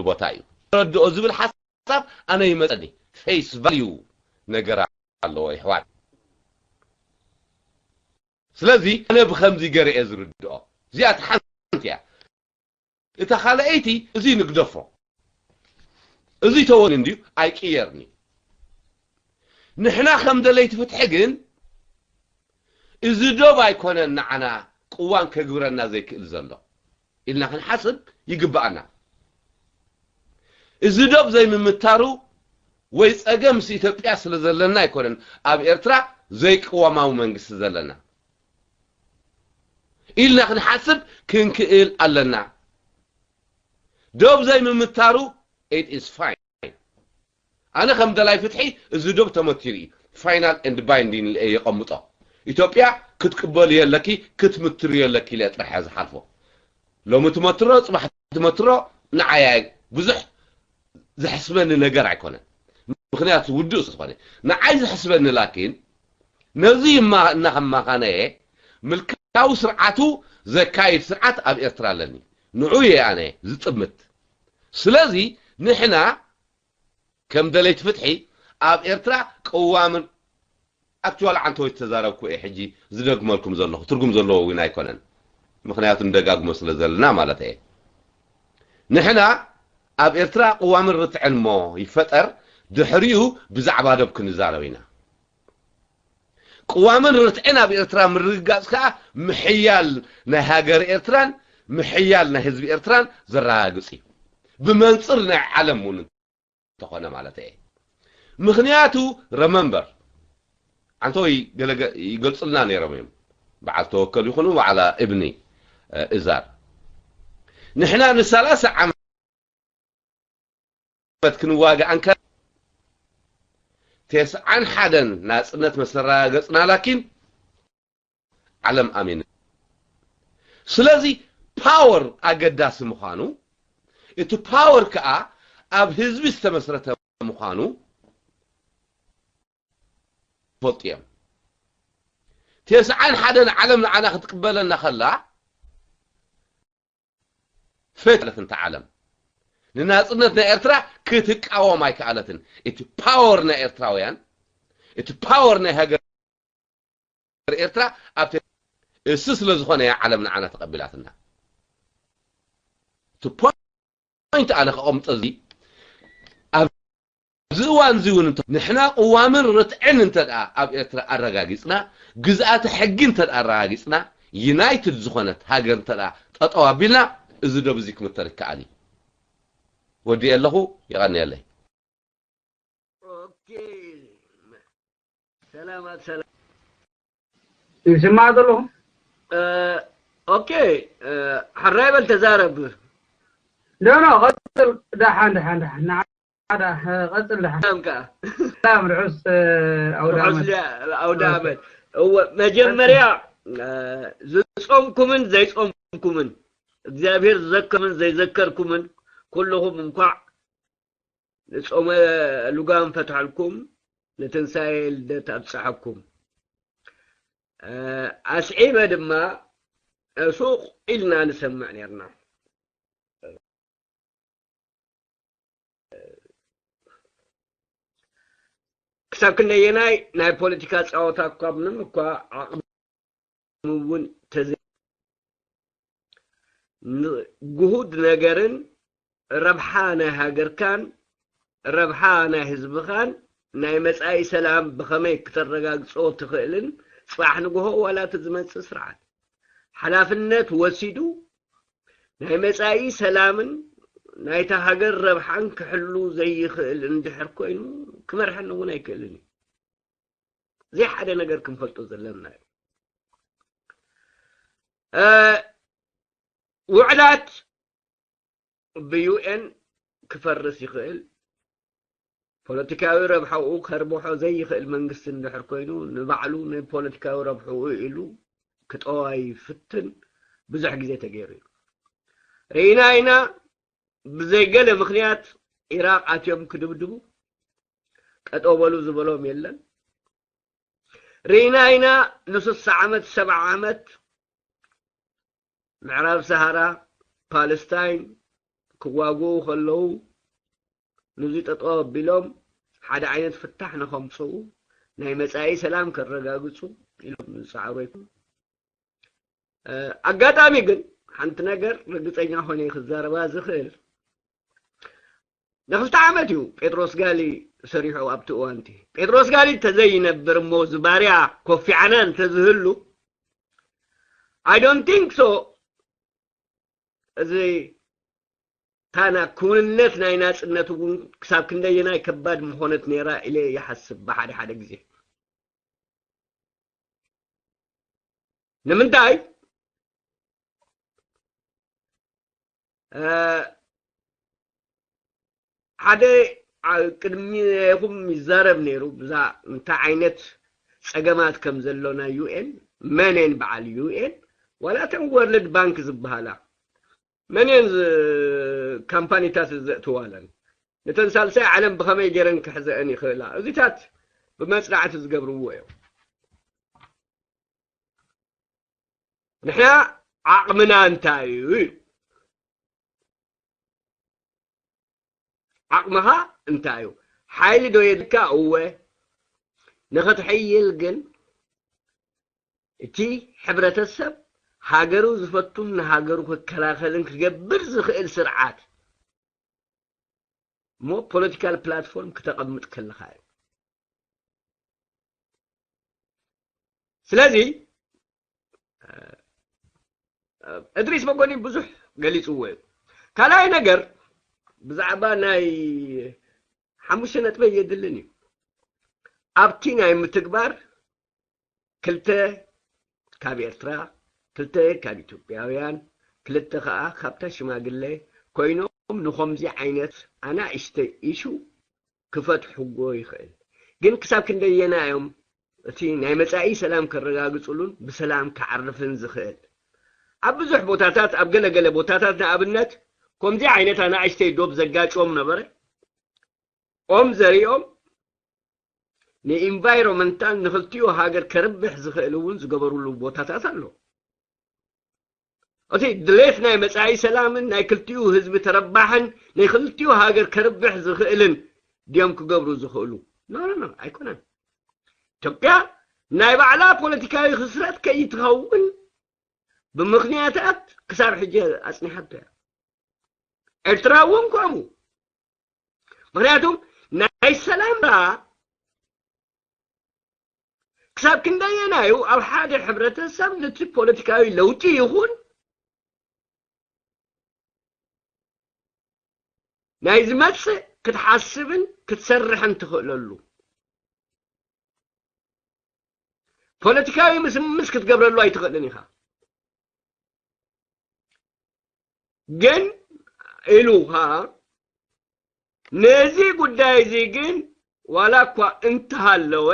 ቦታ እዩ። ተረድኦ ዝብል ሓሳብ ኣነ ይመጸኒ። ፌስ ቫልዩ ነገር ኣለዎ ይሕዋት። ስለዚ ኣነ ብኸምዚ ገርኤ ዝርድኦ እዚኣ ሓንቲ እያ። እታ ካልኣይቲ እዚ ንግደፎ። እዚ ተወኒ እንድዩ ኣይቅየርኒ። ንሕና ከም ደለይቲ ፍትሒ ግን እዚ ዶብ ኣይኮነን ንዓና ቅዋም ከግብረና ዘይክእል ዘሎ ኢልና ክንሓስብ ይግብኣና። እዚ ዶብ ዘይምምታሩ ወይ ጸገም ምስ ኢትዮጵያ ስለ ዘለና ኣይኮነን ኣብ ኤርትራ ዘይቅዋማዊ መንግስቲ ዘለና ኢልና ክንሓስብ ክንክእል ኣለና። ዶብ ዘይምምታሩ it is fine። ኣነ ከም ደላይ ፍትሒ እዚ ዶብ ተመቲሩ እዩ። ፋይናል ኤንድ ባይንዲን ኢለ የቐምጦ። ኢትዮጵያ ክትቅበሉ የለኪ ክትምትሩ የለኪ ኢለ ጥራሕ እየ ዝሓልፎ። ሎሚ ትመትሮ ጽባሕ ትመትሮ ንዓያ ብዙሕ ዘሕስበኒ ነገር ኣይኮነን። ምክንያቱ ውዱእ ስለ ዝኾነ ንዓይ ዘሕስበኒ ላኪን ነዚ እማ እናኸማኻነየ ምልካዊ ስርዓቱ ዘካይድ ስርዓት ኣብ ኤርትራ ኣለኒ። ንዑ እየ ኣነ ዝጥምት። ስለዚ ንሕና ከም ደለይቲ ፍትሒ ኣብ ኤርትራ ቅዋምን ኣክቹዋል ዓንተወይ ዝተዛረብኩ እየ ሕጂ ዝደግመልኩም ዘለኹ ትርጉም ዘለዎ እውን ኣይኮነን። ምክንያቱ ንደጋግሞ ስለ ዘለና ማለት እየ። ንሕና ኣብ ኤርትራ ቅዋምን ርትዕን እሞ ይፈጠር ድሕሪኡ ብዛዕባ ደብ ክንዛረብ ኢና። ቅዋምን ርትዕን ኣብ ኤርትራ ምርግጋጽ ከኣ ምሕያል ናይ ሃገር ኤርትራን ምሕያል ናይ ህዝቢ ኤርትራን ዘረጋግጽ እዩ። ብመንጽር ናይ ዓለም እውን እንተኾነ ማለት እየ። ምክንያቱ ረመምበር ዓንተወይ ገለ ገ- ይገልጽልና ነይሮም እዮም። በዓል ተወከል ይኹኑ በዓላ እብኒ እ፣ እዛር ንሕና ንሰላሳ ዓመት ክንዋጋእ እንከ ተስዓን ሓደን ናጽነት መሰረጋገጽና ላኪን ዓለም ኣሚን። ስለዚ ፓወር ኣገዳሲ ምዃኑ እቲ ፓወር ከኣ ኣብ ህዝቢ ዝተመስረተ ምዃኑ ይፈልጡ እዮም። ተስዓን ሓደን ዓለም ንዓና ክትቅበለና ከላ ፈትለት እንተ ዓለም ንናጽነት ናይ ኤርትራ ክትቃወም ኣይከኣለትን። እቲ ፓወር ናይ ኤርትራውያን እቲ ፓወር ናይ ሃገር ኤርትራ ኣብቲ እሱ ስለ ዝኾነ እያ ዓለም ንዓና ተቐቢላትና። እቲ ፖይንት ኣነ ከቐምጦ እዚ ኣብዚ እዋን እዚ እውን እንተ ንሕና ቅዋምን ርትዕን እንተ ደኣ ኣብ ኤርትራ ኣረጋጊጽና ግዝኣተ ሕጊ እንተ ደኣ ኣረጋጊጽና ዩናይትድ ዝኾነት ሃገር እንተ ደኣ ጠጠው ኣቢልና እዚ ዶብ እዚ ክምተር ይከኣል እዩ። ወዲኤ ኣለኹ። የቐንየለይ። ኦኬ ሰላማት ሰላም ይስማዕ ዘለኹ። ኦኬ ሕራይ በል ተዛረብ። ኖ ኖ ቀጽል። ደሓን ደሓን ደሓን ንዓዳ ቀጽል ደሓን። ሰላም ከኣ ሰላም ርሑስ ኣውደ ዓመት። ኣውደ ዓመት። እወ መጀመርያ ዝጾምኩምን ዘይጾምኩምን እግዚኣብሔር ዝዘከምን ዘይዘከርኩምን ኩልኹም እንኳዕ ንጾመ ልጓም ፈትሐልኩም ንትንሳኤ ልደት ኣብጽሐኩም። ኣስዒበ ድማ ሱቕ ኢልና ንሰምዕ ነርና። ክሳብ ክንደየናይ ናይ ፖለቲካ ጸወታ እኳ ምንም እኳ ዓቕሚ እውን ተዘይ ግሁድ ነገርን ረብሓ ናይ ሃገርካን ረብሓ ናይ ህዝብኻን ናይ መጻኢ ሰላም ብኸመይ ክተረጋግጾ ትኽእልን ጽባሕ ንግሆ ዋላ እቲ ዝመጽእ ስርዓት ሓላፍነት ወሲዱ ናይ መጻኢ ሰላምን ናይታ ሃገር ረብሓን ክሕሉ ዘይኽእል እንድሕር ኮይኑ ክመርሐኒ እውን ኣይክእልን እዩ። እዚ ሓደ ነገር ክንፈልጦ ዘለና እዩ። ውዕላት ብዩኤን ክፈርስ ይኽእል። ፖለቲካዊ ረብሓኡ ከርብሖ ዘይኽእል መንግስቲ እንድሕር ኮይኑ ንባዕሉ ንፖለቲካዊ ረብሕኡ ኢሉ ክጠዋ ይፍትን ብዙሕ ግዜ ተገይሩ እዩ። ርኢና ኢና ብዘይ ገለ ምኽንያት ኢራቕ ኣትዮም ክድብድቡ ጠጠው በሉ ዝበሎም የለን። ርኢና ኢና ንስሳ ዓመት ሰብዓ ዓመት ምዕራብ ሰሃራ ፓለስታይን ክዋግኡ ከለዉ፣ ንዚ ጠጠው ኣቢሎም ሓደ ዓይነት ፍታሕ ንኸምፅኡ፣ ናይ መጻኢ ሰላም ከረጋግፁ ኢሎም ዝፀዓሩ ኣይኮኑን። ኣጋጣሚ ግን ሓንቲ ነገር ርግፀኛ ኮይነ ክዛረባ ዝኽእል፣ ንክልተ ዓመት እዩ ጴጥሮስ ጋሊ ሰሪሑ ኣብቲ እዋንቲ። ጴጥሮስ ጋሊ እንተዘይነብር እሞ፣ እዚ ባርያ ኮፊ ዓናን እንተዝህሉ፣ I don't think so። እዚ ታና ክውንነት ናይ ናጽነት እውን ክሳብ ክንደየናይ ከባድ ምኾነት ነይራ ኢለ ይሓስብ ብሓደ ሓደ ግዜ። ንምንታይ? ሓደ ቅድሚኹም ይዛረብ ነይሩ ብዛ እንታይ ዓይነት ጸገማት ከም ዘሎ ናይ ዩ ኤን፣ መን እየን በዓል ዩ ኤን ዋላ እተን ወርልድ ባንክ ዝበሃላ፣ መን እየን ካምፓኒታት ዘእትዋለን፣ ነተን ሳልሳይ ዓለም ብኸመይ ገይረን ክሕዘአን ይኽእላ? እዚታት ብመጽናዕቲ ዝገብርዎ እዮም። ንሕና ዓቕምና እንታይ እዩ? ዓቕምኻ እንታይ እዩ? ሓይሊ ዶ የድልካ? እወ። ንኽትሕይል ግን እቲ ሕብረተሰብ ሃገሩ ዝፈቱን ንሃገሩ ክከላኸልን ክገብር ዝኽእል ስርዓት እሞ ፖለቲካል ፕላትፎርም ክተቐምጥ ከለኻ እዩ። ስለዚ እድሪስ መጎኒ ብዙሕ ገሊፅዎ እዩ። ካልኣይ ነገር ብዛዕባ ናይ ሓሙሽተ ነጥበይ የድልን እዩ። ኣብቲ ናይ ምትግባር ክልተ ካብ ኤርትራ፣ ክልተ ካብ ኢትዮጵያውያን፣ ክልተ ከዓ ካብታ ሽማግለ ኮይኖም ንኸምዚ ዓይነት ኣናእሽተይ ኢሹ ክፈትሕዎ ይኽእል። ግን ክሳብ ክንደየና እዮም እቲ ናይ መጻኢ ሰላም ከረጋግጽሉን ብሰላም ክዓርፍን ዝኽእል? ኣብ ብዙሕ ቦታታት፣ ኣብ ገለ ገለ ቦታታት ንኣብነት ከምዚ ዓይነት ኣናእሽተይ ዶብ ዘጋጭዎም ነበረ። ኦም ዘሪኦም ንኢንቫይሮመንታል ንኽልቲኡ ሃገር ከርብሕ ዝኽእል እውን ዝገበሩሉ ቦታታት ኣሎ። እቲ ድሌት ናይ መጻኢ ሰላምን ናይ ክልቲኡ ህዝቢ ተረባሕን ናይ ክልቲኡ ሃገር ከርብሕ ዝኽእልን ድዮም ክገብሩ ዝኽእሉ? ኖ ኖ ኖ፣ ኣይኮነን። ኢትዮጵያ ናይ ባዕላ ፖለቲካዊ ክስረት ከይትኸውን ብምኽንያታት ክሳብ ሕጂ ኣጽኒሓቶ እያ። ኤርትራ እውን ከምኡ። ምኽንያቱ ናይ ሰላም ራ ክሳብ ክንደየናዩ ኣብ ሓደ ሕብረተሰብ ነቲ ፖለቲካዊ ለውጢ ይኹን ናይ ዝመጽእ ክትሓስብን ክትሰርሕን ትኽእለሉ ፖለቲካዊ ምስምስ ክትገብረሉ ኣይትኽእልን ኢኻ። ግን ኢሉ ኸዓ ነዚ ጉዳይ እዚ ግን ዋላ እኳ እንተሃለወ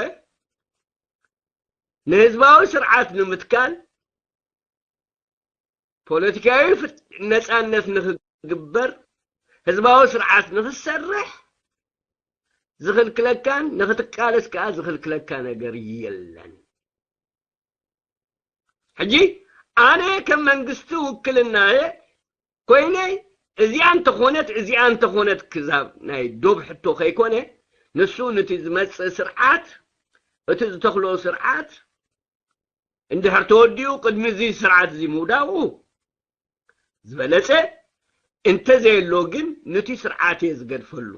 ንህዝባዊ ስርዓት ንምትካል ፖለቲካዊ ፍት-፣ ነጻነት ንኽግበር ህዝባዊ ስርዓት ንኽሰርሕ ዝኽልክለካን ንኽትቃለስ ከኣ ዝኽልክለካ ነገር የለን። ሕጂ ኣነ ከም መንግስቲ ውክልናየ ኮይነ እዚኣ እንተኾነት እዚኣ እንተኾነት ክዛብ ናይ ዶብ ሕቶ ከይኮነ ንሱ ነቲ ዝመጽእ ስርዓት እቲ ዝተኽሎ ስርዓት እንድሕር ተወዲኡ ቅድሚ እዚ ስርዓት እዚ ምውዳቑ ዝበለጸ እንተዘየሎ ግን ነቲ ስርዓት እየ ዝገድፈሉ።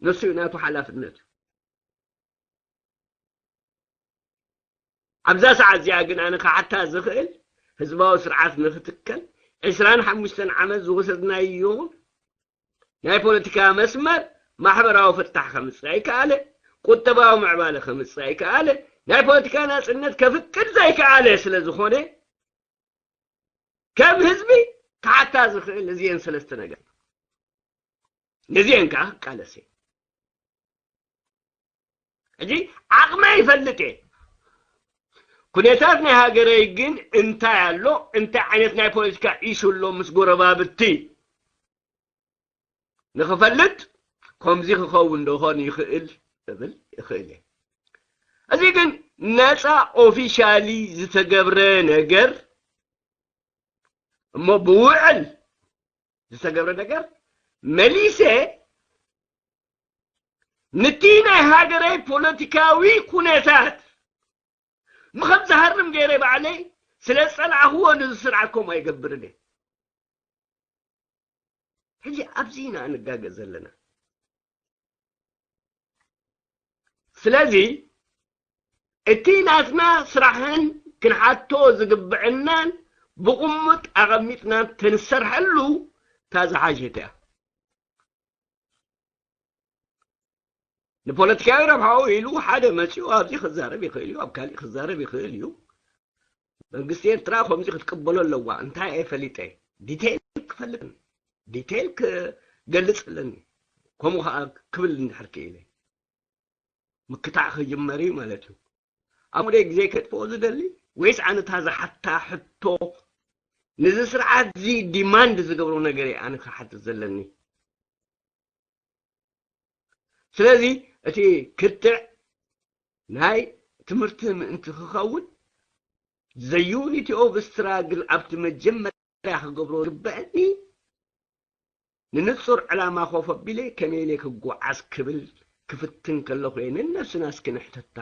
ንሱ እዩ ናቱ ሓላፍነት። ኣብዛ ሰዓት እዚኣ ግን ኣነ ክሓታ ዝኽእል ህዝባዊ ስርዓት ንክትከል ዕስራን ሓሙሽተን ዓመት ዝወሰድናዮ ናይ ፖለቲካ መስመር ማሕበራዊ ፍታሕ ከምፅእ ኣይከኣለ፣ ቁጠባዊ ምዕባለ ከምፅእ ኣይከኣለ፣ ናይ ፖለቲካ ናፅነት ከፍቅድ ዘይከኣለ ስለ ዝኾነ ከም ህዝቢ ክሓታ ዝኽእል እዚአን ሰለስተ ነገር ነዚአን ከዓ ክቃለስ እየ። ሕጂ ዓቕመ ይፈልጥ እየ። ኩነታት ናይ ሃገረይ ግን እንታይ ኣሎ፣ እንታይ ዓይነት ናይ ፖለቲካ ኢሹ ኣሎ ምስ ጎረባብቲ ንኽፈልጥ ከምዚ ክኸውን ዶኾን ይኽእል እብል ይኽእል እየ። እዚ ግን ነፃ ኦፊሻሊ ዝተገብረ ነገር እሞ ብውዕል ዝተገብረ ነገር መሊሰ ነቲ ናይ ሃገረይ ፖለቲካዊ ኩነታት ምኸም ዝሃርም ገይረ ባዕለይ ስለ ዝጸላእኽዎ ንዚ ስርዓት ከምኡ ኣይገብርን እየ። ሕጂ ኣብዚ ኢና እንጋገ ዘለና። ስለዚ እቲ ናትና ስራሕን ክንሓቶ ዝግብዕናን ብቕሙጥ ኣቐሚጥና ተንሰርሐሉ እታ ዝሓሸት እያ። ንፖለቲካዊ ረብሓኡ ኢሉ ሓደ መፂኡ ኣብዚ ክዛረብ ይኽእል እዩ፣ ኣብ ካሊእ ክዛረብ ይኽእል እዩ። መንግስቲ ኤርትራ ከምዚ ክትቅበሎ ኣለዋ። እንታይ እየ ፈሊጠ? ዲቴይል ክፈልጥ፣ ዲቴይል ክገልጽ ኣለኒ። ከምኡ ከዓ ክብል እንድሕር ክኢለ ምክታዕ ክጅመር እዩ ማለት እዩ። ኣብ ሙደይ ግዜ ከጥፍኦ ዝደሊ ወይስ ኣነ እታ ዝሓታ ሕቶ ነዚ ስርዓት እዚ ዲማንድ ዝገብሮ ነገር እየ ኣነ ክሓትት ዘለኒ? ስለዚ እቲ ክትዕ ናይ ትምህርቲ ምእንቲ ክኸውን ዘ ዩኒቲ ኦፍ ስትራግል ኣብቲ መጀመርያ ክገብሮ ዝግበአኒ ንንጹር ዕላማ ኮፍ ኣቢለ ከመይ ኢለ ክጓዓዝ ክብል ክፍትን ከለኹ እየ ነነብስና እስኪ ንሕተታ።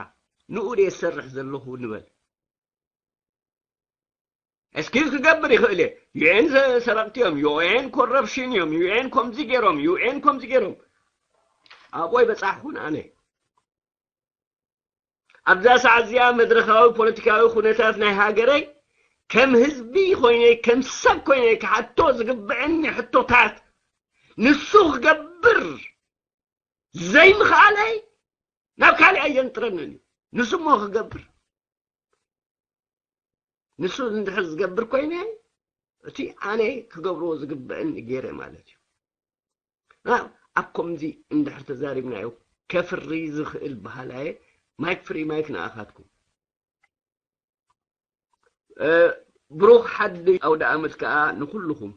ንኡ ድየ ዝሰርሕ ዘለኹ ንበል። ኤክስኪውዝ ክገብር ይኽእል እየ። ዩ ኤን ሰረቕቲ እዮም፣ ዩ ኤን ኮረፕሽን እዮም፣ ዩ ኤን ከምዚ ገይሮም፣ ዩ ኤን ከምዚ ገይሮም። ኣብኡ ኣይበጻሕኩን ኣነ። ኣብዛ ሰዓት እዚኣ መድረኻዊ ፖለቲካዊ ኩነታት ናይ ሃገረይ ከም ህዝቢ ኮይነ ከም ሰብ ኮይነ ክሓቶ ዝግብዕኒ ሕቶታት ንሱ ክገብር ዘይምኽኣለይ ናብ ካሊእ ኣየንጥረንን እዩ። ንሱ እሞ ክገብር ንሱ እንድሕር ዝገብር ኮይነ እቲ ኣነ ክገብርዎ ዝግበእኒ ገይረ ማለት እዩ። ኣብ ከምዚ እንድሕር ተዛሪብናዮ ከፍሪ ዝኽእል በሃላየ ማይክ ፍሪ ማይክ ንኣኻትኩም። ብሩኽ ሓድሽ ኣውደ ኣመት ከዓ ንኩልኹም።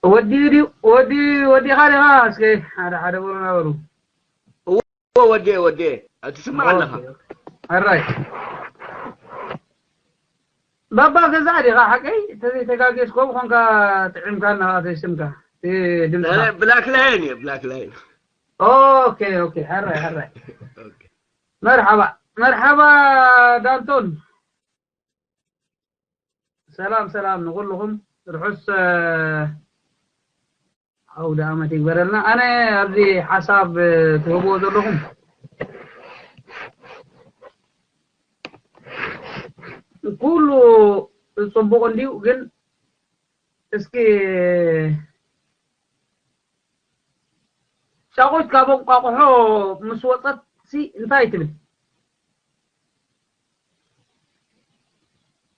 ወዲ ወዲ ወዲኻ ዲኻ እስከ ሓደ ሓደ በሉ ናበሉ። ወዴ ወዴ ትስማዕ ኣለኻ። ኣራይ ባባ ገዛ ዲኻ ሓቀይ? ተዘይተጋጌስ ከምኡ ኾንካ ጥዕምካ እናኻ ተስምካ ድምፅኻ። ብላክ ላይን እየ ብላክ ላይን። ኦኬ ኦኬ። ሕራይ ሕራይ። መርሓባ መርሓባ ዳልቶን። ሰላም ሰላም ንኹልኹም ርሑስ ኣውደ ኣመት ይግበረልና። ኣነ ኣብዚ ሓሳብ ትህብዎ ዘለኹም ኩሉ ጽቡቕ እንድዩ፣ ግን እስኪ ጫቑት ካብ እንቋቑሖ ምስ ወጸት ሲ እንታይ ትብል?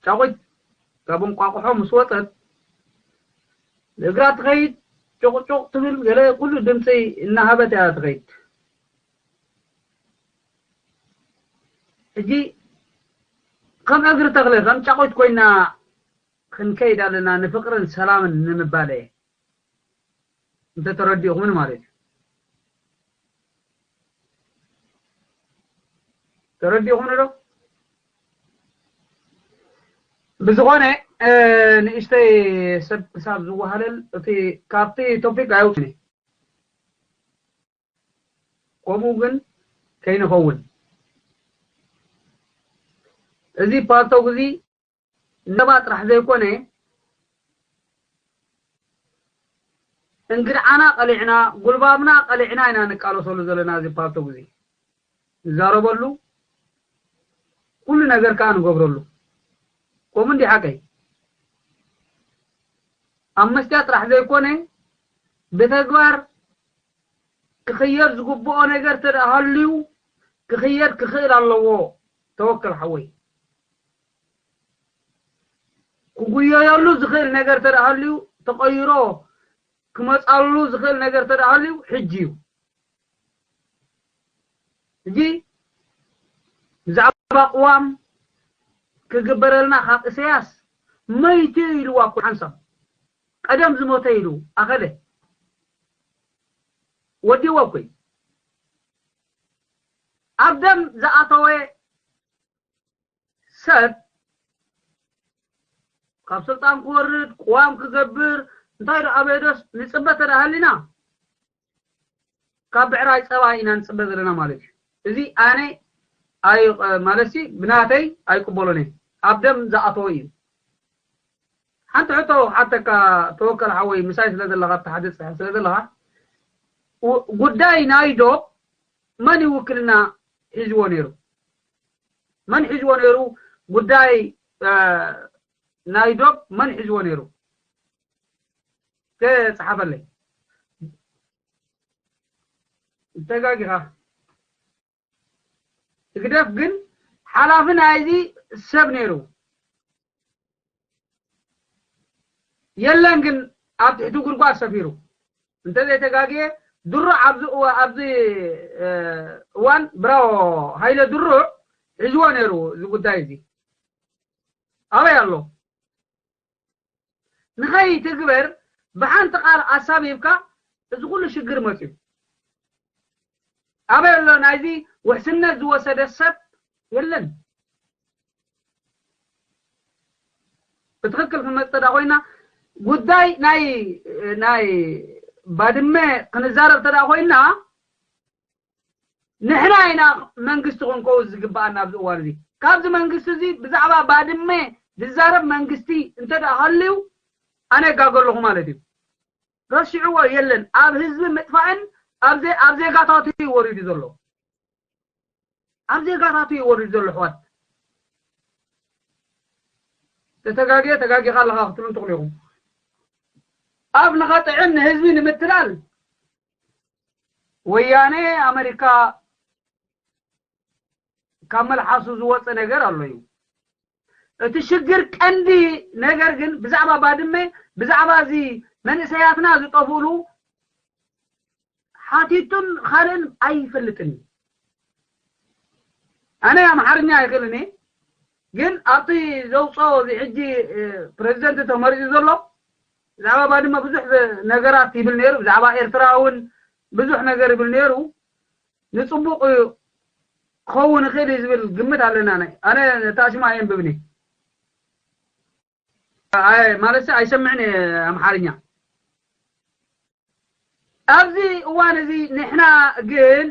ጫቑት ካብ እንቋቑሖ ምስ ወጸት ብእግራ ትኸይድ፣ ጩቕጩቕ ትብል፣ ገለ ኩሉ ድምፂ እናሃበት እያ ትኸይድ። ሕጂ ከም እግሪ ተኽለ ከም ጫቑት ኮይና ክንከይድ ኣለና ንፍቕርን ሰላምን ንምባል እየ። እንተተረዲእኹምን ማለት እዩ። ተረዲእኹምኒ ዶ? ብዝኾነ ንእሽተይ ሰብ ክሳብ ዝወሃለል እቲ ካብቲ ቶፒክ ኣይውፅን ከምኡ ግን ከይንኸውን እዚ ፓልቶክ እዚ ነባ ጥራሕ ዘይኮነ እንግድዓና ቀሊዕና ጉልባብና ቀሊዕና ኢና ንቃለሰሉ ዘለና እዚ ፓልቶክ እዚ ንዛረበሉ ኩሉ ነገር ከዓ ንገብረሉ ከምኡ እንዲ ሓቀይ ኣብ መስጢያ ጥራሕ ዘይኮነ ብተግባር ክኽየድ ዝግብኦ ነገር ተደኣ ሃልዩ ክኽየድ ክኽእል ኣለዎ። ተወከል ሓወይ ክጉየየሉ ዝኽእል ነገር ተደኣ ሃልዩ ተቐይሮ ክመፃሉ ዝኽእል ነገር ተደኣ ሃልዩ ሕጂ እዩ። ሕጂ ብዛዕባ ቅዋም ክግበረልና ካብ እሰያስ መይቱ ኢልዋ እኮ ሓንሳብ ቀደም ዝሞተ ኢሉ ኣኸለ ወዲዎ እኮ እዩ። ኣብ ደም ዝኣተወ ሰብ ካብ ስልጣን ክወርድ፣ ቅዋም ክገብር፣ እንታይ ዶ ኣበየዶስ ንጽበ ተዳሃሊና ካብ ብዕራይ ጸባ ኢና ንጽበ ዘለና ማለት እዩ። እዚ ኣነ ኣይ ማለትሲ ብናተይ ኣይቅበሎን እየ። ኣብ ደም ዝኣተወ እዩ። ሓንቲ ሕቶ ሓተካ ተወከል ሓወይ፣ ምሳይ ስለ ዘለኻ ኣብቲ ሓደ ጽሕፍ ስለ ዘለኻ ው- ጉዳይ ናይ ዶብ መን ይውክልና ሒዝዎ ነይሩ? መን ሒዝዎ ነይሩ? ጉዳይ እ፣ ናይ ዶብ መን ሒዝዎ ነይሩ? ተጻሓፈለይ። ተጋጊኻ። ህግደፍ ግን ሓላፊ ናይዚ ሰብ ነይሩ የለን፣ ግን ኣብ ትሕቲ ጉድጓድ ሰፊሩ እንተዘይተጋግየ ድሩዕ ኣብዚ እዋ- ኣብዚ እ፣ እዋን ብራዎ ሃይለ ድሩዕ ሒዝዎ ነይሩ እዚ ጉዳይ እዚ ኣበይ ኣሎ? ንኸይትግበር ብሓንቲ ቃል ኣሳቢብካ እዚ ኩሉ ሽግር መፅዩ ኣበይ ኣሎ? ናይዚ ውሕስነት ዝወሰደ ሰብ የለን። ብትኽክል ክንመፅእ ተዳ ኮይና ጉዳይ ናይ ናይ ባድመ ክንዛረብ ተዳ ኮይና ንሕና ኢና መንግስቲ ክንከው ዝግባኣና ኣብዚ እዋን እዚ። ካብዚ መንግስቲ እዚ ብዛዕባ ባድመ ዝዛረብ መንግስቲ እንተ ደኣ ሃልዩ ኣነ ጋገ ኣለኹ ማለት እዩ። ረሲዕዎ የለን። ኣብ ህዝቢ ምጥፋእን ኣብ ዘ- ኣብ ዜጋታቱ እዩ ወሪዱ ዘሎ። ኣብ ዜጋታቱ እዩ ወሪዱ ዘሎ ኣሕዋት። ተተጋግየ ተጋጊኻ ኣለኻ ክትብሉ ትኽእሉ ኢኹም። ኣብ ንኸጥዕም ንህዝቢ ንምትላል ወያነ ኣመሪካ ካብ መልሓሱ ዝወፀ ነገር ኣሎ እዩ። እቲ ሽግር ቀንዲ ነገር ግን ብዛዕባ ባድመ ብዛዕባ እዚ መንእሰያትና ዝጠፍእሉ ሓቲቱን ካልእን ኣይፈልጥን እዩ። ኣነ ኣምሓርኛ ኣይክእልን እየ፣ ግን ኣብቲ ዘውፅኦ እዚ ሕጂ እ፣ ፕሬዚደንት ተመሪፁ ዘሎ ብዛዕባ ባድመ ብዙሕ ነገራት ይብል ነይሩ። ብዛዕባ ኤርትራ እውን ብዙሕ ነገር ይብል ነይሩ። ንፅቡቅ ክኸውን ይኽእል እዩ ዝብል ግምት ኣለና። ናይ ኣነ ታሽማ የንብብኒ ማለት ኣይሰምዕን እየ ኣምሓርኛ። ኣብዚ እዋን እዚ ንሕና ግን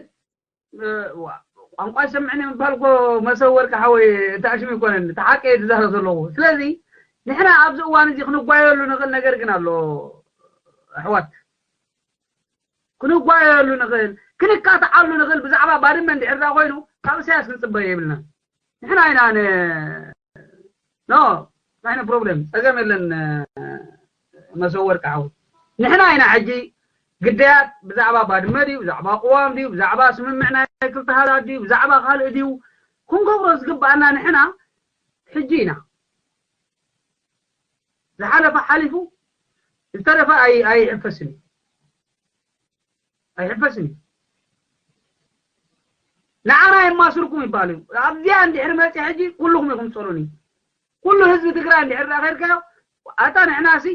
እ፣ ዋ- ቋንቋ ይሰምዕን የምባል እኮ መሰብ ወርቂ ሓወይ እቲ ኣሽሙ ይኮነን እቲ ሓቂ እየ ዝዛረብ ዘለኹ። ስለዚ ንሕና ኣብዚ እዋን እዚ ክንጓየሉ ንኽእል ነገር ግን ኣሎ ኣሕዋት፣ ክንጓየሉ ንኽእል፣ ክንካትዓሉ ንኽእል። ብዛዕባ ባድመ እንድሕር ዳ ኮይኑ ካብ እሳያስ ክንፅበ የብልና። ንሕና ኢና ን- ኖ ናይነ ፕሮብለም ፀገም የለን። መሰወር ቃዓው ንሕና ኢና ሕጂ ግዳያት ብዛዕባ ባድመ ድዩ ብዛዕባ ቅዋም ድዩ ብዛዕባ ስምምዕ ናይ ክልተ ሃገራት ድዩ ብዛዕባ ካልእ ድዩ ክንገብሮ ዝግባኣና ንሕና ሕጂ ኢና። ዝሓለፈ ሓሊፉ ዝተረፈ ኣይ ኣይሕፈስን እዩ። ኣይሕፈስን እዩ። ንዓና የማስርኩም ይባል እዩ። ኣብዚኣ እንድሕር መፂ ሕጂ ኩልኹም ኢኹም ፀሉኒ። ኩሉ ህዝቢ ትግራይ እንድሕር ዳኸድካዮ ኣታ ንሕና ሲ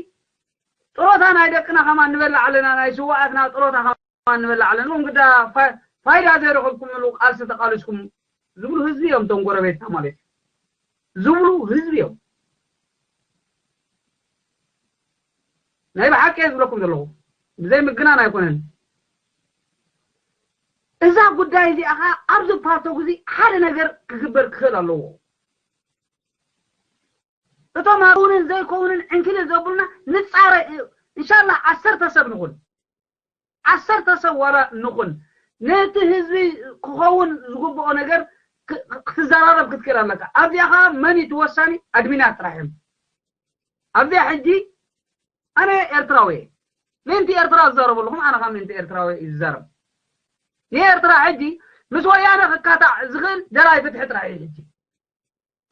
ጥሮታ ናይ ደቅና ከማን ንበላዕ ኣለና፣ ናይ ስዋኣትና ጥሮታ ከማን ንበላዕ ኣለና። እም ግዳ ፋይዳ ዘይረኸብኩምሉ ቃልሲ ተቃልስኩም ዝብሉ ህዝቢ እዮም እቶም ጎረቤትና ማለት እዩ። ዝብሉ ህዝቢ እዮም። ናይ ብሓቂ እየ ዝብለኩም ዘለኹ፣ ብዘይ ምግናን ኣይኮነን። እዛ ጉዳይ እዚኣ ኸዓ ኣብዚ ፓርቶክ እዚ ሓደ ነገር ክግበር ክኽእል ኣለዎ። እቶም ኣብኡንን ዘይከውንን ዕንክሊል ዘብሉና ንፃረ። እንሻላ ዓሰርተ ሰብ ንኹን ዓሰርተ ሰብ ዋላ ንኹን ነቲ ህዝቢ ክኸውን ዝግብኦ ነገር ክትዘራረብ ክትክእል ኣለካ። ኣብዚኣ ከዓ መን እዩ ተወሳኒ? ኣድሚናት ጥራሕ እዮም። ኣብዚኣ ሕጂ ኣነ ኤርትራዊ እየ። ምእንቲ ኤርትራ ዝዛረብ ኣለኹም ኣነ ከዓ ምእንቲ ኤርትራዊ እዩ ዝዛረብ። ንኤርትራ ሕጂ ምስ ወያነ ክካታዕ ዝኽእል ደላይ ፍትሒ ጥራሕ እዩ። ሕጂ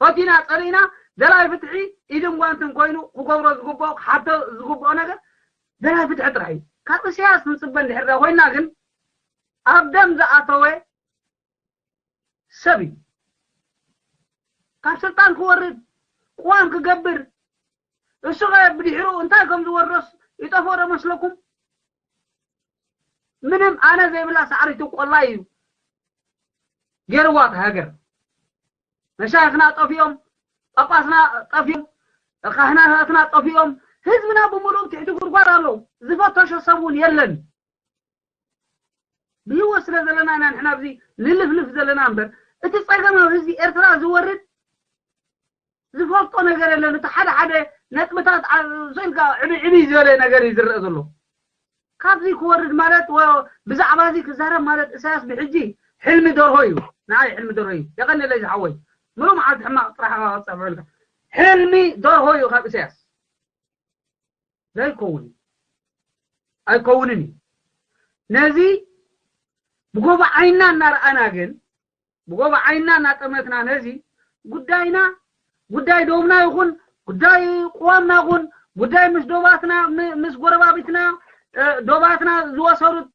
ፈቲና ጸሊእና ደላይ ፍትሒ ኢድን ጓንትን ኮይኑ ክገብሮ ዝግብኦ ክሓቶ ዝግብኦ ነገር ደላይ ፍትሒ ጥራሕ እዩ። ካብ እስያስ ንጽበ እንድሕር ኮይና ግን ኣብ ደም ዝኣተወ ሰብ እዩ። ካብ ስልጣን ክወርድ ቅዋም ክገብር እሱ ኸ ብድሕሩ እንታይ ከም ዝወርዶስ ይጠፍኦ ዶ መስለኩም? ምንም ኣነ ዘይብላ ሳዕሪቱ ቆላይ እዩ ገይርዋ እታ ሃገር። መሻይኽና ጠፊኦም፣ ጳጳስና ጠፊኦም፣ ካህናታትና ጠፊኦም፣ ህዝብና ብምሉእ ትሕቲ ጉድጓድ ኣሎ። ዝፈተሾ ሰብ እውን የለን። ብህይወት ስለ ዘለና ኢና ንሕና ኣብዚ ንልፍልፍ ዘለና እምበር፣ እቲ ጸገም ኣብ ህዝቢ ኤርትራ ዝወርድ ዝፈልጦ ነገር የለን። እቲ ሓደ ሓደ ነጥብታት ዓ-፣ ስኢልካ ዕብይ ዕብይ ዝበለ ነገር እዩ ዝረአ ዘሎ። ካብዚ ክወርድ ማለት ወ-፣ ብዛዕባ እዚ ክዛረብ ማለት እሳያስ ብሕጂ ሕልሚ ደርሆ እዩ። ንዓይ ሕልሚ ደርሆ እዩ። የቐንየለይ ዝሓወይ። ምሉእ መዓልቲ ሕማቕ ጥራሕ ክጸብዐልካ። ሕልሚ ደርሆ እዩ ካብ እሳያስ። ዘይከውን እዩ። ኣይከውንን እዩ። ነዚ ብጎቦ ዓይንና እናረኣና ግን፣ ብጎቦ ዓይንና እናጠመትና ነዚ ጉዳይና፣ ጉዳይ ዶብና ይኹን፣ ጉዳይ ቅዋምና ይኹን፣ ጉዳይ ምስ ዶባትና፣ ም-፣ ምስ ጎረባቢትና፣ እ፣ ዶባትና ዝወሰዱት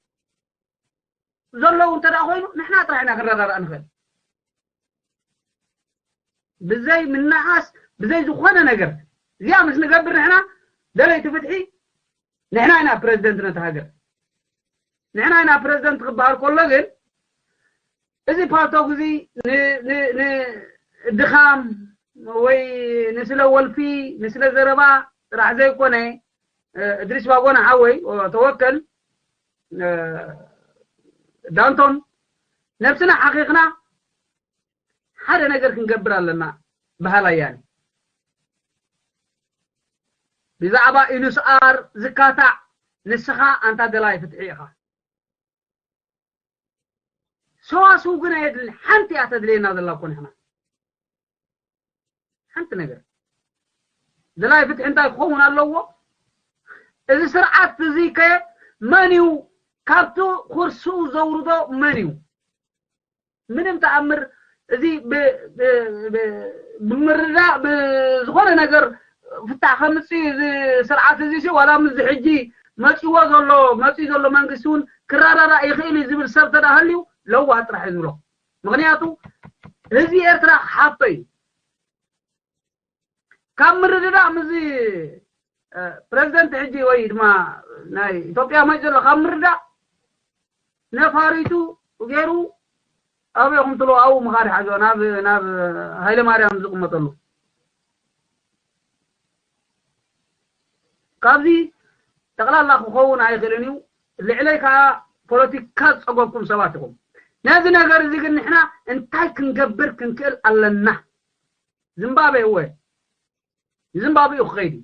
ዘለዉ እንተ ደኣ ኮይኑ፣ ንሕና ጥራሕ ኢና ክንረዳዳእ ንኽእል። ብዘይ ምንኣስ፣ ብዘይ ዝኾነ ነገር። እዚኣ ምስ ንገብር ንሕና ደለይቲ ፍትሒ፣ ንሕና ኢና ፕረዚደንት ነቲ ሃገር። ንሕና ኢና ፕረዚደንት ክበሃል ከሎ ግን፣ እዚ ፓልቶክ እዚ ን-፣ ን-፣ ንድኻም ወይ ንስለ ወልፊ፣ ንስለ ዘረባ ጥራሕ ዘይኮነ፣ እ፣ እድሪስ ባጎና ሓወይ፣ ኦ፣ ተወከል፣ እ፣ ዳንቶን፣ ነብስና ሓኺኽና ሓደ ነገር ክንገብር ኣለና በሃላይ እየ። ብዛዕባ ኢኑስኣር ዝካታዕ ንስኻ ኣንታ ደላይ ፍትሒ ኢኻ። ሰዋስው ግን ኣየድልን። ሓንቲ እያ ተድልየና ዘላ እኮ ንሕና። ሓንቲ ነገር። ደላይ ፍትሒ እንታይ ክኸውን ኣለዎ? እዚ ስርዓት እዚ ከ መን እዩ ካብቲ ኩርሱ ዘውርዶ መን እዩ? ምንም ተኣምር እዚ ብ-፣ ብ-፣ ብ-፣ ብምርዳእ ብዝኾነ ነገር ፍታሕ ከምጽእ እዚ ስርዓት እዚ ሲ ዋላ ምስ ሕጂ መጺዎ ዘሎ፣ መጺኡ ዘሎ መንግስቲ እውን ክረዳዳእ ይኽእል እዩ ዝብል ሰብ ተዳሃልዩ ለዋህ ጥራሕ እዩ ዝብሎ። ምኽንያቱ ህዝቢ ኤርትራ ክሓቶ እዩ። ካብ ምርድዳእ ምስዚ፣ እ፣ ፕረዚደንት ሕጂ ወይ ድማ ናይ ኢትዮጵያ መፂ ዘሎ ካብ ምርዳእ ነፋሪቱ ገይሩ ኣበይ ኢኹም ትብሉ ኣብኡ ምኻድ ሓዞ ናብ፣ ናብ ሃይለ ማርያም ዝቕመጠሉ። ካብዚ ጠቕላላ ክኸውን ኣይኽእልን እዩ። ልዕለይ ከዓ ፖለቲካ ዝፀገብኩም ሰባት ኢኹም። ነዚ ነገር እዚ ግን ንሕና እንታይ ክንገብር ክንክእል ኣለና? ዝምባብዌ እወ፣ ዝምባብዌ ክኸይድ እዩ።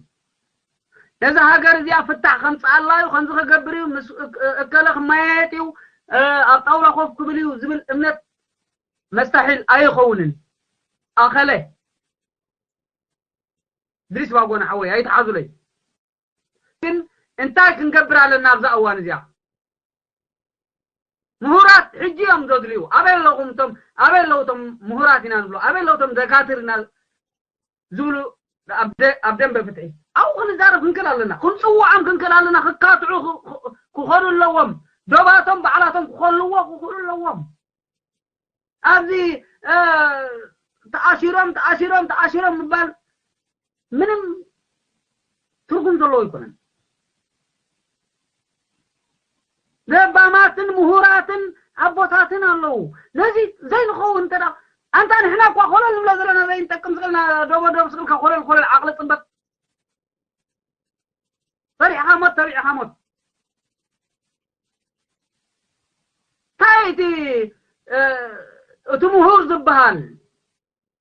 ነዛ ሃገር እዚኣ ፍታሕ ከምፅኣላ እዩ፣ ከምዚ ክገብር እዩ፣ ምስ እከ-፣ እከለ ክመያየጥ እዩ፣ እ፣ ኣብ ጣውላ ኮፍ ክብል እዩ ዝብል እምነት መስታሒል ኣይኸውንን። ኣኸለ ድሪስ ባጎና ሓወይ ኣይትሓዙለይ። ግን እንታይ ክንገብር ኣለና ኣብዛ እዋን እዚኣ? ምሁራት ሕጂ እዮም ዘድልዩ። ኣበይ ኣለኹም እቶም፣ ኣበይ ኣለዉ እቶም ምሁራት ኢና ንብሎ፣ ኣበይ ኣለዉ እቶም ደካትር ኢና ዝብሉ ኣብ ደ-፣ ኣብ ደንበ ፍትሒ ኣብኡ ክንዛረብ ክንክእል ኣለና፣ ክንፅውዖም ክንክእል ኣለና። ክካትዑ ክ-፣ ክ-፣ ክኸዱ ኣለዎም። ዶባቶም ባዕላቶም ክኸልዎ ክኽእሉ ኣለዎም። ኣብዚ፣ እ፣ ተኣሲሮም፣ ተኣሲሮም፣ ተኣሲሮም ምባል ምንም ትርጉም ዘለዎ ኣይኮነን። ለባማትን ምሁራትን ኣቦታትን ኣለዉ። ነዚ ዘይንኸውን እንተ ደኣ፣ ኣንታ ንሕና እኳ ኮለል ንብሎ ዘለና ዘይንጠቅም ስቕልና ዶቦ ዶብ ስቕልካ ኮለል ኮለል ዓቕሊ ጽበት። ፈሪሕኻ ሞት፣ ተቢዕኻ ሞት። እንታይ እቲ፣ እ፣ እቲ ምሁር ዝበሃል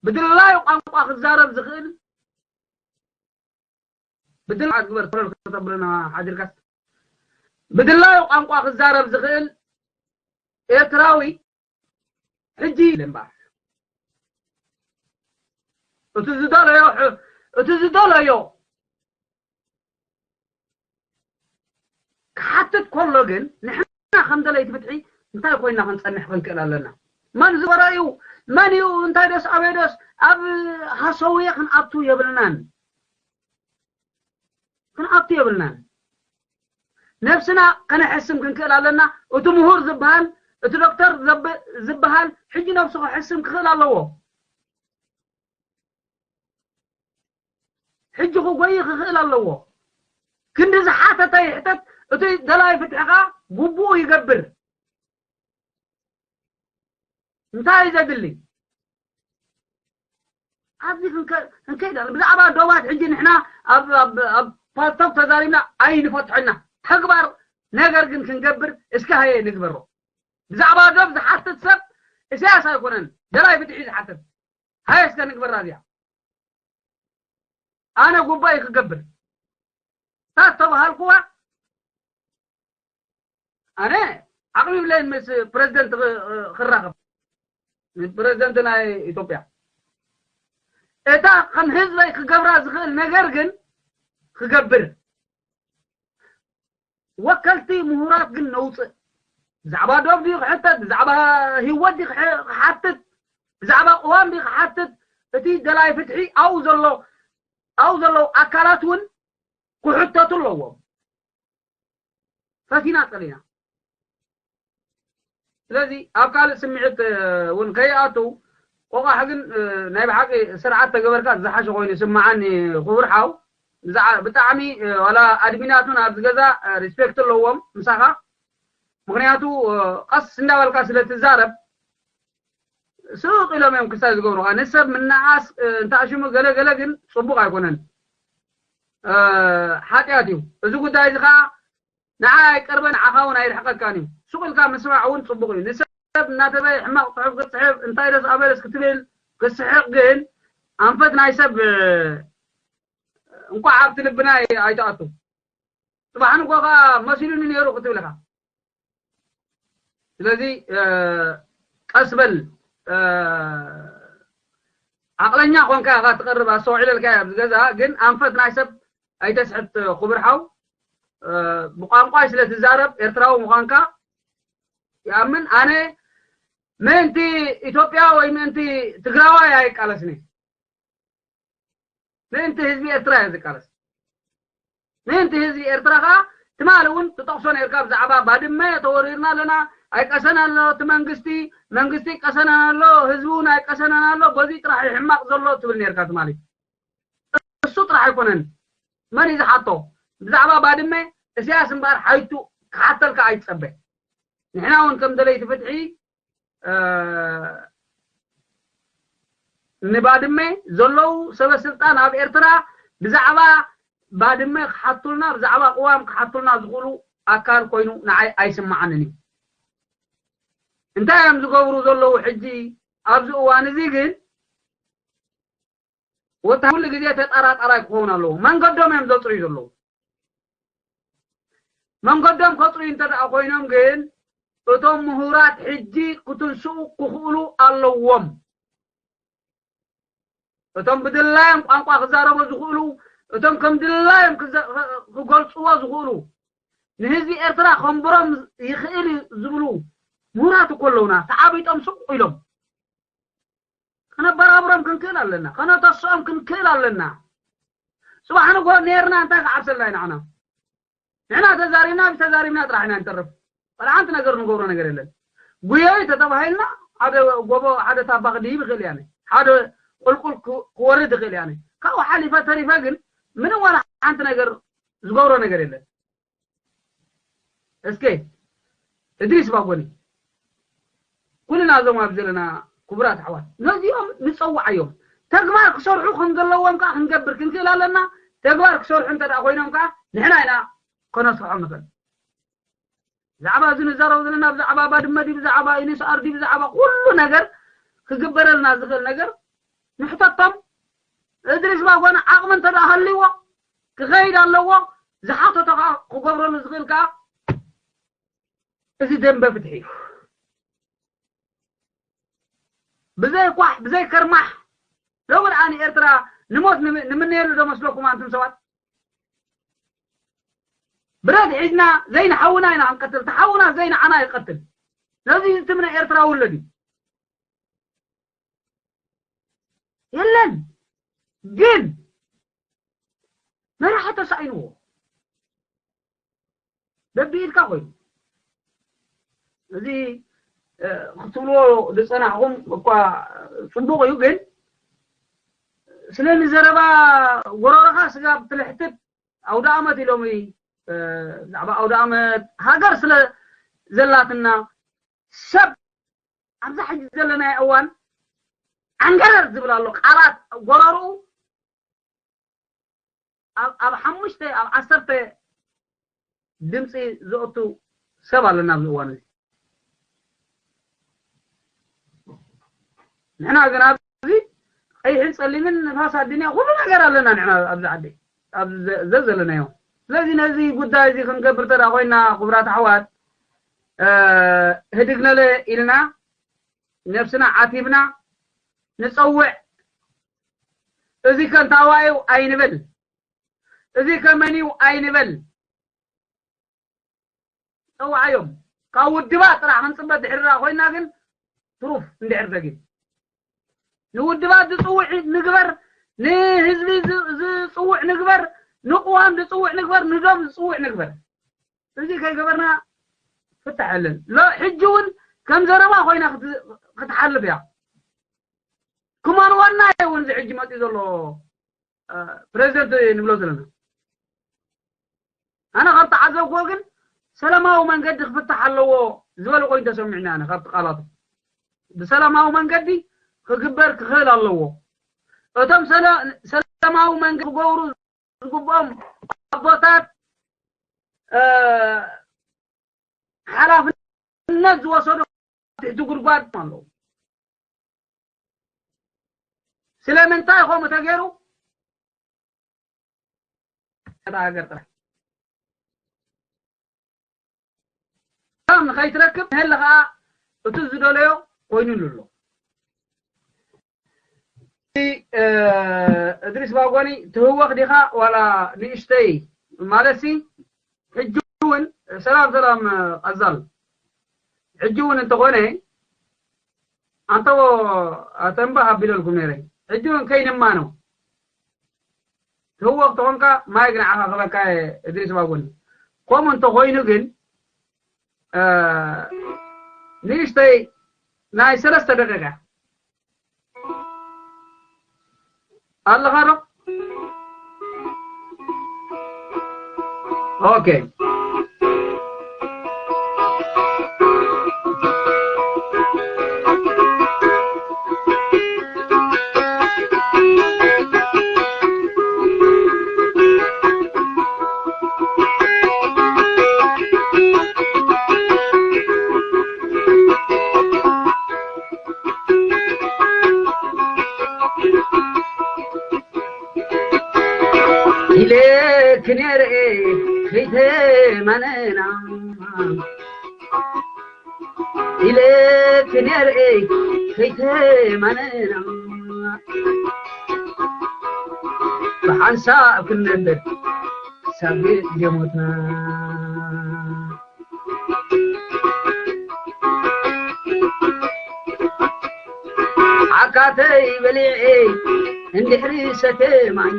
ብድላዩ ቋንቋ ክዛረብ ዝኽእል፣ ብድላ ግበር ኮለል ከተብለና ሓዲርካስ፣ ብድላዩ ቋንቋ ክዛረብ ዝኽእል ኤርትራዊ ሕጂ ኢለ እምበኣር። እቲ ዝደለዮ ሕ-፣ እቲ ዝደለዮ ክሓትት ከሎ ግን ንሕና ከም ደለይቲ ፍትሒ እንታይ ኮይና ክንጸንሕ ክንክእል ኣለና? መን ዝበረ እዩ? መን እዩ? እንታይ ዶስ ኣበይ ዶስ ኣብ ሃሰውየ ክንኣቱ የብልናን። ክንኣቱ የብልናን። ነብስና ከነሕስም ክንክእል ኣለና። እቲ ምሁር ዝበሃል፣ እቲ ዶክተር ዘብ-፣ ዝበሃል ሕጂ ነብሱ ክሕስም ክኽእል ኣለዎ። ሕጂ ክጎይ ክኽእል ኣለዎ። ክንዲ ዝሓተተ ይሕተት፣ እቲ ደላይ ፍትሒ ኸኣ ግቡኡ ይገብር። እንታይ እዩ ዘድሊ? ኣብዚ ክንከ- ክንከይድ ኣለ። ብዛዕባ ዶባት ሕጂ ንሕና ኣብ ኣብ ኣብ ፓልቶክ ተዛሪብና ኣይንፈትሖና። ተግባር ነገር ግን ክንገብር እስከ ሃየ ንግበሮ። ብዛዕባ ዶብ ዝሓትት ሰብ እስያስ ኣይኮነን፣ ደላይ ፍትሒ ዝሓትት። ሃየ እስከ ንግበራ እዚኣ። ኣነ ጉባኤ ክገብር ሳት ተባሃልኩዋ ኣነ ዓቕሚ ይብለይን ምስ ፕረዚደንት ክ- ክራኸብ፣ ምስ ፕረዚደንት ናይ ኢትዮጵያ። እታ ከም ህዝበይ ክገብራ ዝኽእል ነገር ግን ክገብር። ወከልቲ ምሁራት ግን ነውፅእ። ብዛዕባ ዶብ ድዩ ክሕተት፣ ብዛዕባ ህይወት ድዩ ክሕ- ክሓትት፣ ብዛዕባ ቅዋም ድዩ ክሓትት? እቲ ደላይ ፍትሒ ኣብኡ ዘሎ ኣብኡ ዘለዉ ኣካላት እውን ክሕተቱ ኣለዎም። ፈቲና ጸሊና። ስለዚ ኣብ ካልእ ስምዒት እውን ከይኣቱ፣ ቆቋሕ ግን ናይ ብሓቂ ስርዓት ተገበርካ ዝሓሸ ኮይኑ ይስምዓኒ። ክቡር ሓው፣ ብጣዕሚ ዋላ ኣድሚናት እውን ኣብዚ ገዛ ሪስፔክት ኣለዎም ምሳኻ። ምኽንያቱ ቀስ እንዳበልካ ስለ ትዛረብ ስቕ ኢሎም እዮም ክሳይ ዝገብሩኻ። ንሰብ ምንዓስ እንተኣሽሙ ገለ ገለ ግን ጽቡቕ ኣይኮነን፣ ሓጢኣት እዩ። እዚ ጉዳይ እዚ ኸዓ ንዓይ ኣይቀርበን፣ ንዓኻ እውን ኣይርሕቀካን እዩ። ስቕ ኢልካ ምስማዕ እውን ጽቡቕ እዩ። ንሰብ እናተበየ ሕማቕ ጽሑፍ ክትጽሕፍ እንታይ ደስ ኣበለስ ክትብል ክትስሕቕ ግን ኣንፈት ናይ ሰብ እንቋዕ ኣብቲ ልብና ኣይትኣቱ። ጽባሕ ንጎ ኸዓ መሲሉኒ ነይሩ ክትብል ኢኻ። ስለዚ ቀስ በል፣ ዓቕለኛ ኮንካ ኢኻ ትቐርብ፣ ኣስተውዒለልካ ኣብዚ ገዛ ግን ኣንፈት ናይ ሰብ ኣይተስሕት። ክቡር ሓው፣ ብቋንቋይ ስለ ትዛረብ ኤርትራዊ ምዃንካ ይኣምን። ኣነ ምእንቲ ኢትዮጵያ ወይ ምእንቲ ትግራዋይ ኣይቃለስን። ምእንቲ ህዝቢ ኤርትራ እየ ዝቃለስ። ምእንቲ ህዝቢ ኤርትራ ኸዓ ትማሊ እውን ትጠቕሶ ነርካ ብዛዕባ ባድመ ተወሪርና ኣለና፣ ኣይቀሰናን ኣሎ እቲ መንግስቲ፣ መንግስቲ ይቀሰናን ኣሎ፣ ህዝቢ እውን ኣይቀሰናን ኣሎ፣ በዚ ጥራሕ እዩ ሕማቕ ዘሎ ትብል ነርካ ትማሊ። እሱ ጥራሕ ኣይኮነን። መን እዩ ዝሓቶ? ብዛዕባ ባድመ እስያስ እምበኣር ሓይቱ ክሓተልካ ኣይትጸበ። ንሕና እውን ከም ደለይቲ ፍትሒ ንባድመ ዘለዉ ሰበ ስልጣን ኣብ ኤርትራ ብዛዕባ ባድመ ክሓቱልና ብዛዕባ ቅዋም ክሓቱልና ዝኽእሉ ኣካል ኮይኑ ንዓይ ኣይስምዓንን እዩ። እንታይ እዮም ዝገብሩ ዘለዉ ሕጂ ኣብዚ እዋን እዚ ግን ወታ ኩሉ ግዜ ተጠራጣራይ ክኸውን ኣለዎ። መንገዶም እዮም ዘፅርዩ ዘለዉ። መንገዶም ከፅርዩ እንተ ደኣ ኮይኖም ግን እቶም ምሁራት ሕጂ ክትንስኡ ክኽእሉ ኣለዎም። እቶም ብድላዮም ቋንቋ ክዛረቦ ዝኽእሉ፣ እቶም ከም ድላዮም ክዘ- ክገልፅዎ ዝኽእሉ፣ ንህዝቢ ኤርትራ ከንብሮም ይኽእል እዩ ዝብሉ ምሁራት እኮ ኣለውና። ተዓቢጦም ስቕ ኢሎም ከነበራብሮም ክንክእል ኣለና፣ ከነተስኦም ክንክእል ኣለና። ጽባሕ ንግሆ ኔርና እንታይ ክዓብሰልና እዩ ንዓና? ንሕና ተዛሪብና ብተዛሪብና ጥራሕ ኢና ንተርፍ። ዋላ ሓንቲ ነገር ንገብሮ ነገር የለን። ጉየዩ ተተባሂልና ሓደ ጎቦ ሓደ ታባ ክድይብ ይኽእል እያነ፣ ሓደ ቁልቁል ክወርድ ይኽእል እያነ። ካብኡ ሓሊፈ ተሪፈ ግን ምንም ዋላ ሓንቲ ነገር ዝገብሮ ነገር የለን። እስከ እድሪስ ባጎኒ ኩልና እዞም ኣብ ዘለና ክቡራት ኣሕዋት ነዚኦም ንጸውዓዮም። ተግባር ክሰርሑ ከም ዘለዎም ከዓ ክንገብር ክንክእል ኣለና። ተግባር ክሰርሑ እንተ ደኣ ኮይኖም ከዓ ንሕና ኢና ከነስርሖም ንኽእል። ብዛዕባ እዚ ንዛረብ ዘለና ብዛዕባ ባድመ ድዩ ብዛዕባ ኢንስኣር ድዩ ብዛዕባ ኩሉ ነገር ክግበረልና ዝኽእል ነገር ንሕተቶም። እድሪስ ባጎኒ ዓቕሚ እንተ ደኣ ሃልይዎ ክኸይድ ኣለዎ። ዝሓተቶ ከዓ ክገብረሉ ዝኽእል ከዓ እዚ ደንበ ፍትሒ እዩ። ብዘይ ኳሕ ብዘይ ከርማሕ ሎሚ ደኣ ንኤርትራ ንሞት ንምነየሉ ዶ መስለኩም ኣንቱም ሰባት? ብረት ሒዝና ዘይንሓውና ኢና ክንቀትል፣ ተሓውና ዘይንዓና ይቀትል። ነዚ ዝትምነ ኤርትራ ውለድ እዩ። የለን ግን መራሒ ተሳኢንዎ በቢኢድካ ኮይኑ እዚ ክትብልዎ ዝፀናሕኹም እኳ ፅቡቕ እዩ፣ ግን ስለ ንዘረባ ጎረሮኻ ስጋብ ትልሕትት ኣውደ ኣመት ኢሎም ብዛዕባ ኣውደ ኣመት ሃገር ስለ ዘላትና ሰብ ኣብዛ ሕጂ ዘለናዮ እዋን ዓንገረር ዝብል ኣሎ። ቃላት ጎረርኡ ኣብ ኣብ ሓሙሽተ ኣብ ዓሰርተ ድምፂ ዘእቱ ሰብ ኣለና ኣብዚ እዋን እዚ። ንሕና ግን ኣብዚ ቀይሕን ጸሊምን ንፋስ ኣድንያ ኩሉ ነገር ኣለና ንሕና ኣብዚ ዓዲ ኣብዚ ዘ- ዘዘለናዮ። ስለዚ ነዚ ጉዳይ እዚ ክንገብር ተዳ ኮይና ክቡራት ኣሕዋት እ፣ ህድግ ነለ ኢልና ነብስና ዓቲብና ንጸውዕ። እዚ ከንታዋዩ ኣይንበል፣ እዚ ከመንዩ ኣይንበል። ጸውዓዮም። ካብ ውድባት ጥራሕ ክንጽበ ድሕሪ ደኣ ኮይና ግን ትሩፍ እንድሕር ደጊም ንውድባት ዝጽውዕ ንግበር፣ ንህዝቢ ዝ- ዝጽውዕ ንግበር፣ ንቅዋም ዝጽውዕ ንግበር፣ ንዶብ ዝጽውዕ ንግበር። እዚ ከይገበርና ፍታሕ የለን። ሎ ሕጂ እውን ከም ዘረባ ኮይና ክት- ክትሓልፍ እያ። ክማን ዋና እውን እዚ ሕጂ መፅኡ ዘሎ እ፣ ፕሬዚደንት ንብሎ ዘለና። ኣነ ካብ ተዓዘብክዎ ግን ሰላማዊ መንገዲ ክፍታሕ ኣለዎ ዝበለ ኮይኑ ተሰሚዕኒ። ኣነ ካብቲ ቃላቱ ብሰላማዊ መንገዲ ክግበር ክኽእል ኣለዎ። እቶም ሰላ- ሰላማዊ መንገዲ ክገብሩ ዝግብኦም ኣቦታት እ፣ ሓላፍነት ዝወሰዱ ትሕቲ ጉድጓድ ኣለዉ። ስለምንታይ ከምኡ ተገይሩ? እታ ሃገር ጥራሕ ሰላም ንኸይትረክብ ንህሊ ኸዓ እቲ ዝደለዮ ኮይኑሉ ኣሎ። እ፣ እድሪስ ባጎኒ ትህወኽ ዲኻ ዋላ ንእሽተይ ማለት ሲ ሕጂ እውን ሰላም ሰላም ቀዛል ሕጂ እውን እንተኾነ ኣንተዎ ኣተንባ ኣቢለልኩም ነይረ። ሕጂ እውን ከይንማኖ ትህወኽ ተኾንካ ማይ ግን ዓኻ ክበካ እድሪስ ባጎኒ። ከምኡ እንተኾይኑ ግን እ፣ ንእሽተይ ናይ ሰለስተ ደቂቃ ኣለኻ ዶ? ኦኬ። ኢለኪ ነይረ ከይተማነና ኢለኪ ነይረ ከይተማነና ብሓንሳብ ክንነብር ክሳብ የሞትና ዓካተይ በሊዐ እንድሕሪ ሰተ ማይ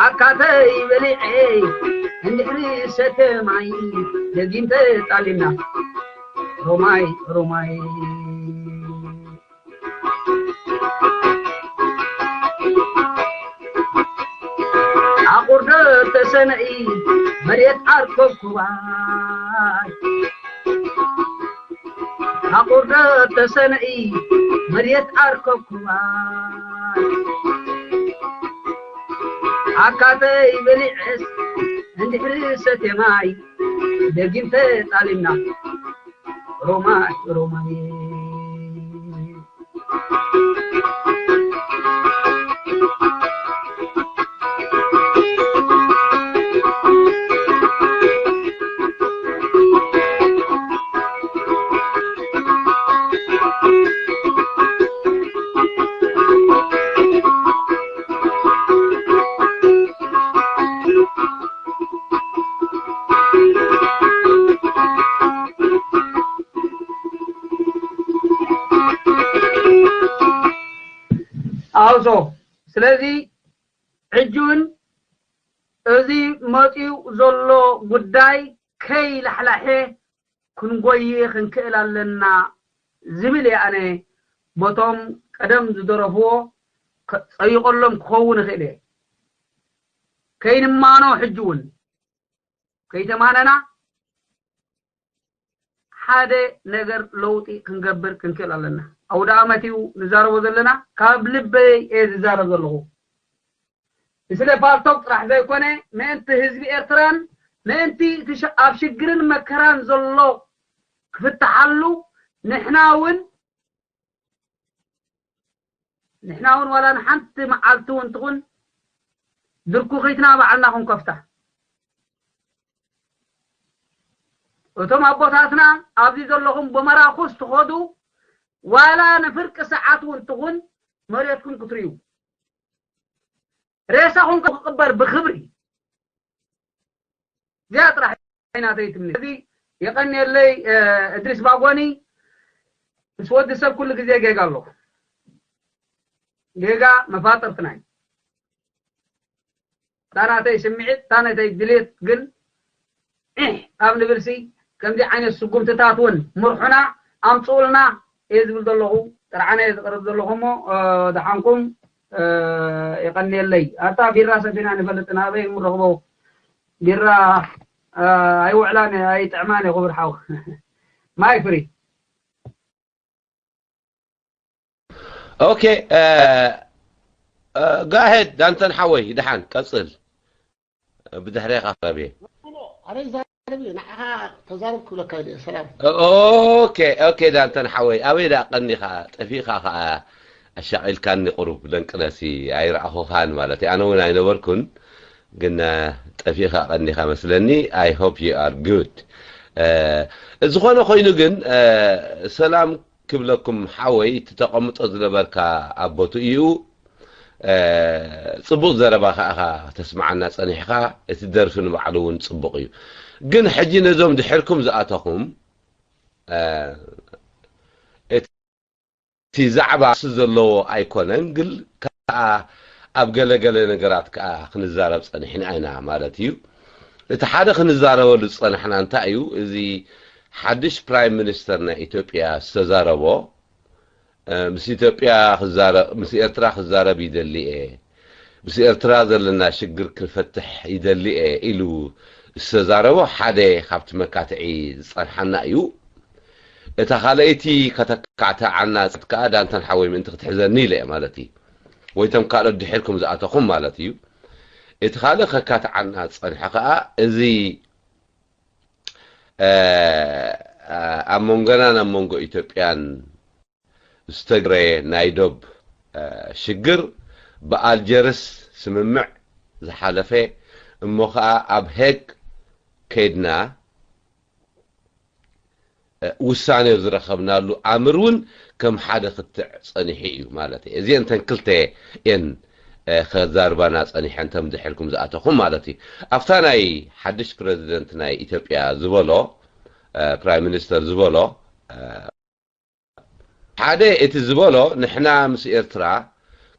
ዓካተይ በሊዐ እንድሕሪ ሰተ ማይ ደጊም ተጣሊና ሮማይ ሮማይ ኣቑርደት ተሰነኢ መሬት ዓርከብኩባይ ኣቑርደት ተሰነኢ መሬት ዓርከብኩባይ ዓካተይ በሊዐስ እንድሕሪ ሰትየ ማይ ደጊም ተጣሊምና ሮማይ ሮማይ ኣውሶ ስለዚ ሕጂ እውን እዚ መፂኡ ዘሎ ጉዳይ ከይላሕላሐ ክንጎይ ክንክእል ኣለና ዝብል እየ ኣነ በቶም ቀደም ዝደረፍዎ ፀይቆሎም ክኸውን ይኽእል እየ ከይንማኖ ሕጂ እውን ከይተማነና ሓደ ነገር ለውጢ ክንገብር ክንክእል ኣለና። ኣውደ ኣመት እዩ ንዛረቦ ዘለና። ካብ ልበይ እየ ዝዛረብ ዘለኹ። ስለ ፓልቶክ ጥራሕ ዘይኮነ፣ ምእንቲ ህዝቢ ኤርትራን ምእንቲ እቲ ሸ-፣ ኣብ ሽግርን መከራን ዘሎ ክፍትሓሉ፣ ንሕና እውን ንሕና እውን ዋላ ንሓንቲ መዓልቲ እውን ትኹን ድርኩኺትና ባዕልና ክንከፍታ። እቶም ኣቦታትና ኣብዚ ዘለኹም ብመራኹስ ትኸዱ፣ ዋላ ንፍርቂ ሰዓት እውን ትኹን መሬትኩም ክትርእዩ፣ ሬሳኹም ክቕበር ብኽብሪ። እዚኣ ጥራሕ ናተይ ትምኒት። እዚ የቐንየለይ፣ እ፣ እድሪስ ባጎኒ። ምስ ወዲ ሰብ ኩሉ ግዜ ጌጋ ኣለኹ። ጌጋ መፋጥርትና እዩ። እታ ናተይ ስምዒት፣ እታ ናተይ ድሌት ግን ዒሕ ኣብ ንብልሲ ከምዚ ዓይነት ስጉምትታት እውን ምርሑና ኣምፅኡልና እየ ዝብል ዘለኹ። ጥርዓነ እየ ዝቕርብ ዘለኹ እሞ፣ እ፣ ደሓንኩም፣ እ፣ የቐንየለይ። ኣታ ቢራ ሰቲና ንፈልጥ፣ ናበይ ንረኽቦ ቢራ፣ እ፣ ኣይውዕላን እየ፣ ኣይጥዕማን እየ ክቡር ሓው። ማይ ፍሪ። ኦኬ፣ እ፣ እ፣ ጋሄድ ዳንተን ሓወይ፣ ደሓን ቀጽል። ብድሕሬኻ ክረብ እየ። ኣነ ይዛረብ እየ፣ ንዓኻ ተዛረብ ክብለካ ኢለ እየ። ሰላም። ኦኬ፣ ኦኬ፣ ዳንተን ሓወይ፣ ኣበይ ደኣ ቀኒኻ? ጠፊእኻ ኸኣ ኣሻቒልካኒ ቁሩብ። ደንቅነሲ ኣይረኣኹኻን ማለት እዩ። ኣነ እውን ኣይነበርኩን፣ ግን እ፣ ጠፊእኻ ቀኒኻ መስለኒ። I hope you are good። እ፣ ዝኾነ ኮይኑ ግን፣ እ፣ ሰላም ክብለኩም ሓወይ፣ እቲ ተቐምጦ ዝነበርካ ኣብ ቦትኡ እዩ። እ፣ ጽቡቕ ዘረባ ከኣ ተስምዓና ጸኒሕካ። እቲ ደርፊ ንባዕሉ እውን ጽቡቕ እዩ። ግን ሕጂ ነዞም ድሕርኩም ዝኣተኹም፣ እ፣ እቲ ዛዕባ ርእሲ ዘለዎ ኣይኮነን፣ ግን ከኣ ኣብ ገለ ገለ ነገራት ከኣ ክንዛረብ ጸኒሕና ኢና ማለት እዩ። እቲ ሓደ ክንዛረበሉ ዝጸናሕና እንታይ እዩ? እዚ ሓድሽ ፕራይም ሚኒስተር ናይ ኢትዮጵያ ዝተዛረቦ፣ እ፣ ምስ ኢትዮጵያ ክዛረ-፣ ምስ ኤርትራ ክዛረብ ይደሊ እየ፣ ምስ ኤርትራ ዘለና ሽግር ክፈትሕ ይደሊ እየ ኢሉ ዝተዛረቦ ሓደ ካብቲ መካትዒ ዝጸንሓና እዩ። እታ ካልኣይቲ ከተካትዓና ከኣ ዳንተን ሓወይ ምእንቲ ክትሕዘኒ ኢለ እየ ማለት እዩ። ወይ እቶም ካልኦት ድሒርኩም ዝኣተኹም ማለት እዩ። እቲ ካልእ ከካትዓና ዝጸንሐ ከኣ እዚ፣ እ፣ ኣብ መንጎናን ኣብ መንጎ ኢትዮጵያን ዝተግረ ናይ ዶብ፣ እ፣ ሽግር ብኣልጀርስ ስምምዕ ዝሓለፈ እሞ ኸኣ ኣብ ሄግ ከይድና፣ እ፣ ውሳኔ ዝረኸብናሉ ኣምር እውን ከም ሓደ ክትዕ ጸኒሑ እዩ ማለት እዩ። እዚአን እተን ክልተ እየን፣ እ፣ ከዛርባና ጸኒሐን፣ እቶም ድሕርኩም ዝኣተኹም ማለት እዩ። ኣብታ ናይ ሓድሽ ፕረዚደንት ናይ ኢትዮጵያ ዝበሎ፣ እ፣ ፕራይም ሚኒስተር ዝበሎ፣ እ፣ ሓደ እቲ ዝበሎ ንሕና ምስ ኤርትራ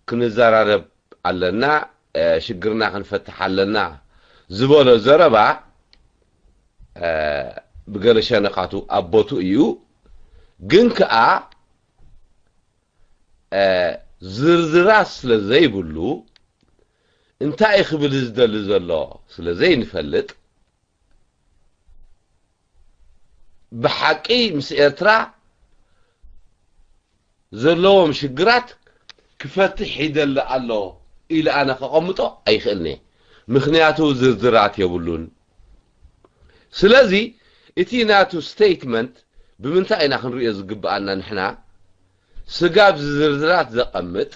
ክንዘራረብ ኣለና፣ እ፣ ሽግርና ክንፈትሕ ኣለና ዝበሎ ዘረባ፣ እ፣ ብገለ ሸነኻቱ ኣብ ቦትኡ እዩ። ግን ከኣ፣ እ፣ ዝርዝራት ስለ ዘይብሉ እንታይ እዩ ክብል ዝደሊ ዘሎ ስለ ዘይንፈልጥ፣ ብሓቂ ምስ ኤርትራ ዘለዎም ሽግራት ክፈትሕ ይደሊ ኣሎ ኢለ ኣነ ከቐምጦ ኣይኽእልን እየ። ምኽንያቱ ዝርዝራት የብሉን። ስለዚ እቲ ናቱ ስቴትመንት ብምንታይ ኢና ክንርእዮ ዝግብኣና? ንሕና ስጋብ ዝርዝራት ዘቐምጥ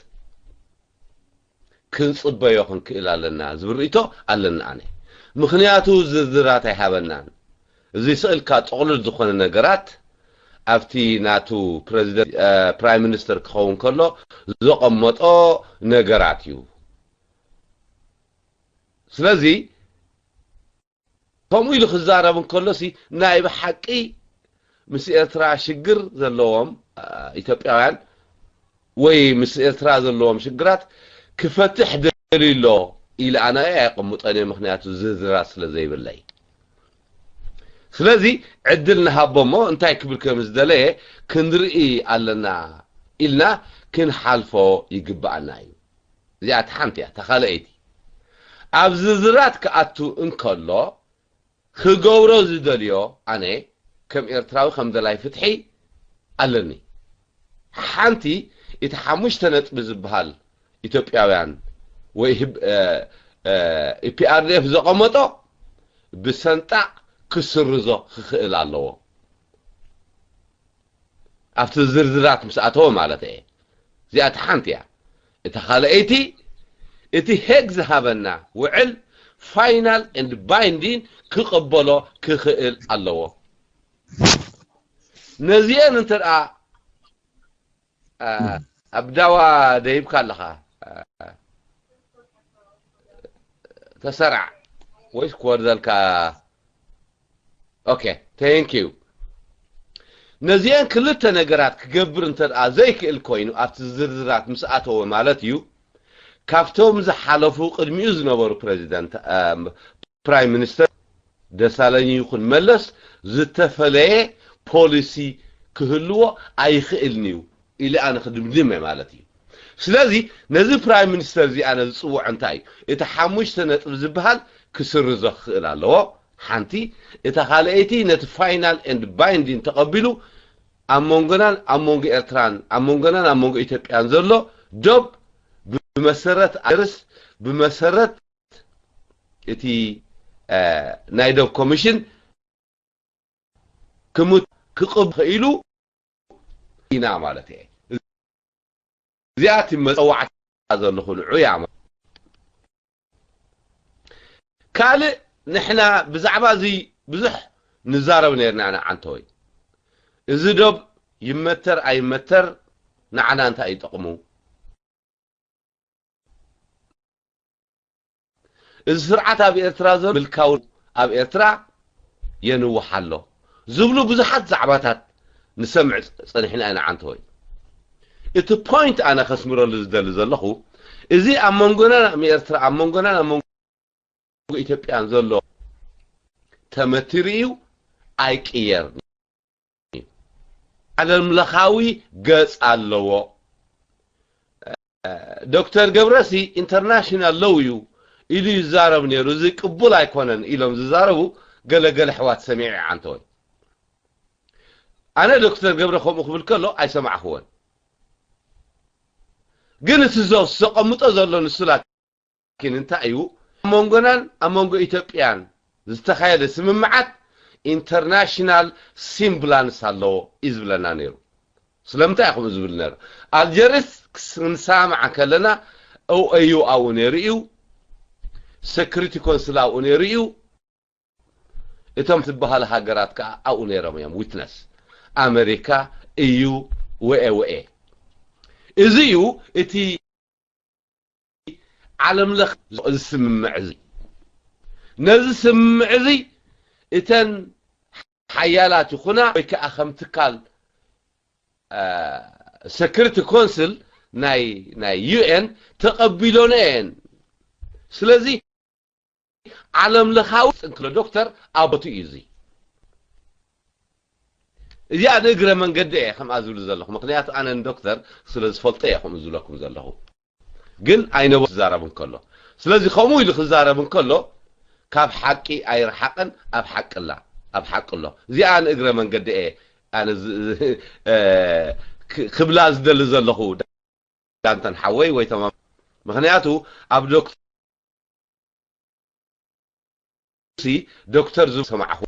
ክንጽበዮ ክንክእል ኣለና ዝብል ርእይቶ ኣለና ኣነ። ምኽንያቱ ዝርዝራት ኣይሃበናን። እዚ ስእልካ ጥቕሉል ዝኾነ ነገራት ኣብቲ ናቱ ፕረዚደንት፣ እ፣ ፕራይም ሚኒስተር ክኸውን ከሎ ዘቐመጦ ነገራት እዩ። ስለዚ ከምኡ ኢሉ ክዛረብ እንከሎሲ ናይ ብሓቂ ምስ ኤርትራ ሽግር ዘለዎም፣ እ፣ ኢትዮጵያውያን ወይ ምስ ኤርትራ ዘለዎም ሽግራት ክፈትሕ ደልዩ ኣሎ ኢለ ኣነ ኣየቕምጦን እየ፣ ምኽንያቱ ዝርዝራት ስለ ዘይብለይ። ስለዚ ዕድል ንሃቦ እሞ እንታይ ክብል ከም ዝደለየ ክንርኢ ኣለና ኢልና ክንሓልፎ ይግብኣና እዩ። እዚኣ እቲ ሓንቲ እያ። እታ ካልኣይቲ ኣብ ዝርዝራት ክኣቱ እንከሎ ክገብሮ ዝደልዮ ኣነ ከም ኤርትራዊ ከም ደላይ ፍትሒ ኣለኒ። ሓንቲ እቲ ሓሙሽተ ነጥቢ ዝበሃል ኢትዮጵያውያን ወይ ኢፒኣርዲኤፍ ዘቐመጦ ብሰንጣቕ ክስርዞ ክኽእል ኣለዎ። ኣብቲ ዝርዝራት ምስ ኣተወ ማለት እየ። እዚኣ እቲ ሓንቲ እያ። እታ ካልኣይቲ እቲ ሄግ ዝሃበና ውዕል ፋይናል ኤንድ ባይንዲን ክቕበሎ ክኽእል ኣለዎ። ነዚአን እንተ ደኣ ኣብ ዳዋ ደይብካ ኣለኻ ተሰራዕ ወይስ ክወርደልካ? ኦኬ፣ ቴንክ ዩ። ነዚአን ክልተ ነገራት ክገብር እንተ ደኣ ዘይክእል ኮይኑ ኣብቲ ዝርዝራት ምስ ኣተወ ማለት እዩ። ካብቶም ዝሓለፉ ቅድሚኡ ዝነበሩ ፕሬዚደንት ፕራይም ሚኒስተር ደሳለኝ ይኹን መለስ ዝተፈለየ ፖሊሲ ክህልዎ ኣይኽእልን እዩ ኢለ ኣነ ክድምድም እየ ማለት እዩ። ስለዚ ነዚ ፕራይም ሚኒስተር እዚ ኣነ ዝፅውዖ እንታይ እዩ? እቲ ሓሙሽተ ነጥቢ ዝበሃል ክስርዞ ክኽእል ኣለዎ። ሓንቲ እታ ካልኣይቲ ነቲ ፋይናል ኤንድ ባይንዲን ተቐቢሉ ኣብ መንጎናን ኣብ መንጎ ኤርትራን ኣብ መንጎናን ኣብ መንጎ ኢትዮጵያን ዘሎ ዶብ ብመሰረት ኣርስ ብመሰረት እቲ ናይ ዶብ ኮሚሽን ክምት ክቕብ ኽኢሉ ኢና ማለት እየ። እዚኣ እቲ መፀዋዕታ ዘለኹ ንዑ እያ። ካልእ ንሕና ብዛዕባ እዚ ብዙሕ ንዛረብ ነርና ኢና ዓንተወይ። እዚ ዶብ ይመተር ኣይመተር ንዓና እንታይ ይጠቕሙ? እዚ ስርዓት ኣብ ኤርትራ ዘሎ ምልካዊ ኣብ ኤርትራ የንውሕ ኣሎ ዝብሉ ብዙሓት ዛዕባታት ንሰምዕ ጸኒሕና ኢና ዓንተወይ። እቲ ፖይንት ኣነ ከስምረሉ ዝደሊ ዘለኹ እዚ ኣብ መንጎና ኣብ ኤርትራ ኣብ መንጎና ኣብ መንጎ ኢትዮጵያን ዘሎ ተመትሪ እዩ ኣይቅየር። ዓለም ለኻዊ ገጽ ኣለዎ። ዶክተር ገብረሲ ኢንተርናሽናል ሎው እዩ ኢሉ ይዛረብ ነይሩ። እዚ ቅቡል ኣይኮነን ኢሎም ዝዛረቡ ገለገለ ኣሕዋት ሰሚዐ ዓንተወይ። ኣነ ዶክተር ገብረ ከምኡ ክብል ከሎ ኣይሰማዕኽዎን። ግን እቲ ዘ- ዘቐምጦ ዘሎ ንሱ ላኪን እንታይ እዩ ኣብ መንጎናን ኣብ መንጎ ኢትዮጵያን ዝተኻየደ ስምምዓት ኢንተርናሽናል ሲምብላንስ ኣለዎ እዩ ዝብለና ነይሩ። ስለምንታይ ኢኹም ዝብል ነይሩ? ኣልጀርስ ክንሰማማዕ ከለና ኦኤዩ ኣብኡ ነይሩ እዩ። ሴኩሪቲ ኮንስል ኣብኡ ነይሩ እዩ። እቶም ዝበሃሉ ሃገራት ከዓ ኣብኡ ነይሮም እዮም ዊትነስ። ኣመሪካ እዩ ወኤ ወኤ። እዚ እዩ እቲ ዓለም ለኽ እዚ ስምምዕ እዚ ነዚ ስምምዕ እዚ እተን ሓያላት ይኹና ወይ ከዓ ከም ትካል ሰክሪቲ ኮንስል ናይ ናይ ዩኤን ተቐቢሎነ እየን። ስለዚ ዓለም ለኻዊ እንክሎ ዶክተር ኣቦቱ እዩ እዚ እዚኣ ንእግረ መንገዲ እየ ከምኣ ዝብሉ ዘለኹ ምክንያቱ ኣነ ንዶክተር ስለ ዝፈልጦ እየ ከምኡ ዝብለኩም ዘለኹ። ግን ኣይነበ ክዛረብ እንከሎ ስለዚ ከምኡ ኢሉ ክዛረብ እንከሎ ካብ ሓቂ ኣይረሓቐን ኣብ ሓቂ ኣላ ኣብ ሓቂ ኣሎ። እዚኣ ንእግረ መንገዲ እየ ኣነ ክብላ ዝደሊ ዘለኹ ዳንተን ሓወይ ወይ ተማ ምክንያቱ ኣብ ዶክተር ዶክተር ዝሰማዕኹ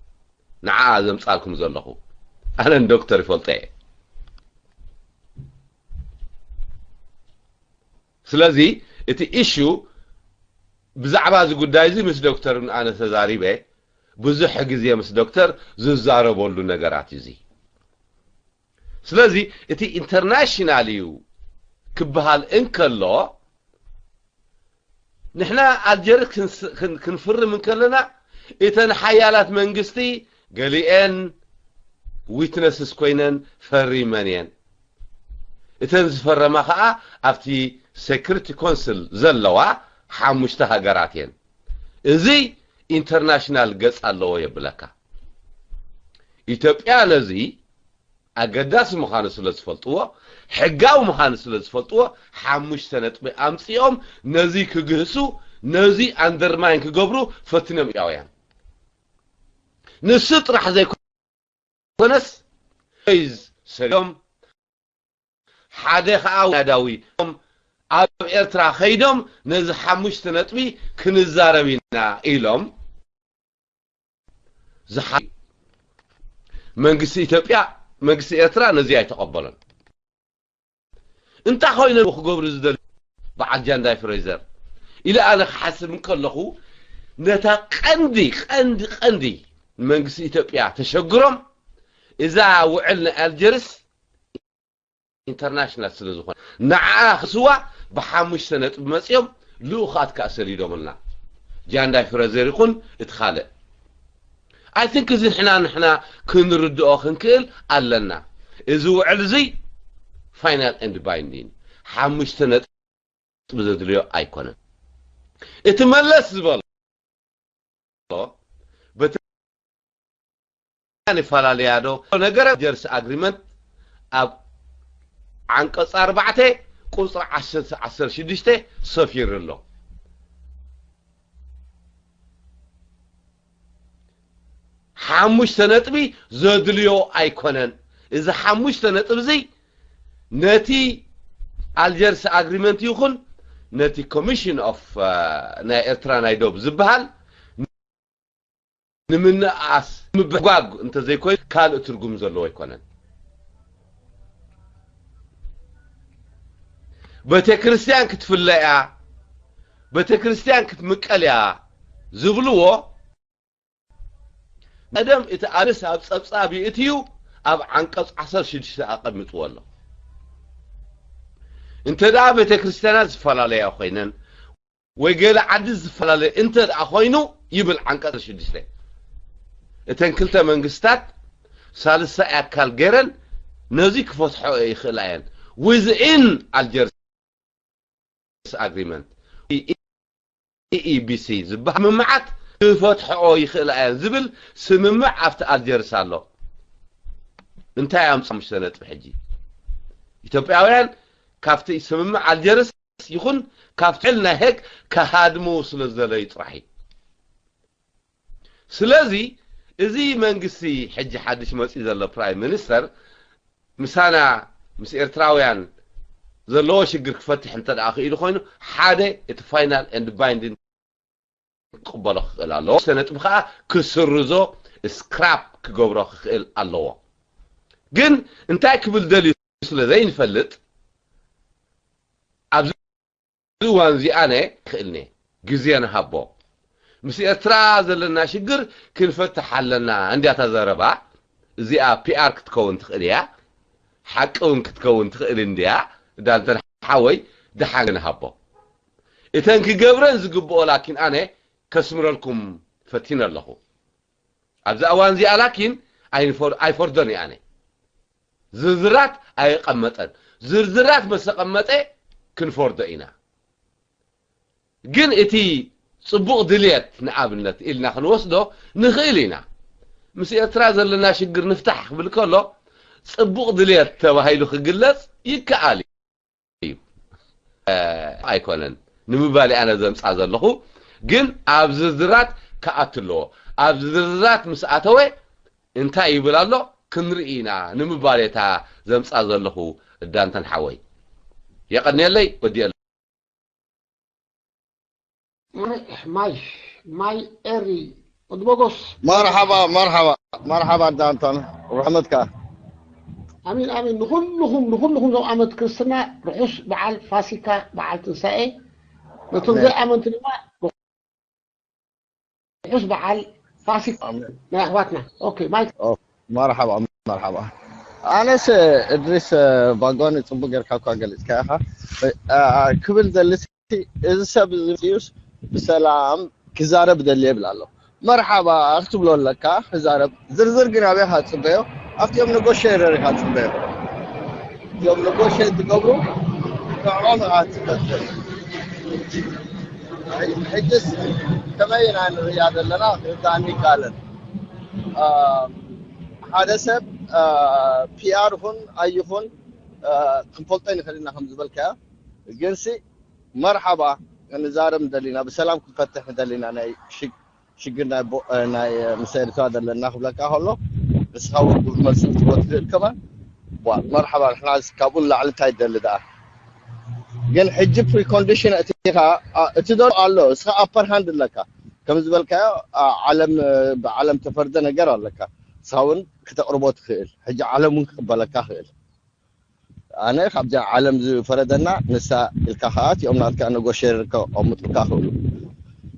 ንዓ ዘምፃልኩም ዘለኹ ኣነን ዶክተር ይፈልጠ እየ። ስለዚ እቲ ኢሹ ብዛዕባ እዚ ጉዳይ እዚ ምስ ዶክተር ኣነ ተዛሪበ ብዙሕ ግዜ ምስ ዶክተር ዝዛረበሉ ነገራት እዩ እዚ። ስለዚ እቲ ኢንተርናሽናል እዩ ክበሃል እንከሎ ንሕና ኣልጀርስ ክንፍርም እንከለና እተን ሓያላት መንግስቲ ገሊኤን ዊትነስስ ኮይነን ፈሪመን እየን። እተን ዝፈረማ ከዓ ኣብቲ ሴኩሪቲ ኮንስል ዘለዋ ሓሙሽተ ሃገራት እየን። እዚ ኢንተርናሽናል ገፅ ኣለዎ የብለካ። ኢትዮጵያ ነዚ ኣገዳሲ ምዃኑ ስለ ዝፈልጥዎ ሕጋዊ ምዃኑ ስለ ዝፈልጥዎ ሓሙሽተ ነጥቢ ኣምፂኦም ነዚ ክግህሱ ነዚ ኣንደርማይን ክገብሩ ፈትኖም ኢትዮጵያውያን ንሱ ጥራሕ ዘይኮነ ዘይኮነስ፣ ሰሪዮም ሓደ ከዓ ናዳዊ ኣብ ኤርትራ ከይዶም ነዚ ሓሙሽተ ነጥቢ ክንዛረብ ኢና ኢሎም ዝሓ-፣ መንግስቲ ኢትዮጵያ፣ መንግስቲ ኤርትራ ነዚ ኣይተቐበሎን። እንታይ ኮይኖም ክገብሩ ዝደልዩ በዓል ጃንዳይ ፍሬዘር ኢለ ኣነ ክሓስብ እንከለኹ፣ ነታ ቀንዲ፣ ቀንዲ፣ ቀንዲ ንመንግስቲ ኢትዮጵያ ተሸግሮም፣ እዛ ውዕል ናይ ኣልጀርስ ኢንተርናሽናል ስለ ዝኾነ፣ ንዓኣ ክስዋ ብሓሙሽተ ነጥቢ መጺኦም፣ ልኡኻት ከኣ ሰዲዶምልና። ጃንዳይ ፍሬዘር ይኹን እቲ ካልእ። I think እዚ ንሕና፣ ንሕና ክንርድኦ ክንክእል ኣለና። እዚ ውዕል እዚ ፋይናል ኤንድ ባይንዲንግ ሓሙሽተ ነጥቢ ዘድልዮ ኣይኮነን። እቲ መለስ ዝበሎ በቲ ይፈላለያ ዶ? ነገረ ጀርስ ኣግሪመንት ኣብ ዓንቀጽ ኣርባዕተ ቁጽሪ ዓሰርተ፣ ዓሰርተ ሽዱሽተ ሰፊሩ ኣሎ። ሓሙሽተ ነጥቢ ዘድልዮ ኣይኮነን። እዚ ሓሙሽተ ነጥቢ እዚ ነቲ ኣልጀርስ ኣግሪመንት ይኹን ነቲ ኮሚሽን ኦፍ፣ አ፣ ናይ ኤርትራ ናይ ዶብ ዝበሃል ንምንኣስ፣ ምብሕጓግ እንተዘይኮይኑ ካልእ ትርጉም ዘለዎ ኣይኮነን። ቤተክርስትያን ክትፍለ እያ፣ ቤተክርስትያን ክትምቀል እያ ዝብልዎ፣ ቀደም እቲ ኣርእስ ኣብ ጸብጻብ ይእትዩ ኣብ ዓንቀጽ ዓሰርተ ሽዱሽተ ኣቐሚጥዎ ኣሎ። እንተ ደኣ ቤተክርስትያናት ዝፈላለያ ኮይነን ወይ ገለ ዓዲ ዝፈላለ እንተ ደኣ ኮይኑ ይብል ዓንቀጽ ሽዱሽተ። እተን ክልተ መንግስታት ሳልሳይ ኣካል ገይረን ነዚ ክፈትሖ ይኽእላ እየን። Within ኣልጀርስ ኣግሪመንት፣ ኢኢቢሲ ዝበሃል ስምምዓት ክፈትሖ ይኽእላ እየን ዝብል ስምምዕ ኣብቲ ኣልጀርስ ኣሎ። እንታይ ኣምጽኦም? ሓሙሽተ ነጥቢ። ሕጂ ኢትዮጵያውያን ካብቲ ስምምዕ ኣልጀርስ ይኹን ካብቲ ውዕል ናይ ሄግ ክሃድሙ ስለ ዝደለዩ ጥራሕ እዩ። ስለዚ እዚ መንግስቲ ሕጂ ሓድሽ መጺኡ ዘሎ ፕራይም ሚኒስተር ምሳና ምስ ኤርትራውያን ዘለዎ ሽግር ክፈትሕ እንተ ደኣ ክኢሉ ኮይኑ ሓደ እቲ ፋይናል ኤንድ ባይንዲንግ ክቕበሎ ክኽእል ኣለዎ። ሰነጥብ ከዓ ክስርዞ ስክራፕ ክገብሮ ክኽእል ኣለዎ። ግን እንታይ ክብል ደልዩ ስለ ዘይንፈልጥ ኣብዚ እዋን እዚኣ ነ ክእልኒ ግዜ ንሃቦ። ምስ ኤርትራ ዘለና ሽግር ክንፈትሕ ኣለና እንዲያ እታ ዘረባ። እዚኣ ፒኣር ክትከውን ትኽእል እያ፣ ሓቂ እውን ክትከውን ትኽእል እንድያ። ዳንተን ሓወይ ደሓን ንሃቦ። እተን ክገብረን ዝግብኦ ላኪን ኣነ ከስምረልኩም ፈቲነ ኣለኹ። ኣብዚ እዋን እዚኣ ላኪን ኣይንፈር-፣ ኣይፈርዶን እየ ኣነ። ዝርዝራት ኣየቐመጠን። ዝርዝራት መስ ተቐመጠ ክንፈርዶ ኢና። ግን እቲ ጽቡቕ ድልየት ንኣብነት ኢልና ክንወስዶ ንኽእል ኢና። ምስ ኤርትራ ዘለና ሽግር ንፍታሕ ክብል ከሎ ጽቡቕ ድልየት ተባሂሉ ክግለጽ ይከኣል እዩ። እ፣ ኣይኮነን ንምባል ኣነ ዘምጻ ዘለኹ፣ ግን ኣብ ዝርዝራት ክኣቱ ኣለዎ። ኣብ ዝርዝራት ምስ ኣተወ እንታይ ይብል ኣሎ ክንርኢ ኢና ንምባል እየ እታ ዘምጻ ዘለኹ ዳንተን ሓወይ። የቐንየለይ፣ ወዲኤለይ። ማይ ማይ ኤሪ ወዲ ሞጎስ መርሓባ መርሓባ መርሓባ ዳንተን ርሕመትካ ኣሚን ኣሚን ንኩልኹም ንኩልኹም ዞም ዓመት ክርስትና ርሑስ በዓል ፋሲካ በዓል ትንሳኤ ነቶም ዘይኣመንቲ ድማ ርሑስ በዓል ፋሲካ ናይ ኣሕዋትና ኦኬ ማይክ መርሓባ መርሓባ ኣነስ እድሪስ ባጓኒ ፅቡቅ ጌርካ እኳ ገሊፅካ ኢኻ ክብል ዘልስ እዚ ሰብ ዝምፅኡስ ብሰላም ክዛረብ ደሊ ይብል ኣሎ መርሓባ ክትብሎ ኣለካ ክዛረብ ዝርዝር ግን ኣበይ ካፅበዮ ኣብቲኦም ንጎሸ ረሪካ ፅበዮ እቲኦም ንጎሸ ትገብሩ ንዕኦም ኢኻ ትፈትሕ ሕጅስ ከመይ ኢና ንርእያ ዘለና ክርዳእኒ ይከኣለን ሓደ ሰብ ፒኣር ይኹን ኣይኹን ክንፈልጦ ንኽእል ኢና ከም ዝበልካዮ ግንሲ መርሓባ ንዛረብ ንደሊና ብሰላም ክንፈትሕ ንደሊና ናይ ሽግ- ሽግር ናይ ቦ- ናይ ምስ ኤርትራ ዘለና ክብለካ ከሎ ንስኻ እውን ግብሪ መልሲ ክትህቦ ትኽእል ከማን። ዋ፣ መርሓባ፣ ንሕና ካብኡ ንላዕሊ እንታይ ትደሊ ደኣ? ግን ሕጂ ፕሪኮንዲሽን እቲ ኻ፣ ኣ፣ እቲ ዶ ኣሎ፣ እስኻ ኣፐር ሃንድ ኣለካ። ከም ዝበልካዮ፣ ኣ፣ ዓለም፣ ብዓለም ተፈርደ ነገር ኣለካ። ንስኻ እውን ክተቕርቦ ትኽእል። ሕጂ ዓለም እውን ክቕበለካ ክእል። ኣነ ካብዛ ዓለም ዝፈረደና ንሳ ኢልካ ከኣ እቲኦም ናትካ ነጎሽየር ከቐምጡልካ ክእሉ።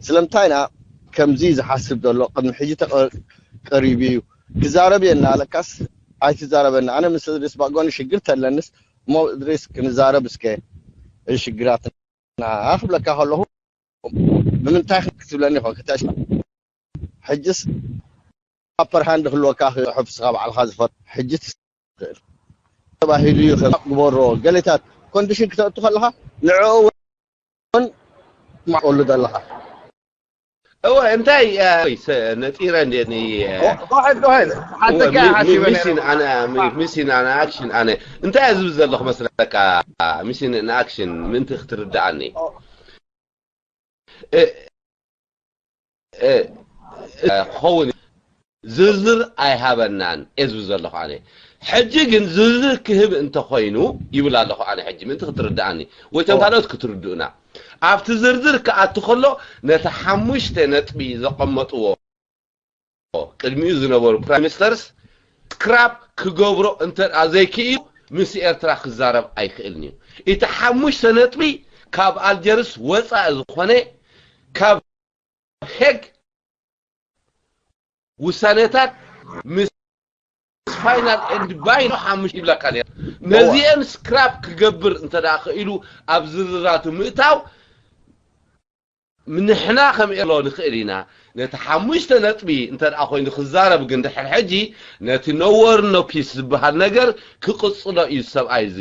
ስለምንታይ ኢና ከምዚ ዝሓስብ ዘሎ ቅድሚ ሕጂ ተቐ-፣ ቀሪቡ እዩ። ክዛረብ እየ እናበለካስ ኣይትዛረበና። ኣነ ምስ እድሪስ ባጎኒ ሽግር ተለንስ እሞ እድሪስ ክንዛረብ እስከ እዚ ሽግራትና ክብለካ ከለኹ ብምንታይ ክትብለኒ ይኾን ክተሽላ። ሕጅስ ኣፐር ሃንድ ክህልወካ ክሕፍስኻ ባዕልኻ ዝፈር ሕጂ ትኽእል ተባሂሉ እዩ። ከም ግበሮ ገሌታት ኮንዲሽን ክተእቱ ከለኻ ንዕኡ እውን ማቆሉ ዘለኻ። እወ እንታይ እ፣ ወይስ ነጢረ እንዴኒ Go ahead, go ahead. ሓተካ ሓሲበ ነይረ። ሚሲን ኣነ ሚሲን ኣነ ኣክሽን ኣነ እንታይ ዝብል ዘለኹ መስለካ? ሚሲን ኣነ ኣክሽን ምንቲ ክትርዳኣኒ እ፣ እ፣ እ፣ ክኸውን ዝርዝር ኣይሃበናን እየ ዝብል ዘለኹ ኣነ። ሕጂ ግን ዝርዝር ክህብ እንተኾይኑ ይብል ኣለኹ ኣነ። ሕጂ ምንቲ ክትርዳኣኒ ወይ ቶም ካልኦት ክትርድኡና ኣብቲ ዝርዝር ክኣቱ ከሎ ነቲ ሓሙሽተ ነጥቢ ዘቐመጥዎ ቅድሚኡ ዝነበሩ ፕራይም ሚኒስተርስ ስክራፕ ክገብሮ እንተ ደኣ ዘይክኢሉ ምስ ኤርትራ ክዛረብ ኣይክእልን እዩ። እቲ ሓሙሽተ ነጥቢ ካብ ኣልጀርስ ወፃኢ ዝኾነ ካብ ሄግ ውሳኔታት ምስ ፋይናል ኤንድ ባይንድ ሓሙሽተ ይብለካ ነይሩ። ነዚአን ስክራፕ ክገብር እንተ ደኣ ክኢሉ ኣብ ዝርዝራቱ ምእታው ንሕና ከም ኤሎ ንኽእል ኢና። ነቲ ሓሙሽተ ነጥቢ እንተ ደኣ ኮይኑ ክዛረብ ግን ድሕር ሕጂ ነቲ ነወር ኖ ፒስ ዝበሃል ነገር ክቕጽሎ እዩ ሰብኣይ እዚ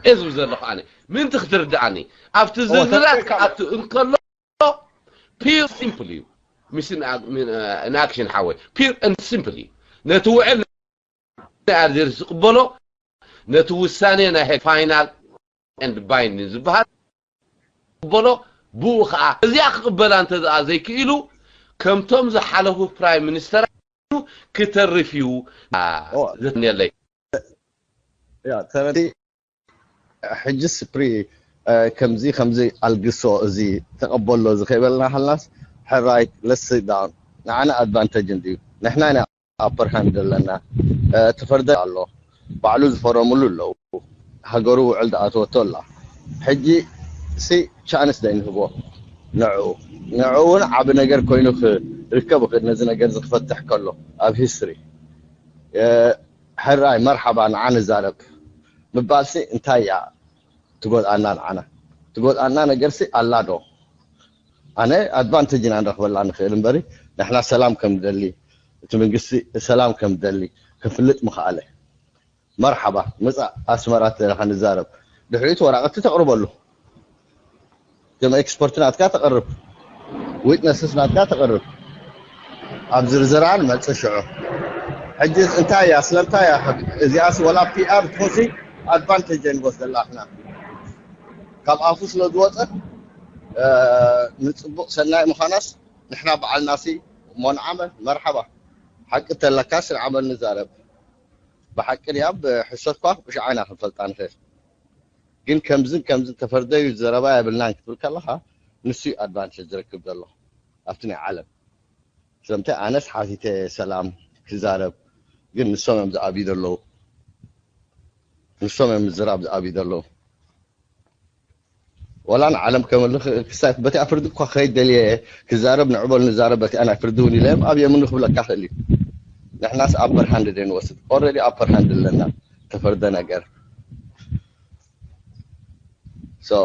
እየ ዝብል ዘለኹ ኣነ። ምንቲ ክትርድኣኒ ኣብቲ ዝርዝራት ክኣቱ እንከሎ ፒር ሲምፕል እዩ። ምስ ኢንኣክሽን ሓወይ ፒር ኤንድ ሲምፕል እዩ። ነቲ ውዕል ናይ ኣልጀርስ ዝቕበሎ ነቲ ውሳኔ ናይ ሄግ ፋይናል ኤንድ ባይንዲንግ ዝበሃል ክቕበሎ ብኡ ከዓ እዚኣ ክቕበላ እንተ ደኣ ዘይክኢሉ ከምቶም ዝሓለፉ ፕራይም ሚኒስተር ክተርፍ እዩ ዘትንየለይ። ሕጅስ ፕሪ ከምዚ ከምዚ ኣልግሶ እዚ ተቐበሎ እዚ ከይበልና ሃልናስ ሕራይ ለስ ዳውን ንዓና ኣድቫንተጅ እንድዩ ንሕና ኢና ኣፐር ሃንድ ዘለና ተፈርደ ኣሎ ባዕሉ ዝፈረምሉ ኣለዉ ሃገሩ ውዕል ዝኣተወቶ ኣላ ሕጂ ሲ ቻንስ ዶ ንህቦ ንዕኡ ንዕኡ እውን ዓቢ ነገር ኮይኑ ክርከብ ይኽእል ነዚ ነገር እዚ ክፈትሕ ከሎ ኣብ ሂስትሪ ሕራይ መርሓባ ንዓ ንዛረብ ምባልሲ እንታይ እያ ትጎድኣና ንዓና ትጎድኣና ነገርሲ ኣላ ዶ ኣነ ኣድቫንቴጅ ኢና ንረኽበላ ንኽእል እምበሪ ንሕና ሰላም ከም ንደሊ እቲ መንግስቲ ሰላም ከም ንደሊ ክፍልጥ ምኽኣለ መርሓባ ምፃእ ኣስመራ ተለካ ንዛረብ ድሕሪቱ ወራቐቲ ተቕርበሉ ከም ኤክስፐርት ናትካ ተቕርብ ዊትነስስ ናትካ ተቕርብ ኣብ ዝርዝራ ንመፅእ ሽዑ ሕጂ እንታይ እያ ስለምንታይ እያ እዚኣስ ወላ ፒኣር ትኾሲ ኣድቫንቴጅ ንወስደላ ኣሕና ካብ ኣፉ ስለ ዝወፀ ንፅቡቅ ሰናይ ምዃናስ ንሕና በዓልናሲ እሞ ንዓመ መርሓባ ሓቂ ተለካስ ንዓመ ንዛረብ ብሓቂ ድያ ብሕሰትኳ ብሽዓ ኢና ክንፈልጣ ንኽእል ግን ከምዝን ከምዝን ተፈርደዩ ዘረባ የብልናን ክትብል ከለኻ ንሱ እዩ ኣድቫንቴጅ ዝረክብ ዘሎ ኣብቲ ናይ ዓለም ስለምንታይ ኣነስ ሓቲተ ሰላም ክዛረብ ግን ንሶም እዮም ዝኣብዩ ዘለዉ ንሶም እዮም ምዝራብ ዝኣብዩ ዘለዉ ወላ ንዓለም ከመልኽ ክሳይ በቲ ኣፍርዲ እኳ ከይድ ደልየ ክዛረብ ንዕበል ንዛረብ በቲ ኣና ፍርዲ እውን ኢለ ኣብ የምኑ ክብለካ ክእል እዩ ንሕናስ ኣፐር ሃንድ ደንወስድ ኦረዲ ኣፐር ሃንድ ኣለና ተፈርደ ነገር so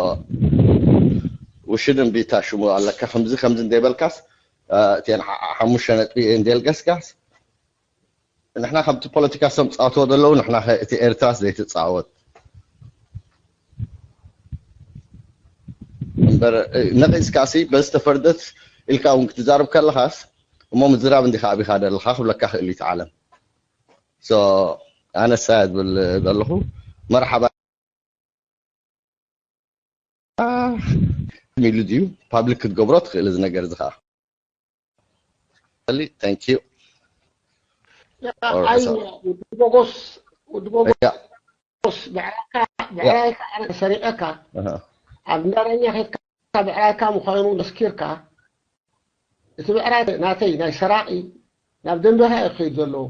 ውሽድን ቢታ ሽሙ ኣለካ ከምዚ ከምዚ እንደይበልካስ እቲን ሓሙሽተ ነጥቢ እንደልገስካስ ንሕና ከምቲ ፖለቲካ ሰም ፃወትዎ ዘለዉ ንሕና እቲ ኤርትራስ ዘይትፃወት እምበር ነቂፅካሲ በዚ ተፈርደት ኢልካ እውን ክትዛርብ ከለኻስ እሞ ምዝራብ እንዲካ ኣቢካ ዘለካ ክብለካ ክእል እዩ ዓለም ኣነ ሳያ ዝብል ዘለኹ መርሓባ ሚሉ ድዩ ፓብሊክ ክትገብሮ ትኽእል እዚ ነገር እዚ ከዓ thank you ኣይ ወዲ ቦጎስ ወዲ ቦጎስ ብዕራይካ ብዕራይካ ኣነ ሰሪቀካ ኣብ እንዳረኛ ከድካ ብዕራይካ ምዃኑ መስኪርካ እቲ ብዕራይ ናተይ ናይ ሰራቂ ናብ ደንበኻ እዩ ክኸይድ ዘለዎ።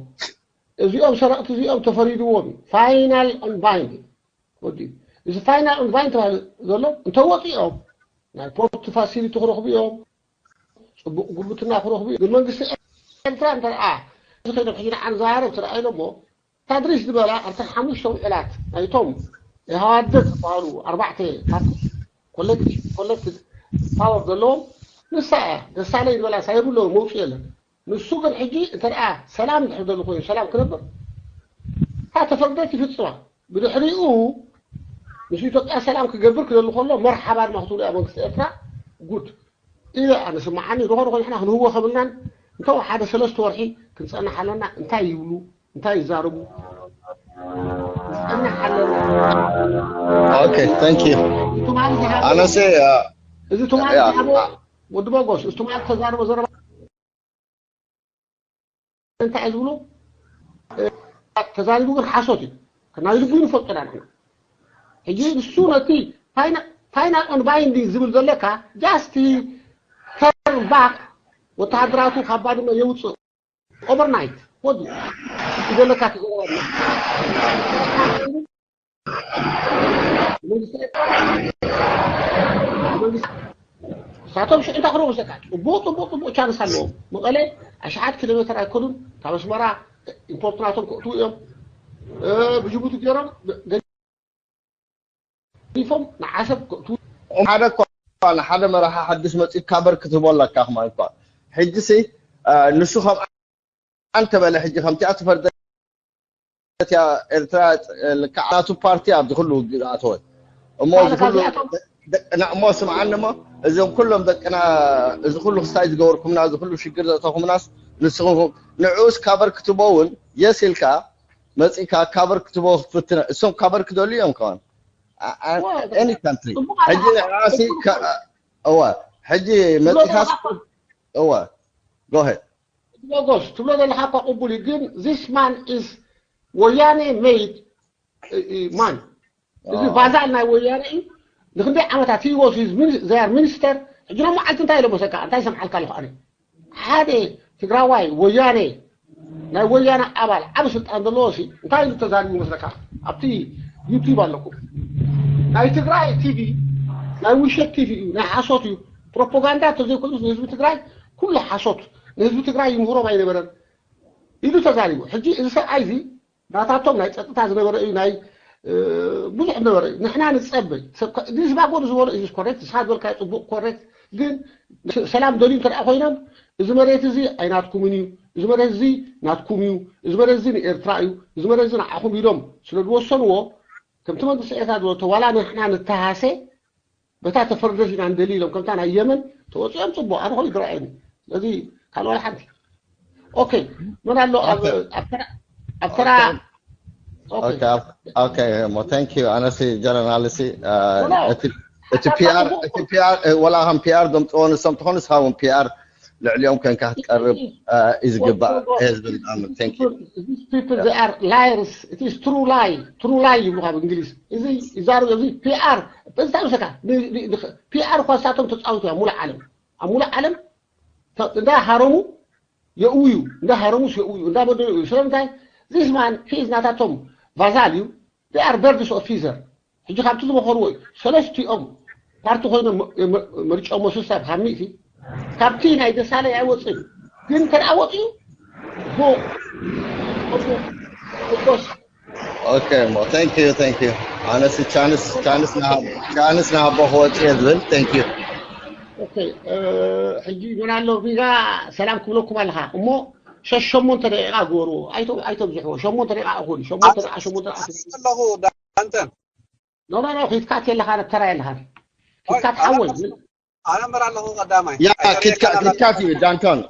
እዚኦም ሰረቕቲ እዚኦም ተፈሪድዎም እዩ። ፋይናል ኦን ባይንድ ወዲ እዚ ፋይናል ኦን ባይንድ ተባሂሉ ዘሎ እንተወፂኦም ናይ ፖርት ፋሲሊቲ ክረኽቡ እዮም። ፅቡቅ ጉርብትና ክረኽቡ እዮም። ግን መንግስቲ ኤርትራ እንተ ደኣ እዚ ከይዶም ሕጂ ንዓ ንዘራረብ ተረኣይሎ እሞ ታድሪስ ዝበላ ኣብተን ሓሙሽተ ውዕላት ናይቶም ኢህዋደግ ዝበሃሉ ኣርባዕተ ፓርቲ ኮሌክቲቭ ኮሌክቲቭ ፓወር ዘለዎም ንሳ እያ። ደሳለይ ዝበላ ሳይብሎ መውፅኡ የለን። ንሱ ግን ሕጂ እንተ ደኣ ሰላም እንድሕር ደሊ ኮይኑ ሰላም ክነብር እታ ተፈርደት ይፍፅማ። ብድሕሪኡ ምስ ኢትዮጵያ ሰላም ክገብር ክደሊ ከሎ መርሓባ ድማ ክትብሉ እያ መንግስቲ ኤርትራ። ጉድ ኢለ ኣነ ስምዓኒ። ዝኾነ ኮይኑ ንሕና ክንህወ ከብልናን እንተ ሓደ ሰለስተ ወርሒ ክንፀንሕ ኣለና። እንታይ ይብሉ እንታይ ይዛረቡ ክንፀንሕ ኣለና። Okay, thank you. ትማሊ ዝሃቦ ኣነሰ እዚ ትማሊ ዝሃቦ ወዲ ቦጎስ እዚ ትማሊ ተዛረቦ ዘረባ እንታይ ዝብሉ ተዛሪቡ ግን ሓሶት እዩ። ናይ ልቡ ንፈልጦ ኢና ንሕና። ሕጂ ንሱ ነቲ ፋይናል ኦን ባይንዲንግ ዝብል ዘለካ just turn back ወተሃደራቱ ካብ ባድመ የውፅእ ኦቨርናይት ወዲ ዘለካ ትዘረበና ንሳቶም ሽዑ እንታይ ክረቡ ሰካ ፅቡቅ ፅቡቅ ፅቡቅ ቻንስ ኣለዎም። መቐለ ኣሽሓት ኪሎ ሜትር ኣይከዱን ካብ ኣስመራ ኢምፖርት ናቶም ክእትዉ እዮም። ብጅቡቲ ገይሮም ገዲፎም ንዓሰብ ክእትዉ ሓደ እኳ ንሓደ መራሒ ሓድሽ መፂኡ ካበር ክትህቦ ኣለካ። ክማ እኳ ሕጂ ሲ ንሱ ከም ኣንተ በለ ሕጂ ከምቲኣ ትፈርደ እያ ኤርትራ ልክዓ ናቱ ፓርቲ ኣብዚ ኩሉ ውግእ ኣተወ እሞ እዚ ኩሉ እሞ ስምዓኒ እሞ እዞም ኩሎም ደቅና እዚ ኩሉ ክስታይ ዝገበርኩምና እዚ ኩሉ ሽግር ዘእተኹምናስ ንስኹም ንዕኡስ ካበር ክትቦ እውን የስ ኢልካ መፂካ ካበር ክትቦ ክትፍትነ እሶም ካበር ክደሉ እዮም ከዋን any country ሕጂ ንዕኣሲ እወ ሕጂ መፂካስ እወ go ahead ሎጎስ ትብሎ ዘለካ እኳ ቅቡል እዩ ግን this man is ወያኔ made man እዚ ቫዛል ናይ ወያነ እዩ። ንክንደይ ዓመታት he was his minister ሕጂ ሎም መዓልቲ እንታይ ኢሎ መሰካ እንታይ ይሰምዓልካ ኣለኹ ኣነ ሓደ ትግራዋይ ወያነ ናይ ወያነ ኣባል ዓብ ስልጣን ዘለዎ ሲ እንታይ ኢሉ ተዛሪቡ መስለካ ኣብቲ ዩቱብ ኣለኩም ናይ ትግራይ ቲቪ ናይ ውሸት ቲቪ እዩ ናይ ሓሶት እዩ ፕሮፓጋንዳ ተዘይኮይኑ ንህዝቢ ትግራይ ኩሉ ሓሶት ንህዝቢ ትግራይ ይምህሮም ኣይነበረን ኢሉ ተዛሪቡ ሕጂ እዚ ሰብኣይ እዚ ናታቶም ናይ ፀጥታ ዝነበረ እዩ ናይ ብዙሕ ነበረ እዩ ንሕና ንፀበይ ዝባጎ ዝበሎ እዩ ኮሬክት ንስኻ ዝበልካዮ ፅቡቅ ኮሬክት ግን ሰላም ደልዩ እንተ ኮይኖም እዚ መሬት እዚ ኣይናትኩምን እዩ እዚ መሬት እዚ ናትኩም እዩ እዚ መሬት እዚ ንኤርትራ እዩ እዚ መሬት እዚ ንዓኹም ኢሎም ስለ ዝወሰንዎ ከምቲ መንግስቲ ኤርትራ ዝበሎ ተዋላ ንሕና ንተሃሰ በታ ተፈርደት ኢና ንደሊ ኢሎም ከምታ ናይ የመን ተወፂኦም ፅቡቅ ኣነ ኮይኑ ዝረኣየኒ ስለዚ ካልእ ዋላ ሓንቲ ኦኬ መን ኣሎ ኣብ ተራ ኦኬ ሞ thank you ኣነሲ ጀረናልሲ እቲ ፒኣር እቲ ፒኣር ወላ ከም ፒኣር ደምፅዎ ንሶም ትኾኑ ስኻ እውን ፒኣር ልዕሊኦም ኮንካ ክትቀርብ እዩ ዝግባእ ህዝቢ ዝኣምን thank you ላየርስ እቲ ትሩ ላይ ትሩ ላይ ይብሉ ካብ እንግሊዝ እዚ ይዛረብ እዚ ፒኣር በዝታ ምሰካ ፒኣር እኳ ንሳቶም ተፃዊቱ ኣብ ሙሉእ ዓለም ኣብ ሙሉእ ዓለም እንዳ ሃረሙ የእውዩ እንዳ ሃረሙስ የእውዩ እንዳ በደሉ እዩ ስለምንታይ this man he is ናታቶም ቫዛል እዩ they are birds of feather ሕጂ ካብቲ ዝመኸርዎ እዩ ሰለስቲኦም ፓርቲ ኮይኖም መርጫሞ ስሳ ካብ ሚእቲ ካብቲ ናይ ደሳለይ ኣይወፅን ግን እንተ ወፅኡ Okay, well, thank you, thank you. ኣነስ ቻንስ ቻንስ ንሃቦ ክወፅእ ዝብል thank you. ሕጂ መን ኣሎ ቪጋ ሰላም ክብለኩም ኣለካ እሞ ሸሸሞንተ ደቂቃ ግበርዎ ኣይተብዝሕዎ ሸሞንተ ደቂቃ እኹል ሸሞንተ ደቂቃ ሸሞንተ ደቂቃ ኣለኹ ዳንተን ኖ ኖ ኖ ኪትካት የለኻ ነተራ የለኻ ኪትካት ሓወይ ኣነ እምበር ኣለኹ ቀዳማይ ያ ኪትካት እዩ ዳንቶን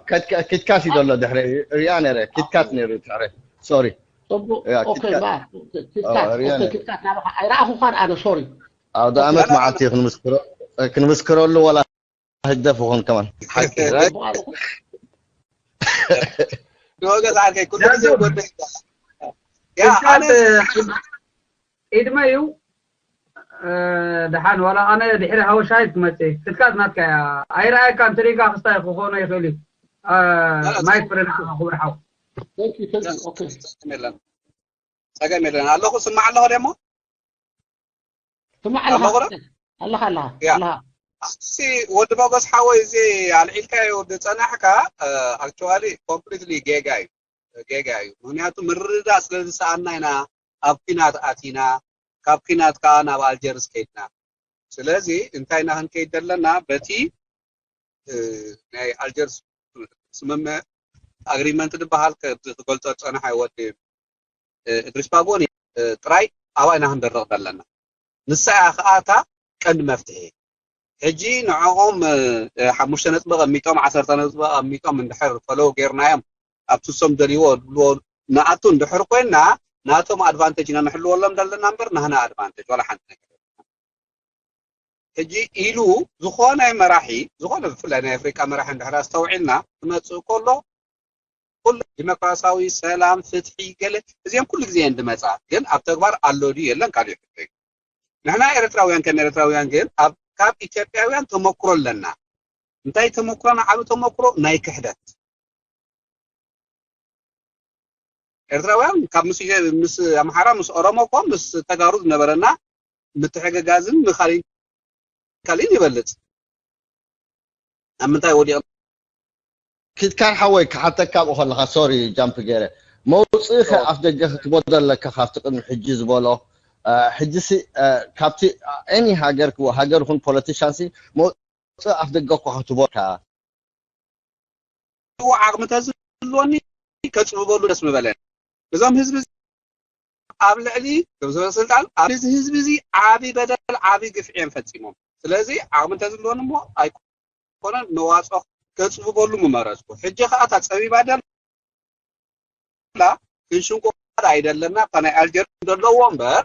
ኪትካት እዩ ዘሎ ድሕረ ሪኣ ነረ ኪትካት ነሩ ድሕረ sorry ኪትካት ኣይረኣኹኻን ኣነ sorry ኣውደ ኣመት መዓልቲ ክንምስክረሉ ወላ ህግደፍ ይኹን ከማን ሓቂ ንወገዝ ዓርከይ ኩሉ ግዜ ዳዱ፣ ጎድነ ይባላል። ያ፣ ፍትሓት ኣነ ኢድመ እዩ። እ፣ ደሓን ዋላ ኣነ ድሕሪ ሃወሻይት ክመጽእ ፍትካት ናትካ እያ። ኣይረኣየካ እንተሪእካ ክስታይ ክኾኖ ይኽእል እዩ። እ፣ ላ፣ ላ፣ ማይክ ፍረድካ ክቡር ሓው። Thank you, thank you. Okay. ጸገም የለን። ጸገም የለን። ኣለኹ፣ ስማዕ ኣለኹ ደሞ? ስማዕ ኣለኻ? ኣለኹ ዶ? ኣለኻ፣ ኣለኻ፣ ያ። ኣለኻ። እስቲ ወዲ ሞገስ ሓወይ፣ እዚ ኣልዒልካዮ ዝጸናሕካ፣ እ፣ ኣክቹዋሊ ኮምፕሊትሊ ጌጋ እዩ። ጌጋ እዩ። ምኽንያቱ ምርድዳእ ስለ ዝሰኣና ኢና ኣብ ኲናት ኣቲና፣ ካብ ኲናት ከኣ ናብ ኣልጀርስ ከይድና። ስለዚ እንታይ ኢና ክንከይድ ዘለና? በቲ፣ እ፣ ናይ ኣልጀርስ ስምምዕ ኣግሪመንት ዝበሃል ከ-፣ ክገልጾ ዝጸንሐ ወዲ፣ እ፣ እድሪስ ባጎኒ፣ እ፣ ጥራይ ኣብኣ ኢና ክንደርቕ ዘለና። ንሳ እያ ከኣ እታ ቀንዲ መፍትሒ። ሕጂ ንዕኦም፣ እ፣ ሓሙሽተ ነጥቢ ቀሚጦም፣ ዓሰርተ ነጥቢ ቀሚጦም እንድሕር ፈለው ጌርናዮም፣ ኣብቲ እሶም ደልይዎ ዝብልዎ ንኣቱ እንድሕር ኮይንና፣ ናቶም ኣድቫንቴጅ ኢና ንሕልወሎም ዘለና እምበር ናህና ኣድቫንቴጅ ዋላ ሓንቲ ነገር የለን። ሕጂ ኢሉ ዝኾነ መራሒ፣ ዝኾነ ብፍላይ ናይ ኣፍሪቃ መራሒ እንድሕር ኣስተውዒልና ክመጽእ ከሎ፣ ኩሉ ዲሞክራሲያዊ፣ ሰላም፣ ፍትሒ፣ ገለ እዚኦም ኩሉ ግዜ እየን ዝመጻ። ግን ኣብ ተግባር ኣሎ ድዩ የለን ካልእ ሕቶ እዩ። ንሕና ኤርትራውያን ከም ኤርትራውያን ግን ኣብ፣ ካብ ኢትዮጵያውያን ተመክሮ ኣለና። እንታይ ተመክሮና? ዓቢ ተመክሮ ናይ ክሕደት። ኤርትራውያን ካብ ምስ፣ ምስ ኣምሓራ፣ ምስ ኦሮሞ እኮ፣ ምስ ተጋሩ ዝነበረና ምትሕግጋዝን ምኻሊን ካሊን ይበልጽ። ኣብ ምንታይ ወዲቕና? ኪትካን ሓወይ፣ ክሓተካ ኣብኡ ከለኻ፣ ሶሪ ጃምፕ ገይረ። መውጽኢ ከ ኦ። ኣፍ ደገ ክትቦ ዘለካ ካብቲ ቅድሚ ሕጂ ዝበሎ፣ እ፣ ሕጂ ሲ፣ እ፣ ካብቲ፣ እ፣ ኤኒ ሃገር ክዎ-፣ ሃገር ይኹን ፖለቲሻን ሲ፣ መውጽኢ ኣፍ ደገ እኮ ክትቦካ። ዓቕሚ ተዝህልወኒ ከጽብበሉ ደስ ምበለኒ። እዞም ህዝቢ ኣብ ልዕሊ፣ እዞም ሰበስልጣን ኣብ ልዕሊ እዚ ህዝቢ እዚ ዓቢ በደል፣ ዓቢ ግፍዒ እዮም ፈጺሞም። ስለዚ ዓቕሚ እንተዝህልወኒ እሞ ኣይኮነን መዋጽኦ ከጽብበሉ ምመረጽኩ። ሕጂ ከኣ እታ ጸቢባ ደላ ክንሽንቆ ኣይደለና፣ እታ ናይ ኣልጀርስ ዘለዎ እምበር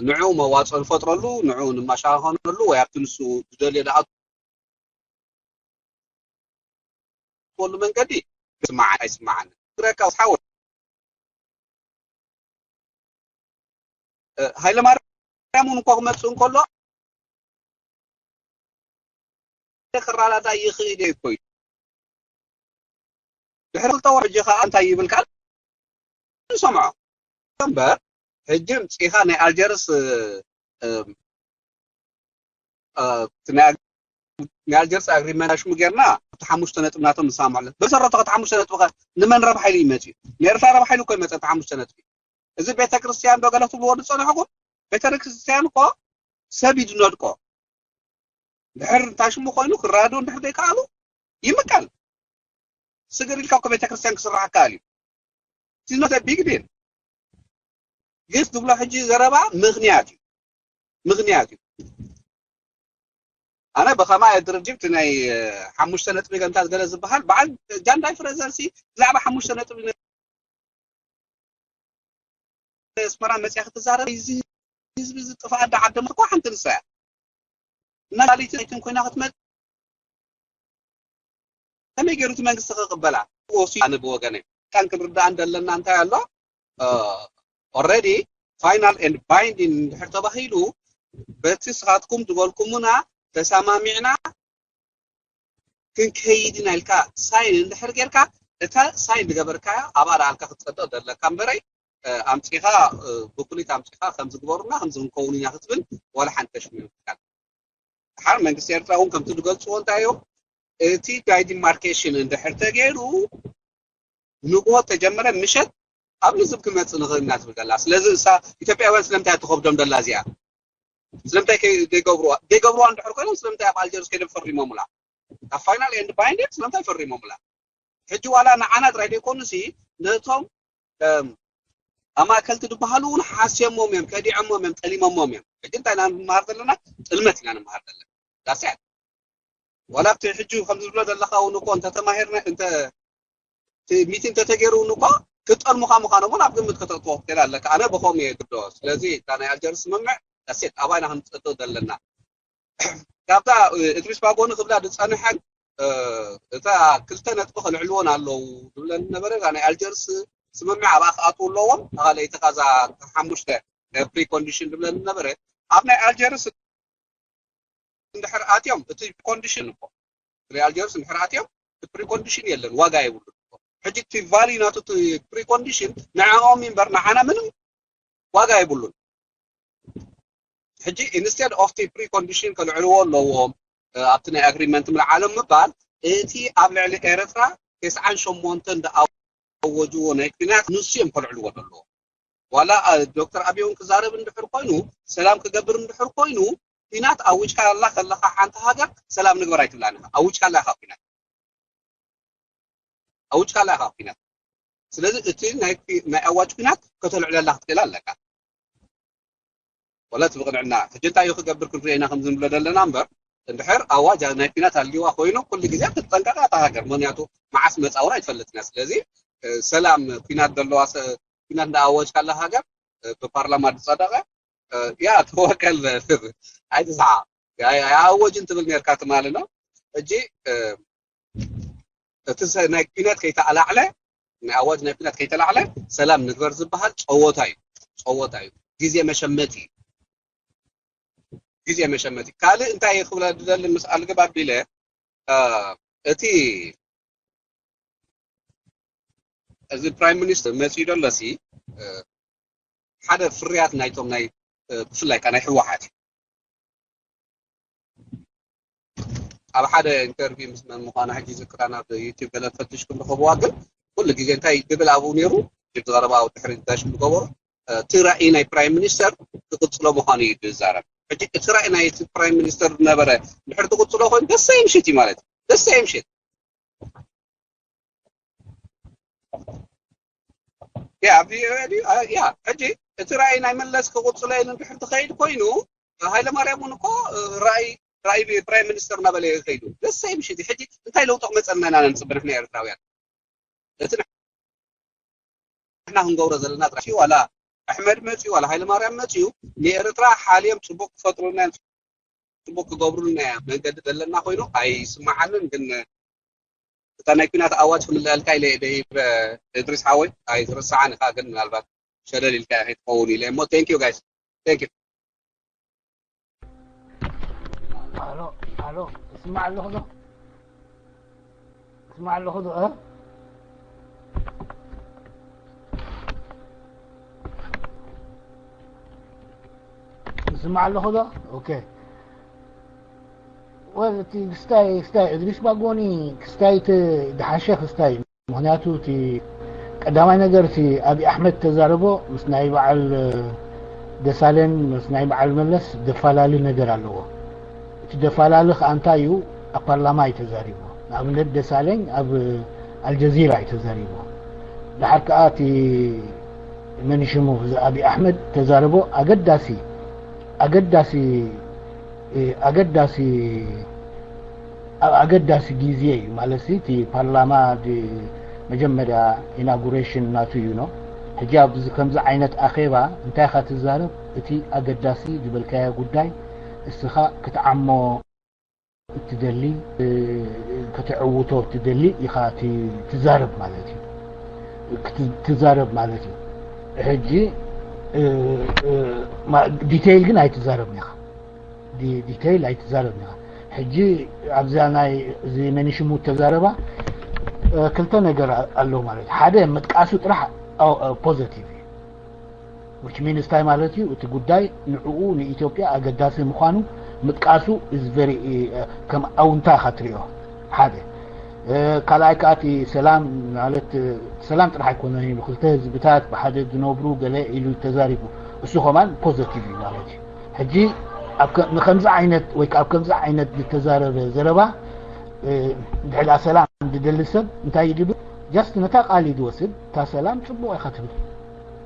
ንዕኡ መዋጽኦ ንፈጥረሉ፣ ንዕኡ ንመሻኸነሉ ወይ ኣብቲ ንሱ ዝደልዮ ዝኣቱ በሉ መንገዲ ይስማዓኒ ኣይስማዓኒ። ትረካ ሓወይ፣ እ፣ ሃይለማርያም እውን እኮ ክመጽእ እንከሎ ክረዳዳእ ይኽእል እየ እኮ ኢሉ። ድሕሪ ክልተ ወርሒ ሕጂ ኸኣ እንታይ ይብል ቃል ንሰምዖ እምበር፣ ሕጂ ምጺኻ ናይ ኣልጀርስ፣ እ፣ እ፣ እ፣ እቲ ናይ ኣግ-፣ ናይ ኣልጀርስ ኣግሪመንት ሽሙ ጌርና፣ እቲ ሓሙሽተ ነጥቢ ናቶም ንሰማምዓለን። ብመሰረቱ እቲ ሓሙሽተ ነጥቢ ኸ ንመን ረብሓ ኢሉ ይመጽእ እዩ? ንኤርትራ ረብሓ ኢሉ እኮ ይመጽእ እቲ ሓሙሽተ ነጥቢ። እዚ ቤተ ክርስቲያን ዶ ገለ ትብልዎ ዝጸናሕኩም? ቤተ ክርስቲያን እኮ ሰብ እዩ ዝነድቆ። ድሕር እንታይ ሽሙ ኮይኑ ክረዳድኡ እንድሕር ዘይከኣሉ ይምቀል። ስግር ኢልካ እኮ ቤተ ክርስቲያን ክስራሕ ይከኣል እዩ። It's not a big deal። ግን ዝብሎ ሕጂ ዘረባ ምኽንያት እዩ። ምኽንያት እዩ። ኣነ ብኸማይ ድርጅት ናይ፣ እ፣ ሓሙሽተ ነጥቢ ገምታት ገለ ዝበሃል በዓል ጃንዳይ ፍረዘር ሲ ብዛዕባ ሓሙሽተ ነጥቢ ኣስመራ መጽያ ክትዛረብ፣ እዚ ህዝቢ እዚ ጥፍኣት ደዓደመት እኮ ሓንቲ ንሳ እያ። እና ላሊትን ኣይትን ኮይና ክትመጽእ ከመይ ገይሩ እቲ መንግስቲ ክቕበላ? ወሲ ኣነ ብወገነይ፣ ካን ክንርዳእ እንደለና እንታይ ኣሎ? እ፣ ኦልሬዲ ፋይናል ኤንድ ባይንዲንግ እንድሕር ተባሂሉ፣ በቲ ስኻትኩም ዝበልኩምና ተሰማሚዕና ክንከይድ ኢና ኢልካ ሳይን እንድሕር ጌርካ፣ እታ ሳይን ዝገበርካያ ኣብኣ ደኣልካ ክትጸድቕ ዘለካ እምበረይ፣ እ፣ ኣምጺኻ፣ እ፣ ብኩሊት ኣምጺኻ ከምዚ ግበሩና፣ ከምዚ ክንከውን ኢና ክትብል ዋላ ሓንቲ ተሽሚዑ ትካል። ድሓር መንግስቲ ኤርትራ እውን ከምቲ ዝገልጽዎ እንታይ እዮም? እቲ ናይ ዲማርኬሽን እንድሕር ተገይሩ፣ ንግሆ ተጀመረ ምሸት ኣብ ልዝብ ክመጽእ ንኽእል ኢና ትብል ዘላ። ስለዚ እሳ ኢትዮጵያውያን ስለምንታይ እያ ትኸብዶም ዘላ እዚኣ? ስለምንታይ ከይ-፣ ዘይገብርዋ? ዘይገብርዋ እንድሕር ኮይኖም ስለምንታይ ኣብ ኣልጀርስ ከይዶም ፈሪሞምላ? ኣብ ፋይናል ኤንድ ባይንዲንግ ስለምንታይ ፈሪሞምላ? ሕጂ ዋላ ንዓና ጥራይ ዘይኮኑሲ ነቶም፣ እም፣ ኣማእከልቲ ዝበሃሉ እውን ሓስዮሞም እዮም፣ ከዲዖሞም እዮም፣ ጠሊሞሞም እዮም። ሕጂ እንታይ ኢና ንምሃር ዘለና? ጥልመት ኢና ንምሃር ዘለና። That's it። ዋላ ኣብቲ ሕጂ ከም ዝብሎ ዘለኻ እውን እኮ እንተተማሂርና፣ እንተ፣ እቲ ሚቲንግ እንተተገይሩ እውን እኮ ክጠልሙኻ ምዃኖም እውን ኣብ ግምት ከተእትዎ ክትክእል ኣለካ። ኣነ ብኸምኡ እየ ዝርድኦ። ስለዚ እታ ናይ ኣልጀርስ ስምምዕ that's it፣ ኣብኣ ኢና ክንጸድቕ ዘለና። ካብታ፣ እ፣ እድሪስ ባጎኒ ክብላ ዝጸንሐን እታ ክልተ ነጥቢ ከልዕልዎን ኣለዉ ዝብለን ነበረ። እዛ ናይ ኣልጀርስ ስምምዕ ኣብኣ ክኣትዉ ኣለዎም። እታ ካልኣይቲ እዛ ሓሙሽተ ፕሪኮንዲሽን ዝብለን ነበረ። ኣብ ናይ ኣልጀርስ እንድሕር ኣትዮም እቲ ኮንዲሽን እኮ ናይ ኣልጀርስ እንድሕር ኣትዮም እቲ ፕሪኮንዲሽን የለን፣ ዋጋ የብሉን። ሕጂ እቲ ቫሊ ናቱ እቲ ፕሪኮንዲሽን ንዕኦም እምበር ንዓና ምንም ዋጋ የብሉን። ሕጂ ኢንስቴድ ኦፍ ቲ ፕሪኮንዲሽን ከልዕልዎ ኣለዎም ኣብቲ ናይ ኣግሪመንት ምልዓሎም ምባል እቲ ኣብ ልዕሊ ኤርትራ ተስዓን ሸሞንተን ዝኣወጅዎ ናይ ኩናት ንሱ እዮም ከልዕልዎ ዘለዎ። ዋላ ዶክተር ኣብይ እውን ክዛረብ እንድሕር ኮይኑ፣ ሰላም ክገብር እንድሕር ኮይኑ፣ ኩናት ኣዊጅካላ ከለኻ ሓንቲ ሃገር ሰላም ንግበር ኣይትብላን ኢኻ። ኣዊጅካላ ኢኻ ኩናት ኣውጅካላ ኢኻ ኩናት። ስለዚ እቲ ናይ ኣዋጅ ኩናት ከተልዕለላ ክትክእል ኣለካ። ወላ እቲ ብቕንዕና ሕጂ እንታይ እዩ ክገብር ክንሪኦ ኢና ከምዚ ንብሎ ዘለና እምበር፣ እንድሕር ኣዋጅ ናይ ኩናት ኣልዋ ኮይኑ ኩሉ ግዜ ክትጠንቀቕ እታ ሃገር። ምክንያቱ መዓስ መፃውራ ኣይትፈልጥና። ስለዚ ሰላም ኩናት ዘለዋ ኩናት እንዳኣወጅካላ ሃገር ብፓርላማ ዝፀደቐ ያ ተወከል ኣይትስሓ ኣይኣወጅን ትብል ነርካ ትማሊ ነው። ሕጂ እቲ ናይ ኩናት ከይተኣላዕለ ናይ ኣዋጅ ናይ ኩናት ከይተላዕለ ሰላም ንግበር ዝበሃል ፀወታ እዩ። ፀወታ እዩ። ግዜ መሸመቲ እዩ። ግዜ መሸመቲ። ካልእ እንታይ ክብለ ዝደሊ ምስ ኣልግብ ኣቢለ እቲ እዚ ፕራይም ሚኒስትር መፅኡ ደሎ ሲ ሓደ ፍርያት ናይቶም ናይ ብፍላይ ካ ናይ ህወሓት እዩ። ኣብ ሓደ ኢንተርቪው ምስ መን ምዃና ሕጂ ዝክራ ናብ ዩቲብ ገለ ፈትሽኩም ረኸብዋ። ግን ኩሉ ግዜ እንታይ ድብል ኣብኡ ነይሩ ዝቐረባ ኣብ ድሕሪ እንታይ ሽም ዝገበሩ እቲ ራእይ ናይ ፕራይም ሚኒስተር ክቕፅሎ ምዃኑ እዩ ዝዛረብ። ሕጂ እቲ ራእይ ናይ ፕራይም ሚኒስተር ዝነበረ ድሕሪ ትቕፅሎ ኮይኑ ደሰ ምሽት እዩ ማለት እዩ። ደሰ ምሽት ያ ያ ሕጂ እቲ ራእይ ናይ መለስ ክቕፅሎ ኢሉ እንድሕር ትኸይድ ኮይኑ ሃይለ ማርያም እውን እኮ ራእይ ራእይ ፕራይም ሚኒስተር እናበለ ይኸይዱ ደሰ ምሽት እዩ። ሕጂ እንታይ ለውጢ ክመፀና ኢና ነንፅበ ንሕና ኤርትራውያን? እቲ ንሕና ክንገብሮ ዘለና ጥራሕ ዋላ ኣሕመድ መፅዩ ዋላ ሃይለማርያም መፅዩ ንኤርትራ ሓልዮም ፅቡቅ ክፈጥሩልና እዮም፣ ፅቡቅ ክገብሩልና እዮም መንገዲ ዘለና ኮይኑ ኣይስማዓንን። ግን እታ ናይ ኩናት ኣዋጅ ክምልአልካ ኢለ ደይበ እድሪስ ሓወይ ኣይትርስዓን ኢኻ። ግን ምናልባት ሸለል ኢልካ ከይትኸውን ኢለ እሞ thank you guys thank you። ኣሎ ኣሎ እስማዕ ኣለኹ ዶ እስማዕ ኣለኹ ዶ እ እስማዕ ኣለኹ ዶ ኦኬ ወል እቲ ክስታይ ክስታይ እድሪስ ባጎኒ ክስታይ እቲ ድሓሸ ክስታይ ምኽንያቱ እቲ ቀዳማይ ነገር እቲ ኣብይ ኣሕመድ ተዛረቦ ምስ ናይ በዓል ደሳለኝ ምስ ናይ በዓል መለስ ደፋላሊ ነገር ኣለዎ። እቲ ደፋላሊ ከዓ እንታይ እዩ? ኣብ ፓርላማ እዩ ተዛሪቦ። ንኣብነት ደሳለኝ ኣብ ኣልጀዚራ እዩ ተዛሪቦ። ድሓር ከዓ እቲ መን ሽሙ እዚ ኣብይ ኣሕመድ ተዛረቦ ኣገዳሲ ኣገዳሲ ኣገዳሲ ኣብ ኣገዳሲ ግዜ እዩ ማለት እቲ ፓርላማ መጀመርያ ኢናጉሬሽን ናቱ እዩ ነው። ሕጂ ኣብዚ ከምዚ ዓይነት ኣኼባ እንታይ ኢኻ ትዛረብ? እቲ ኣገዳሲ ዝበልካዮ ጉዳይ እስኻ ክትዓሞ እትደሊ ከተዕውቶ እትደሊ ኢኻ ትዛረብ ማለት እዩ። ትዛረብ ማለት እዩ። ሕጂ ዲቴይል ግን ኣይትዛረብን ኢኻ። ዲቴይል ኣይትዛረብን ኢኻ። ሕጂ ኣብዛ ናይ እዚ መኒሽሙ ተዛረባ ክልተ ነገር ኣሎ ማለት እዩ። ሓደ ምጥቃሱ ጥራሕ ፖዘቲቭ እዩ። Which means እንታይ ማለት እዩ? እቲ ጉዳይ ንዕኡ ንኢትዮጵያ ኣገዳሲ ምዃኑ ምጥቃሱ is very ከም ኣውንታ ኢኻ ትሪኦ። ሓደ ካልኣይ ከዓ እቲ ሰላም ማለት ሰላም ጥራሕ ኣይኮነን ኢሉ ክልተ ህዝብታት ብሓደ ዝነብሩ ገለ ኢሉ ተዛሪቡ። እሱ ከማን ፖዘቲቭ እዩ ማለት እዩ። ሕጂ ንከምዚ ዓይነት ወይ ከዓ ኣብ ከምዚ ዓይነት ዝተዛረበ ዘረባ ድሕዳ ሰላም ዝደሊ ሰብ እንታይ ይድብል? ጃስት ነታ ቃል እዩ ዝወስድ። እታ ሰላም ፅቡቕ ኢኻ ትብል፣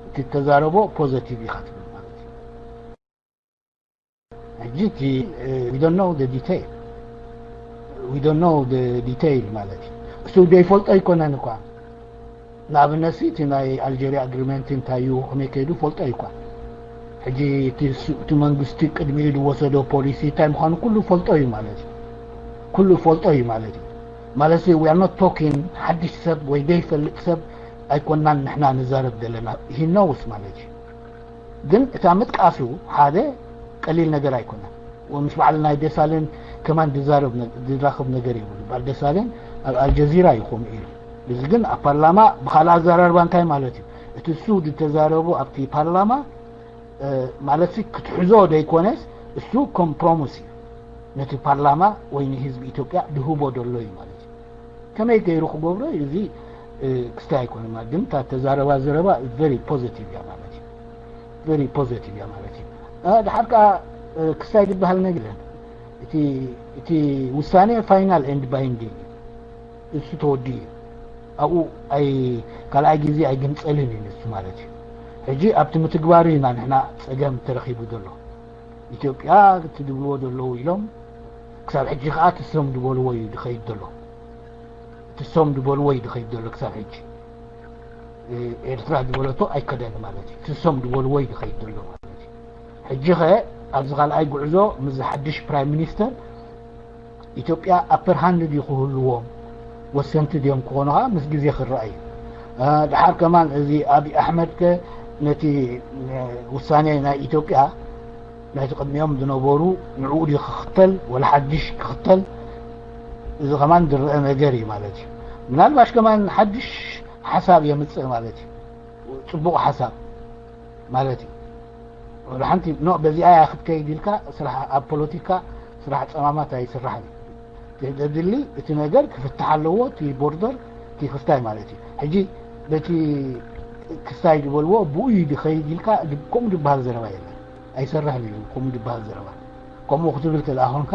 እቲ ተዛረቦ ፖዘቲቭ ኢኻ ትብል ማለት እዩ። ሕጂ እቲ we don't know the detail we don't know the detail ማለት እዩ። እሱ ዘይፈልጦ ኣይኮነን እኳ ንኣብነት እቲ ናይ ኣልጀርያ ኣግሪመንት እንታይ እዩ ከመይ ከይዱ ፈልጦ እዩ እኳ። ሕጂ እቲ መንግስቲ ቅድሚኡ ዝወሰዶ ፖሊሲ እንታይ ምዃኑ ኩሉ ፈልጦ እዩ ማለት እዩ። ኩሉ ፈልጦ እዩ ማለት እዩ። ማለት we are not talking ሓድሽ ሰብ ወይ ዘይፈልጥ ሰብ ኣይኮናን ንሕና ንዛረብ ዘለና። He knows ማለት እዩ። ግን እታ ምጥቃሱ ሓደ ቀሊል ነገር ኣይኮነን። ወምስ በዓል ናይ ደሳለን ከማን ድዛረብ ነ- ድራኸብ ነገር የብሉ። በዓል ደሳለን ኣብ ኣልጀዚራ እዩ ከምኡ ኢሉ። እዚ ግን ኣብ ፓርላማ ብካልእ ኣዘራርባ እንታይ ማለት እዩ? እቲ እሱ ዝተዛረቡ ኣብቲ ፓርላማ ማለት ክትሕዞ ደይኮነስ እሱ ኮምፕሮሚስ እዩ ነቲ ፓርላማ ወይ ንህዝቢ ኢትዮጵያ ድህቦ ደሎ እዩ ማለት እዩ። ከመይ ገይሩ ክገብሮ እዩ? እዚ ክስታይ ኣይኮነ ማለት ግን እታ ተዛረባ ዘረባ ቨሪ ፖዚቲቭ እያ ማለት እዩ። ቨሪ ፖዚቲቭ እያ ማለት እዩ። ድሓር ከዓ ክስታይ ዝበሃል ነገር የለን። እቲ ውሳኔ ፋይናል ኤንድ ባይንዲንግ እዩ። እሱ ተወዲኡ እዩ። ኣብኡ ኣይ ካልኣይ ግዜ ኣይግንጸልን እዩ ንሱ ማለት እዩ። ሕጂ ኣብቲ ምትግባሩ ኢና ንሕና ጸገም ተረኺቡ ዘሎ። ኢትዮጵያ እቲ ድብልዎ ዘለዉ ኢሎም ክሳብ ሕጂ ከዓ ትሶም ዝበልዎ እዩ ዝኸይድ ዘሎ። ትሶም ዝበልዎ እዩ ዝኸይድ ዘሎ ክሳብ ሕጂ። ኤርትራ ዝበለቶ ኣይከደን ማለት እዩ። ትሶም ዝበልዎ እዩ ዝኸይድ ዘሎ ማለት እዩ። ሕጂ ኸ ኣብዚ ካልኣይ ጉዕዞ ምስ ሓድሽ ፕራይም ሚኒስተር ኢትዮጵያ ኣፐር ሃንድ ድዩ ክህልዎም ወሰንቲ ድዮም ክኾኑ ከዓ ምስ ግዜ ክረኣ እዩ። ድሓር ከማን እዚ ኣብይ ኣሕመድ ከ ነቲ ውሳኔ ናይ ኢትዮጵያ ናይቲ ቅድሚኦም ዝነበሩ ንዕኡ ድዩ ክኽተል ወላ ሓድሽ ክኽተል እዚ ከማን ዝረአ ነገር እዩ ማለት እዩ። ምናልባሽ ከማን ሓድሽ ሓሳብ የምፅእ ማለት እዩ። ፅቡቕ ሓሳብ ማለት እዩ። ወላ ሓንቲ ኖ በዚኣ እያ ክትከይድ ኢልካ ስራሕ ኣብ ፖለቲካ ስራሕ ፀማማት ኣይስራሕን እዩ። ዘድሊ እቲ ነገር ክፍታሕ ኣለዎ። እቲ ቦርደር እቲ ክስታይ ማለት እዩ። ሕጂ በቲ ክስታይ ዝበልዎ ብኡ እዩ ዝኸይድ ኢልካ ከምኡ ዝበሃል ዘረባ የለን። ኣይሰርሕን እዩ ከምኡ ዝበሃል ዘረባ። ከምኡ ክትብል ተደኣ ኮንካ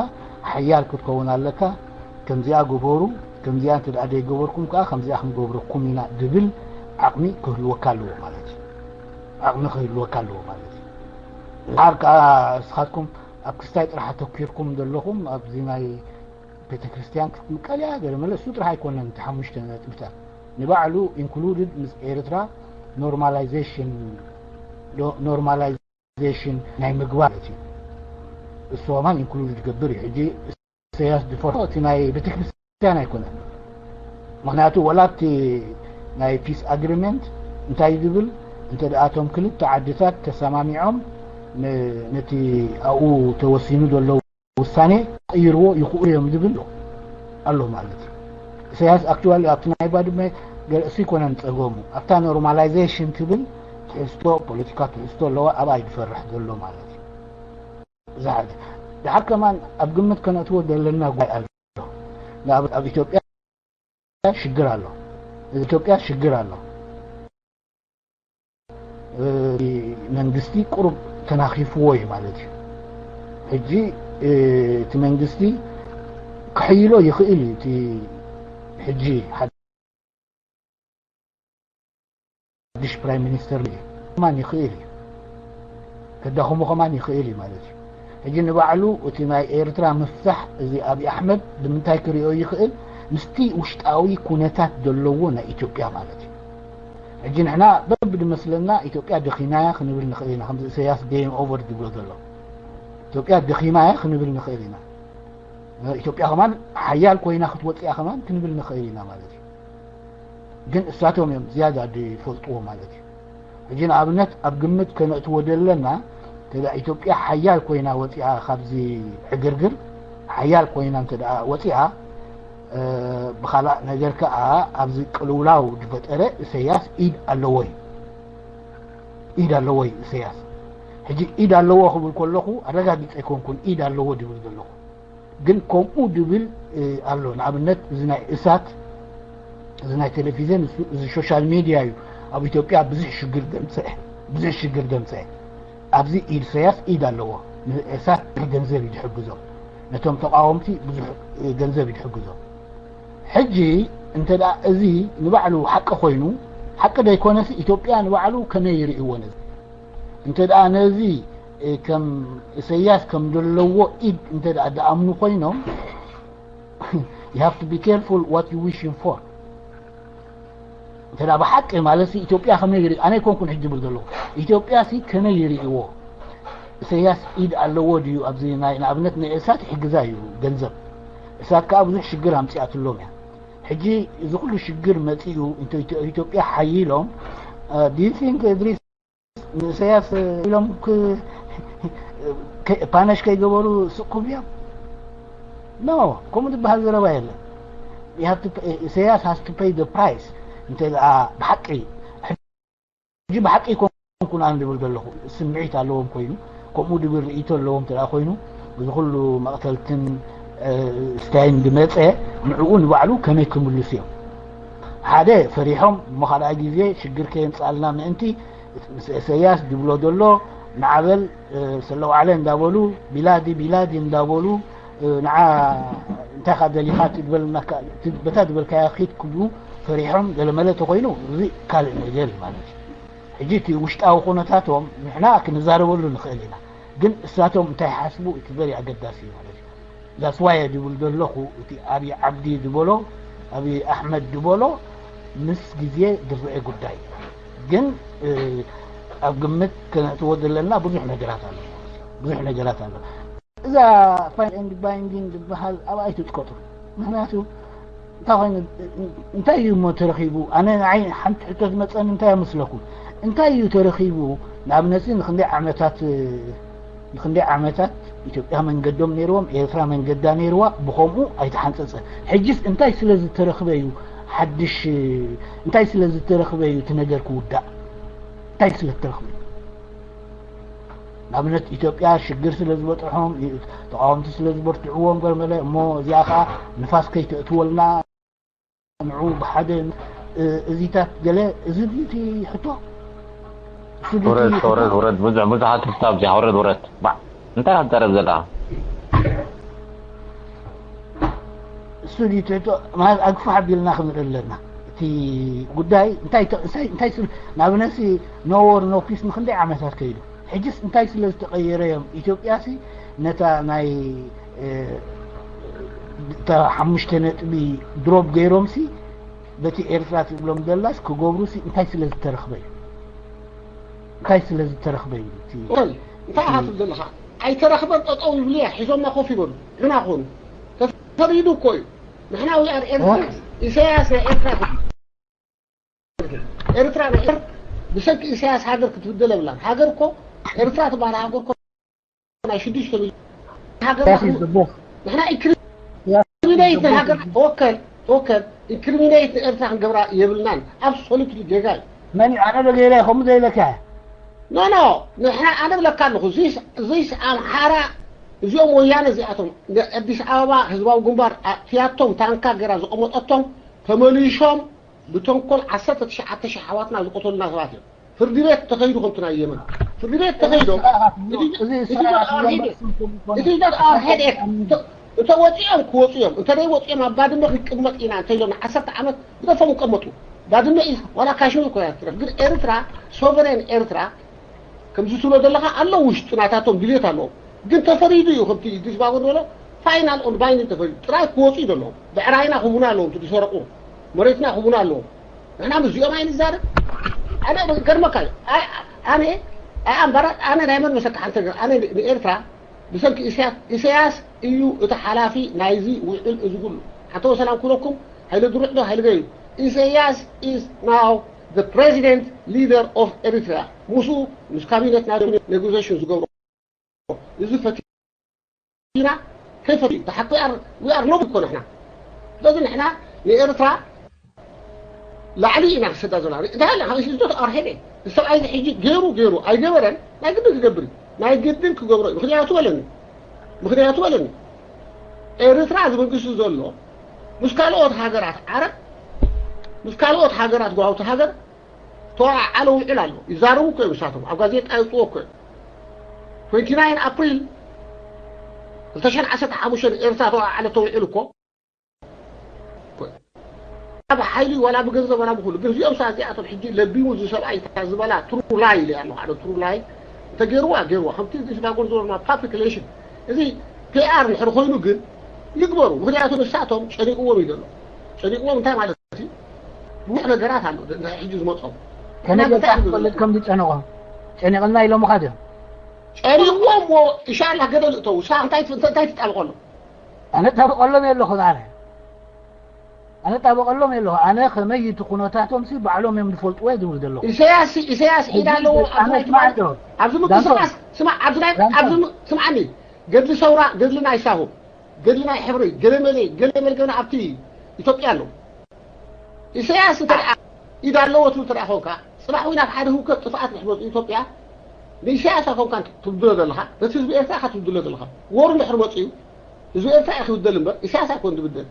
ሓያል ክትከውን ኣለካ። ከምዚኣ ግበሩ፣ ከምዚኣ እንተ ደኣ ዘይገበርኩም ከኣ ከምዚኣ ክንገብረኩም ኢና ዝብል ዓቕሚ ክህልወካ ኣለዎ ማለት እዩ። ዓቕሚ ክህልወካ ኣለዎ ማለት እዩ። ድሓር ከኣ ንስኻትኩም ኣብ ክስታይ ጥራሕ ኣተኲርኩም ዘለኹም ኣብዚ ናይ ቤተክርስትያን ክትምቀል እያ ገለ መለ እሱ ጥራሕ ኣይኮነን። እቲ ሓሙሽተ ነጥብታት ንባዕሉ ኢንክሉድድ ምስ ኤርትራ ኖርማላይዜሽን ኖርማላይዜሽን ናይ ምግባር ማለት እዩ። እሱ ከማን ኢንክሉድ ዝገብር እዩ። ሕጂ ኢሳያስ ድፈርሖ እቲ ናይ ቤተክርስትያን ኣይኮነን። ምክንያቱ ወላ እቲ ናይ ፒስ ኣግሪመንት እንታይ ዝብል እንተ ደኣ እቶም ክልተ ዓድታት ተሰማሚዖም ን- ነቲ ኣብኡ ተወሲኑ ዘሎ ውሳኔ ቀይርዎ ይኽእሉ እዮም ዝብል ኣሎ ማለት እዩ። ኢሳያስ ኣክቹዋሊ ኣብቲ ናይ ባድመ ገለ እሱ ይኮነን ጸገሙ ኣብታ ኖርማላይዜሽን ትብል ትሕዝቶ ፖለቲካ ትሕዝቶ ኣለዋ ኣብኣ ይድፈርሕ ዘሎ ማለት እዩ። እዛ ሓደ ድሓር ከማን ኣብ ግምት ከነእትዎ ዘለና ጉዳይ ኣሎ። ንኣብነት ኣብ ኢትዮጵያ ሽግር ኣሎ። ኢትዮጵያ ሽግር ኣሎ። መንግስቲ ቁሩብ ተናኺፍዎ እዩ ማለት እዩ። ሕጂ እቲ መንግስቲ ክሕይሎ ይኽእል እዩ። እቲ ሕጂ ሓድሽ ፕራይም ሚኒስተር ከማን ይኽእል እዩ። ከዳኽሞ ከማን ይኽእል እዩ ማለት እዩ። ሕጂ ንባዕሉ እቲ ናይ ኤርትራ ምፍታሕ እዚ ኣብይ ኣሕመድ ብምንታይ ክሪኦ ይኽእል? ምስቲ ውሽጣዊ ኩነታት ዘለዎ ናይ ኢትዮጵያ ማለት እዩ። ሕጂ ንሕና በብ ዝመስለና ኢትዮጵያ ደኺማያ ክንብል ንኽእል ኢና። ከምዚ ኢሳያስ ጌም ኦቨር ዝብሎ ዘሎ ኢትዮጵያ ደኺማያ ክንብል ንኽእል ኢና። ኢትዮጵያ ከማን ሓያል ኮይና ክትወፅያ ከማን ክንብል ንኽእል ኢና ማለት እዩ። ግን እሳቶም እዮም ዝያዳ ዝፈልጥዎ ማለት እዩ። ሕጂ ንኣብነት ኣብ ግምት ከነእትዎ ዘለና እንተ ኢትዮጵያ ሓያል ኮይና ወፂኣ ካብዚ ዕግርግር ሓያል ኮይና እንተ ወፂኣ ብካላእ ነገር ከዓ ኣብዚ ቅልውላው ዝፈጠረ ኢሳያስ ኢድ ኣለዎ እዩ። ኢድ ኣለዎ እዩ ኢሳያስ። ሕጂ ኢድ ኣለዎ ክብል ከለኹ ኣረጋጊፀ ኣይኮንኩን ኢድ ኣለዎ ድብል ዘለኹ። ግን ከምኡ ድብል ኣሎ። ንኣብነት እዚ ናይ እሳት እዚ ናይ ቴሌቪዝን እዚ ሶሻል ሚድያ እዩ ኣብ ኢትዮጵያ ብዙሕ ሽግር ዘምፀአ። ብዙሕ ሽግር ዘምፀአ ኣብዚ ኢሳያስ ኢድ ኣለዎ። ንእሳት ብዙሕ ገንዘብ እዩ ዝሕግዞ። ነቶም ተቃወምቲ ብዙሕ ገንዘብ እዩ ዝሕግዞ። ሕጂ እንተ ደኣ እዚ ንባዕሉ ሓቂ ኮይኑ ሓቂ ዘይኮነሲ ኢትዮጵያ ንባዕሉ ከመይ ይርእይዎ ነዚ? እንተ ደኣ ነዚ ከም ኢሳያስ ከም ዘለዎ ኢድ እንተ ደኣ ደኣምኑ ኮይኖም you have to be careful what you wishing for። እንተ ደኣ ብሓቂ ማለት ኢትዮጵያ ከመይ ይርኢ ኣነ ኣይኮንኩን ሕጂ ብል ዘለኹ ኢትዮጵያ ሲ ከመይ ይርእይዎ? ኢሳያስ ኢድ ኣለዎ ድዩ ኣብዚ ናይ ንኣብነት ንእሳት ይሕግዛ እዩ ገንዘብ እሳት ከዓ ብዙሕ ሽግር ኣምፂኣትሎም እያ። ሕጂ እዚ ኩሉ ሽግር መጺኡ፣ እንተ ኢትዮ-፣ ኢትዮጵያ ሓይሎም፣ እ፣ do you think እድሪስ ንእሰያስ ኢሎም ክ-፣ ከ-፣ ፓነሽ ከይገበሩ ስቕ ክብሉ እዮም? ኖ፣ ከምኡ ዝበሃል ዘረባ የለን። You have to pay፣ ኢሰያስ has to pay the price። እንተ ደኣ ብሓቂ፣ ሕጂ ብሓቂ ኣይኮንኩን ኣነ ዝብል ዘለኹ፣ ስምዒት ኣለዎም ኮይኑ፣ ከምኡ ዝብል ርእይቶ ኣለዎም እንተ ደኣ ኮይኑ፣ እዚ ኩሉ መቕተልትን፣ እ፣ ስታይን ዝመጸ ንዕኡ ንባዕሉ ከመይ ክምልሱ እዮም? ሓደ ፈሪሖም፣ እሞ ካልኣይ ግዜ ሽግር ከየምጽኣልና ምእንቲ ምስ ኢሰያስ ዝብሎ ዘሎ ንዓበል፣ እ፣ ሰለዋዕለ እንዳበሉ፣ ቢላዲ ቢላዲ እንዳበሉ፣ እ፣ ንዓ እንታይ ኢኻ ደሊኻ ትበልና፣ በታ ዝበልካያ ኪድ ክብሉ ፈሪሖም ገለመለ ተኾይኑ፣ እዚ ካልእ ነገር እዩ ማለት እዩ። ሕጂ እቲ ውሽጣዊ ኩነታቶም ንሕና ክንዛረበሉ ንኽእል ኢና፣ ግን እሳቶም እንታይ ይሓስቡ፣ እቲ very ኣገዳሲ እዩ ማለት እዩ። That's why ድብል ዘለኹ፣ እቲ ኣብይ ዓብዲ ዝበሎ፣ ኣብይ ኣሕመድ ዝበሎ ምስ ግዜ ዝረአ ጉዳይ እዩ። ግን፣ እ፣ ኣብ ግምት ከነእትዎ ዘለና ብዙሕ ነገራት ኣሎ። ብዙሕ ነገራት ኣሎ። እዛ ፋይን ኤንድ ባይንዲንግ ዝበሃል ኣብኣ ኣይትጽቀጡ። ምኽንያቱ እንታይ ኮይኑ፣ እንታይ እዩ እሞ ተረኺቡ? ኣነ ንዓይ ሓንቲ ሕቶ ዝመጸኒ እንታይ ይመስለኩም? እንታይ እዩ ተረኺቡ? ንኣብነት ንኽንደይ ዓመታት፣ ንኽንደይ ዓመታት ኢትዮጵያ መንገዶም ነይርዎም፣ ኤርትራ መንገዳ ነይርዋ፣ ብኸምኡ ኣይተሓንጸጸ። ሕጅስ እንታይ ስለ ዝተረኽበ እዩ ሓድሽ፣ እንታይ ስለ ዝተረኽበ እዩ እቲ ነገር ክውዳእ? እንታይ ስለ ዝተረኽበ እዩ? ንኣብነት ኢትዮጵያ ሽግር ስለ ዝበጽሖም፣ ተቃወምቲ ስለ ዝበርትዕዎም ገርመለ እሞ እዚኣ ኸዓ ንፋስ ከይተእትወልና ንዑ ብሓደ፣ እ፣ እዚታት ገለ፣ እዚ ድዩ እቲ ሕቶ? እሱ ድዩ እቲ ውረድ፣ ሕቶ? ውረድ፣ ውረድ፣ ብዙሕ፣ ብዙሕ ኣትሕቶ ኣብዚኣ፣ ውረድ፣ ውረድ። ባዕ፣ እንታይ ኢኻ ትዛረብ ዘለኻ? እሱ ድዩ እቲ ሕቶ? ማለት ኣግፍሕ ኣቢልና ክንርኢ ኣለና። እቲ ጉዳይ እንታይ ተ-፣ እንታይ፣ እንታይ ስለ፣ ንኣብነትሲ no war no peace ንኽንደይ ዓመታት ከይዱ? ሕጅስ እንታይ ስለ ዝተቐየረ እዮም ኢትዮጵያሲ ነታ ናይ፣ እ፣ እታ ሓሙሽተ ነጥቢ ድሮፕ ገይሮምሲ በቲ ኤርትራ ትብሎም ዘላስ ክገብሩሲ እንታይ ስለ ዝተረኽበ እዩ? እንታይ ስለ ዝተረኽበ እዩ? እቲ እንታይ ኢኻ ትብል ዘለኻ? ኣይተረኽበን፣ ጠጠው ይብሉ እያ፣ ሒዞማ ኮፍ ይበሉ። ግና ኹን ተፈሪዱ እኮ እዩ። ንሕና we are Eritreans። ኢሳያስ ናይ ኤርትራ ይኹን። ኤርትራ ናይ ኤር-፣ ብሰንኪ ኢሳያስ ሃገር ክትብደል የብላን። ሃገር እኮ፣ ኤርትራ ትበሃል ሃገር እኮ ናይ ሽዱሽተ ሚልዮን ሃገር ኢሳያስ እዩ። ንሕና ኢንክሪሚኔት ንሃገር፣ ተወከል፣ ተወከል፣ ኢንክሪሚኔት ንኤርትራ ክንገብራ የብልናን። ኣብሶሉትሊ ጌጋ እዩ። መን እዩ? ኣነ ዶ ገይረ? ከምኡ ዘይለካ። ኖ፣ ኖ፣ ንሕና፣ ኣነ ብለካ ኣለኹ፣ እዚስ፣ እዚስ ኣምሓራ፣ እዚኦም ወያነ እዚኣቶም፣ ኣዲስ ኣበባ ህዝባዊ ግንባር ኣእትያቶም፣ ታንካ ገይራ ዘቐመጠቶም፣ ተመሊሾም ብተንኮል ዓሰርተ ትሽዓተ ሺሕ ኣሕዋትና ዝቐተሉና ሰባት እዮም። ፍርዲ ቤት ተኸይዱ፣ ከምቲ ናይ የመን ፍርዲ ቤት ተኸይዶም፣ እዚ ስርዓት እዩ። እዚ ስርዓት እዩ። It is not our headache። It is not our headache። እተ-፣ እተ ወፂኦም ክወፁ እዮም። እንተ ደይ ወፂኦም ኣብ ባድመ ክንቅመጥ ኢና እንተ ኢሎም ዓሰርተ ዓመት ግደፎም ይቀመጡ። ባድመ ኢዝ ዋላ ካሽሚር እኮ እያ ትረፍ። ግን ኤርትራ ሶቨሬን ኤርትራ ከምዚ ትብሎ ዘለኻ ኣሎ ውሽጡ ናታቶም ድልየት ኣለዎም። ግን ተፈሪዱ እዩ፣ ከምቲ ዲስባጎ ዝበሎ ፋይናል ኦን ባይንዲንግ ተፈሪዱ። ጥራይ ክወፁ እዩ ዘለዎም። ብዕራይና ክቡና ኣለዎም እቲ ዝሰረቑ። መሬትና ክቡና ኣለዎም። ንሕና ምስዚኦም ኣይንዛረብ። ኣነ ገርመካ እዩ። ኣይ-፣ ኣነ፣ ኣይ ኣምባራ-፣ ኣነ ናይ መን መሰካ ሓንቲ ነገር፣ ኣነ ንኤርትራ ብሰንኪ ኢሳያስ፣ ኢሳያስ እዩ እቲ ሓላፊ ናይዚ ውዕል እዚ ኩሉ። ሓተወ ሰላም ኩለኩም፣ ሃይለ ድሩዕ ዶ ሃይለ ገዩ? ኢሳያስ is now the president leader of Eritrea። ሙሱ ምስ ካቢነት ናይ ኔጎሽሽን ዝገብሮ። እዚ ፈቲና ከይፈቲ፣ ብሓቂ we are፣ we are noble እኮ ንሕና። ስለዚ ንሕና ንኤርትራ ላዕሊ ኢና ክሰዳ ዘለና። እንታይ ኣለ፣ ካብ ሽቶ ተቃርሐ እየ። እዚ ሰብኣይ እዚ ሕጂ ገይሩ፣ ገይሩ፣ ኣይገበረን፣ ናይ ግድን ክገብር እዩ። ናይ ግድን ክገብሮ እዩ። ምኽንያቱ በለኒ። ምኽንያቱ በለኒ። ኤርትራ እዚ መንግስቲ ዘሎ ምስ ካልኦት ሃገራት ዓረብ፣ ምስ ካልኦት ሃገራት ጎረባብቲ ሃገር ተወዓዓለ ውዕል ኣሎ። ይዛረቡ እኮ እዮም ንሳቶም። ኣብ ጋዜጣ የውፅዎ እኮ እዮም። ትዌንቲ ናይን ኣፕሪል ክልተ ሽሕን ዓሰርተ ሓሙሽተን ኤርትራ ተወዓዓለቶ ውዕል እኮ ኣብ ሓይሊ ዋላ ብገንዘብ ዋላ ብኹሉ። ግን እዚኦም ሰ-፣ እዚኣቶም ሕጂ ለቢሙ እዚ ሰብኣይ እታ ዝበላ ትሩ ላይ ኢለ ኣለኹ። ሓደ ትሩ ላይ እንተገይርዋ፣ ገይርዋ። ከምቲ እዚ ሽማጎል ዝበሉና ፓብሊክ ሪሌሽን፣ እዚ ፒ ኣር እንድሕር ኮይኑ ግን ይግበሩ። ምኽንያቱ ንሳቶም ጨኒቕዎም እዩ ዘሎ። ጨኒቕዎም እንታይ ማለት እዩ? ብዙሕ ነገራት ኣሎ፣ ድ-፣ ድ-፣ ሕጂ ዝመጾም። ከመይ ጌርካ እንታይ ክትፈልጥ ከም ዝጨነቖም? ጨኒቕና ኢሎምኻ ድዮም? ጨኒቕዎም፣ ዎ፣ ኢንሻላህ ገደል እተው። ንስኻ እንታይ ት-፣ እንታይ ትጣብቐሎም? ኣነ ጣብቐሎም የለኹን ኣነ። ኣነ ጣበቀሎም የለኹ። ኣነ ከመይ እቲ ኩነታቶም ሲ ባዕሎም እዮም ዝፈልጥዎ እየ ዝብል ዘለኹ። ኢሳያስ ኢሳያስ ኢድ ኣለዎ ኣብዚ ናይ ትማሊ ኣብዚ ምቅስቃስ ስማዕ ኣብዚ ናይ ኣብዚ ስማዕኒ ገድሊ ሰውራ ገድሊ ናይ ሳሆ ገድሊ ናይ ሕብሪ ገለመለ ገለመለ ገና ኣብቲ ኢትዮጵያ ኣሎ። ኢሳያስ እንተ ኢድ ኣለዎ ትብል ተደኣ ኾንካ ጽባሕ ወይ ናብ ሓደ ህውከት ጥፍኣት ድሕር መፅኡ ኢትዮጵያ ንኢሳያስ ኣይኮንካን ትብድሎ ዘለኻ ነቲ ህዝቢ ኤርትራ ኢኻ ትብድሎ ዘለኻ። ወሩ ድሕር መፅኡ ህዝቢ ኤርትራ እዩ ክብደል እምበር ኢሳያስ ኣይኮን ዝብደል።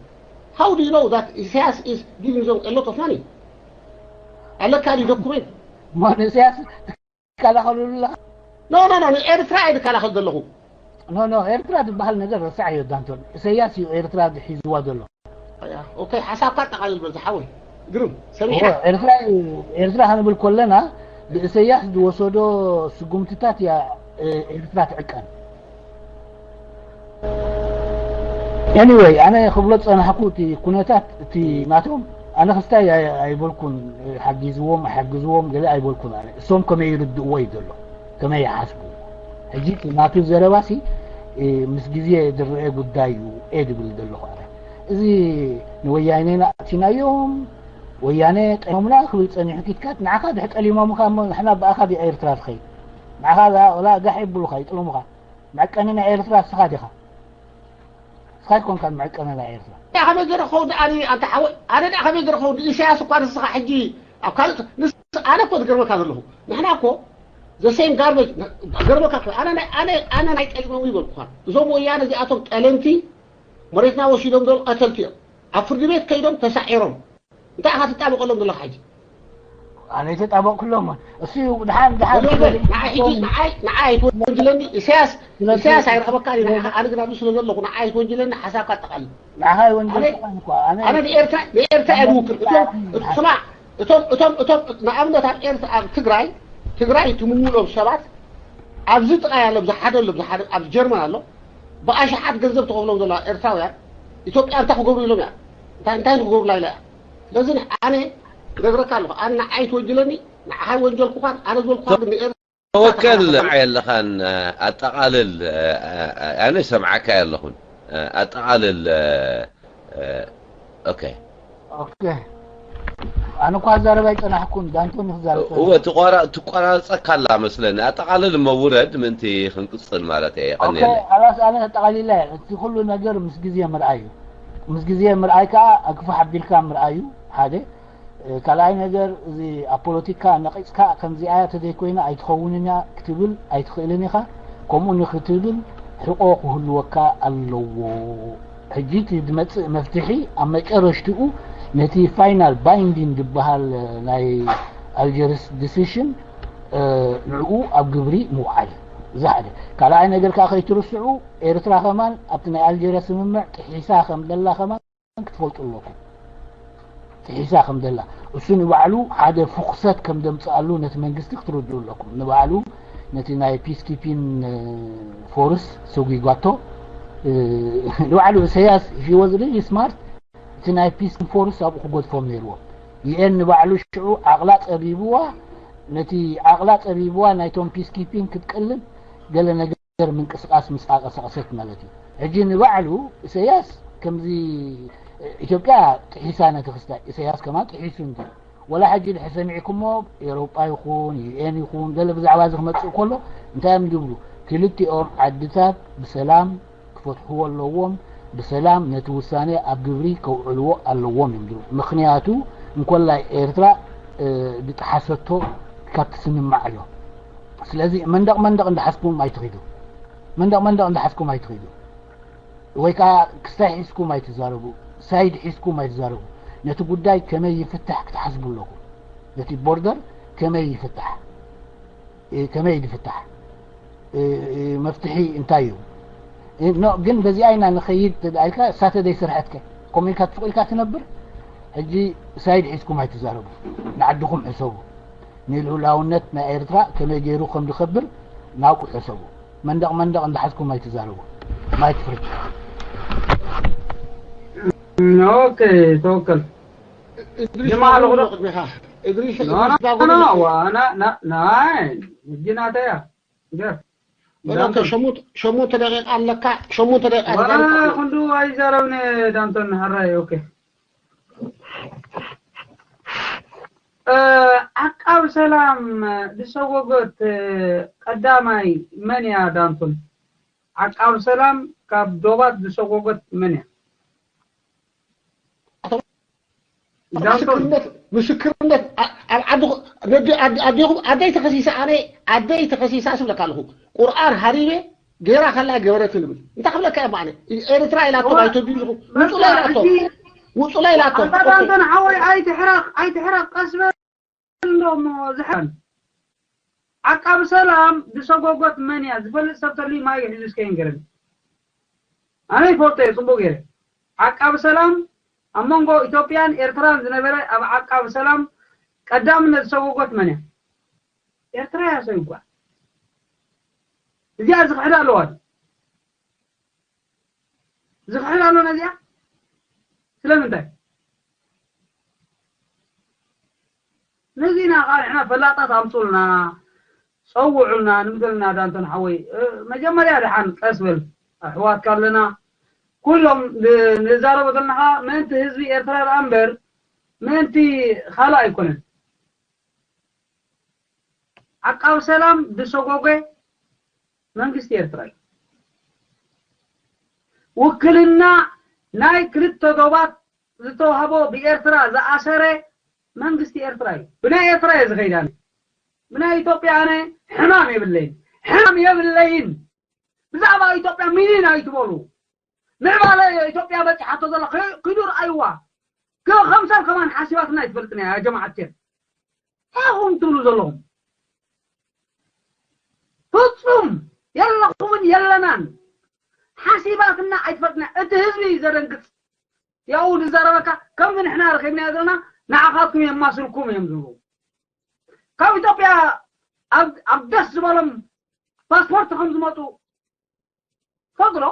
How do you know that ኢሳያስ is giving them a lot of money? ኣለካ ድዩ ዶኩሜንት? ማን ኢሳያስ ትከላኸሉ ኣለኻ? No no no ንኤርትራ እየ ዝከላኸል ዘለኹ። No no ኤርትራ ዝበሃል ነገር ረሳዕ እዩ ዳንቶን። ኢሳያስ እዩ ኤርትራ ሒዝዋ ዘሎ። ኦኬ ሓሳብካ ኣጠቓልል በዚ ሓወይ። ግርም ሰሚዐ። ኤርትራ ኤርትራ ክንብል ከለና ብኢሳያስ ዝወሰዶ ስጉምትታት እያ ኤርትራ ትዕቀን። Anyway ኣነ ክብሎ ዝጸናሕኩ እቲ ኩነታት እቲ ናቶም ኣነ ክስታይ ኣይበልኩን። ሓጊዝዎም ኣይሓግዝዎም ገለ ኣይበልኩን። ኣነ እሶም ከመይ ይርድእዎ እዩ ዘሎ ከመይ ይሓስቡ። ሕጂ እቲ ናቱ ዘረባሲ ምስ ግዜ ዝረአ ጉዳይ እዩ እየ ዝብል ዘለኹ ኣነ። እዚ ንወያኔና ኣእቲናዮም ወያነ ጠሊሞምና ክብል ጸኒሑ ኪትካት ንዓኻ ድሕ ጠሊሞምኻ እሞ ንሕና ብኣኻ ብኤርትራ ትኸይድ ንዓኻ ወላ ጋሕ ይብሉኻ ይጥልሙኻ። መዕቀኒ ናይ ኤርትራ እስኻ ዲኻ? እስኻ ይኮንካ መዕቀኒ ናይ ኤርትራ። ኣነ ከመይ ገረኸው ኣነ ኣንተ ሓወይ ኣነ ደኣ ከመይ ገረኸው ኢሳያስ እኳ ንስኻ ሕጂ ኣብ ካልእ ንስ ኣነ እኮ ዝገርመካ ዘለኹ ንሕና እኮ ዘሴም ጋርበጅ ገርመካ እኮ ኣነ ናይ ኣነ ኣነ ናይ ጠሊሞም ይበልኩኻ እዞም ወያነ እዚኣቶም ጠለምቲ መሬትና ወሲዶም ዞም ቀተልቲ እዮም ኣብ ፍርዲ ቤት ከይዶም ተሳዒሮም እንታይ ኢኻ ትጣበቀሎም ዘለኻ ሕጂ? ኣነ ተጣበቅኩሎም እሱ ድሓን ድሓን ንዓይ ሕጂ ንዓይ ንዓይ ኣይትወንጅለኒ ኢሳያስ ኢሳያስ ኣይረኽበካ ኣነ ግን ኣብዚ ስለ ዘለኹ ንዓይ ኣይትወንጅለኒ ሓሳብካ ኣጠቃልል። ንዓኻ ይወንጀል እኳ ኣነ ኣነ ንኤርትራ ንኤርትራ እየ ዝውክል እቶም ስማዕ እቶም እቶም እቶም ንኣብነት ኣብ ኤርትራ ኣብ ትግራይ ትግራይ ትምውሎም ሰባት ኣብዚ ጥቃይ ኣሎ ኣብዚ ሓደ ኣሎ ኣብዚ ሓደ ኣብዚ ጀርመን ኣሎ ብኣሽሓት ገንዘብ ትኸፍሎም ዘለዋ ኤርትራውያን ኢትዮጵያ እንታይ ክገብሩ ኢሎም እያ እንታይ እንታይ ክገብሩላ ኢላ እያ ስለዚ ኣነ ነግረካ ኣለኹ ኣነ ንዓይ ትወንጅለኒ ንዓኻ ወንጀልኩኻን ኣነ ዝበልኩኻ ግን ንኤርትራ ተወከል የለኻን ኣጠቓልል ኣነ ሰምዓካ የለኹን ኣጠቓልል ኦኬ ኦኬ ኣነ እኳ ክዛረብ ኣይጸናሕኩን ዳንቶኒ ክዛረብ እወ ትቋራርጸካ ኣላ መስለኒ ኣጠቓልል መውረድ ምእንቲ ክንቅጽል ማለት እየ የቐንየለ ሓላስ ኣነ ኣጠቓሊለ እቲ ኩሉ ነገር ምስ ግዜ ምርኣይ እዩ ምስ ግዜ ምርኣይ ከዓ ኣግፋሕ ኣቢልካ ምርኣዩ ሓደ ካልኣይ ነገር እዚ ኣብ ፖለቲካ ነቒጽካ ከምዚኣ ተዘይኮይና ኣይትኸውንን እያ ክትብል ኣይትኽእልን ኢኻ። ከምኡ ንኽትብል ሕቖ ክህልወካ ኣለዎ። ሕጂ እቲ ዝመጽእ መፍትሒ ኣብ መጨረሽትኡ ነቲ ፋይናል ባይንዲን ዝበሃል ናይ ኣልጀርስ ዲሲሽን ንዕኡ ኣብ ግብሪ ምውዓል። እዚ ሓደ። ካልኣይ ነገር ከዓ ከይትርስዑ ኤርትራ ከማን ኣብቲ ናይ ኣልጀርስ ስምምዕ ጥሒሳ ከም ዘላ ከማን ክትፈልጡ ኣለኩም። ጥሒሳ ከም ዘላ እሱ ንባዕሉ ሓደ ፍኹሰት ከም ዘምፅኣሉ ነቲ መንግስቲ ክትርድኡ ኣለኩም። ንባዕሉ ነቲ ናይ ፒስኪፒን ፎርስ ሰጒጓቶ ንባዕሉ ኢሳያስ ሂወዝ ሪሊ ስማርት እቲ ናይ ፒስኪን ፎርስ ኣብኡ ክገድፎም ነይርዎ። ዩኤን ንባዕሉ ሽዑ ዓቕላ ፀቢብዋ ነቲ ዓቕላ ፀቢብዋ ናይቶም ፒስኪፒን ክትቅልብ ገለ ነገር ምንቅስቃስ ምስ ኣቀሳቀሰት ማለት እዩ። ሕጂ ንባዕሉ ኢሳያስ ከምዚ ኢትዮጵያ ጥሒሳ ነቲ ክስታይ ኢሳያስ ከማን ጥሒሱ እንዲ ወላ ሕጂ ድሕር ሰሚዕኩሞ ኤሮጳ ይኹን ዩኤን ይኹን ገለ ብዛዕባ እዚ ክመጽእ ከሎ እንታይ እዮም ዝብሉ ክልቲኦም ዓድታት ብሰላም ክፈትሕዎ ኣለዎም ብሰላም ነቲ ውሳኔ ኣብ ግብሪ ከውዕልዎ ኣለዎም እዮም ዝብሉ ምኽንያቱ እንኮላይ ኤርትራ ዝጠሓሰቶ ካብ ትስምማዕ ኣሎ ስለዚ መንደቕ መንደቕ እንዳሓዝኩም ኣይትኺዱ መንደቕ መንደቕ እንዳሓዝኩም ኣይትኺዱ ወይ ከዓ ክስታይ ሒዝኩም ኣይትዛረቡ ሳይድ ሒዝኩም ኣይትዛረቡ ነቲ ጉዳይ ከመይ ይፍታሕ ክትሓስቡ ኣለኩም ነቲ ቦርደር ከመይ ይፍታሕ ከመይ ይፍታሕ መፍትሒ እንታይ እዩ ግን በዚኣ ኢና ንኸይድ ኢልካ ሳተደይ ስርሐትከ ኮሚልካ ትስቁ ኢልካ ትነብር ሕጂ ሳይድ ሒዝኩም ኣይትዛረቡ ንዓድኹም ሕሰቡ ንልኡላውነት ናይ ኤርትራ ከመይ ገይሩ ከም ዝኸብር ናብቁ ሕሰቡ መንደቕ መንደቕ እንዳሓዝኩም ኣይትዛረቡ ማይክ ፍሪ ኦኬ ተወከል ጀማዓ ኣለኹ ዶ ቅድሚኻ እድሪስ ናይ ጅናተያ ገር ሸሞንተ ደቂቃ ኣለካ ሸሞንተ ደቂቃ ክንዱ ኣይዛረብነ ዳንቶን ሃራይ ኦኬ ዓቃብ ሰላም ዝሰጎጎት ቀዳማይ መን እያ ዳንቱን? ዓቃብ ሰላም ካብ ዶባት ዝሰጎጎት መን እያ? ዳንቱን ምስክርነት ምስክርነት ኣብ ዓዲ ነዲ ኣዴኹም ኣደይ ተኸሲሳ ኣነ ኣደይ ተኸሲሳ ስብለካ ኣለኹ። ቁርኣን ሃሪበ ገይራ ከላ ገበረት ንብል እንታይ ክብለካ እየ ኣነ? ኤርትራ ኢላቶም ኣይተቢልኹ ውፁላ ኢላቶም ውፁላ ኢላቶም ኣባዳንተን ሓወይ ኣይትሕረቕ ኣይትሕረቕ ቀስ በል እንዶ እሞ ዝሕረን ዓቃብ ሰላም ዝሰጎጎት መን እያ ዝፈልጥ ሰብ ተልዩ ማይ ሒዙ እስከ ይንገረኒ። ኣነ ይፈልጦ እየ ጽቡቅ ገይረ። ዓቃብ ሰላም ኣብ መንጎ ኢትዮጵያን ኤርትራን ዝነበረ ኣብ ዓቃብ ሰላም ቀዳምነት ዝሰጎጎት መን እያ? ኤርትራ እያ ሰይጓ። እዚኣ ዝኽሕዳ ኣለዋ ድዩ? ዝኽሕዳ ኣሎ ነዚኣ? ስለምንታይ? ነዚና ከዓ ንሕና ፈላጣት ኣምፁልና ፀውዑልና ንምዘልና ዳንተን ሓወይ መጀመርያ ደሓን ቀስ በል ኣሕዋትካ ኣለና ኩሎም ንዛረቦ ዘለና ከዓ ምእንቲ ህዝቢ ኤርትራ ደኣ እምበር ምእንቲ ካልእ ኣይኮነን ዓቃብ ሰላም ዝሰጎገ መንግስቲ ኤርትራ እዩ ውክልና ናይ ክልተ ዶባት ዝተዋህቦ ብኤርትራ ዝኣሰረ መንግስቲ ኤርትራ እዩ ብናይ ኤርትራ እየ ዝኸይድ ኣነ ብናይ ኢትዮጵያ ኣነ ሕማም የብለይን ሕማም የብለይን ብዛዕባ ኢትዮጵያ ሚኒን ኣይትበሉ ምዕባለ ኢትዮጵያ በፂሓቶ ዘላ ክዱር ኣይዋ ከም ሰብ ከማን ሓሲባትና ኣይትፈልጥን እያ ጀማዓት ኬር ታኹም ትብሉ ዘለኹም ፍፁም የለኹምን የለናን ሓሲባትና ኣይትፈልጥና እቲ ህዝቢ እዩ ዘደንግፅ ያው ንዛረበካ ከምዚ ንሕና ረኺብናዮ ዘለና ንዓኻትኩም የማስልኩም እዮም ዝብሉ ካብ ኢትዮጵያ ኣብ ደስ ዝበሎም ፓስፖርት ከም ዝመፁ ትፈልጡ ዶ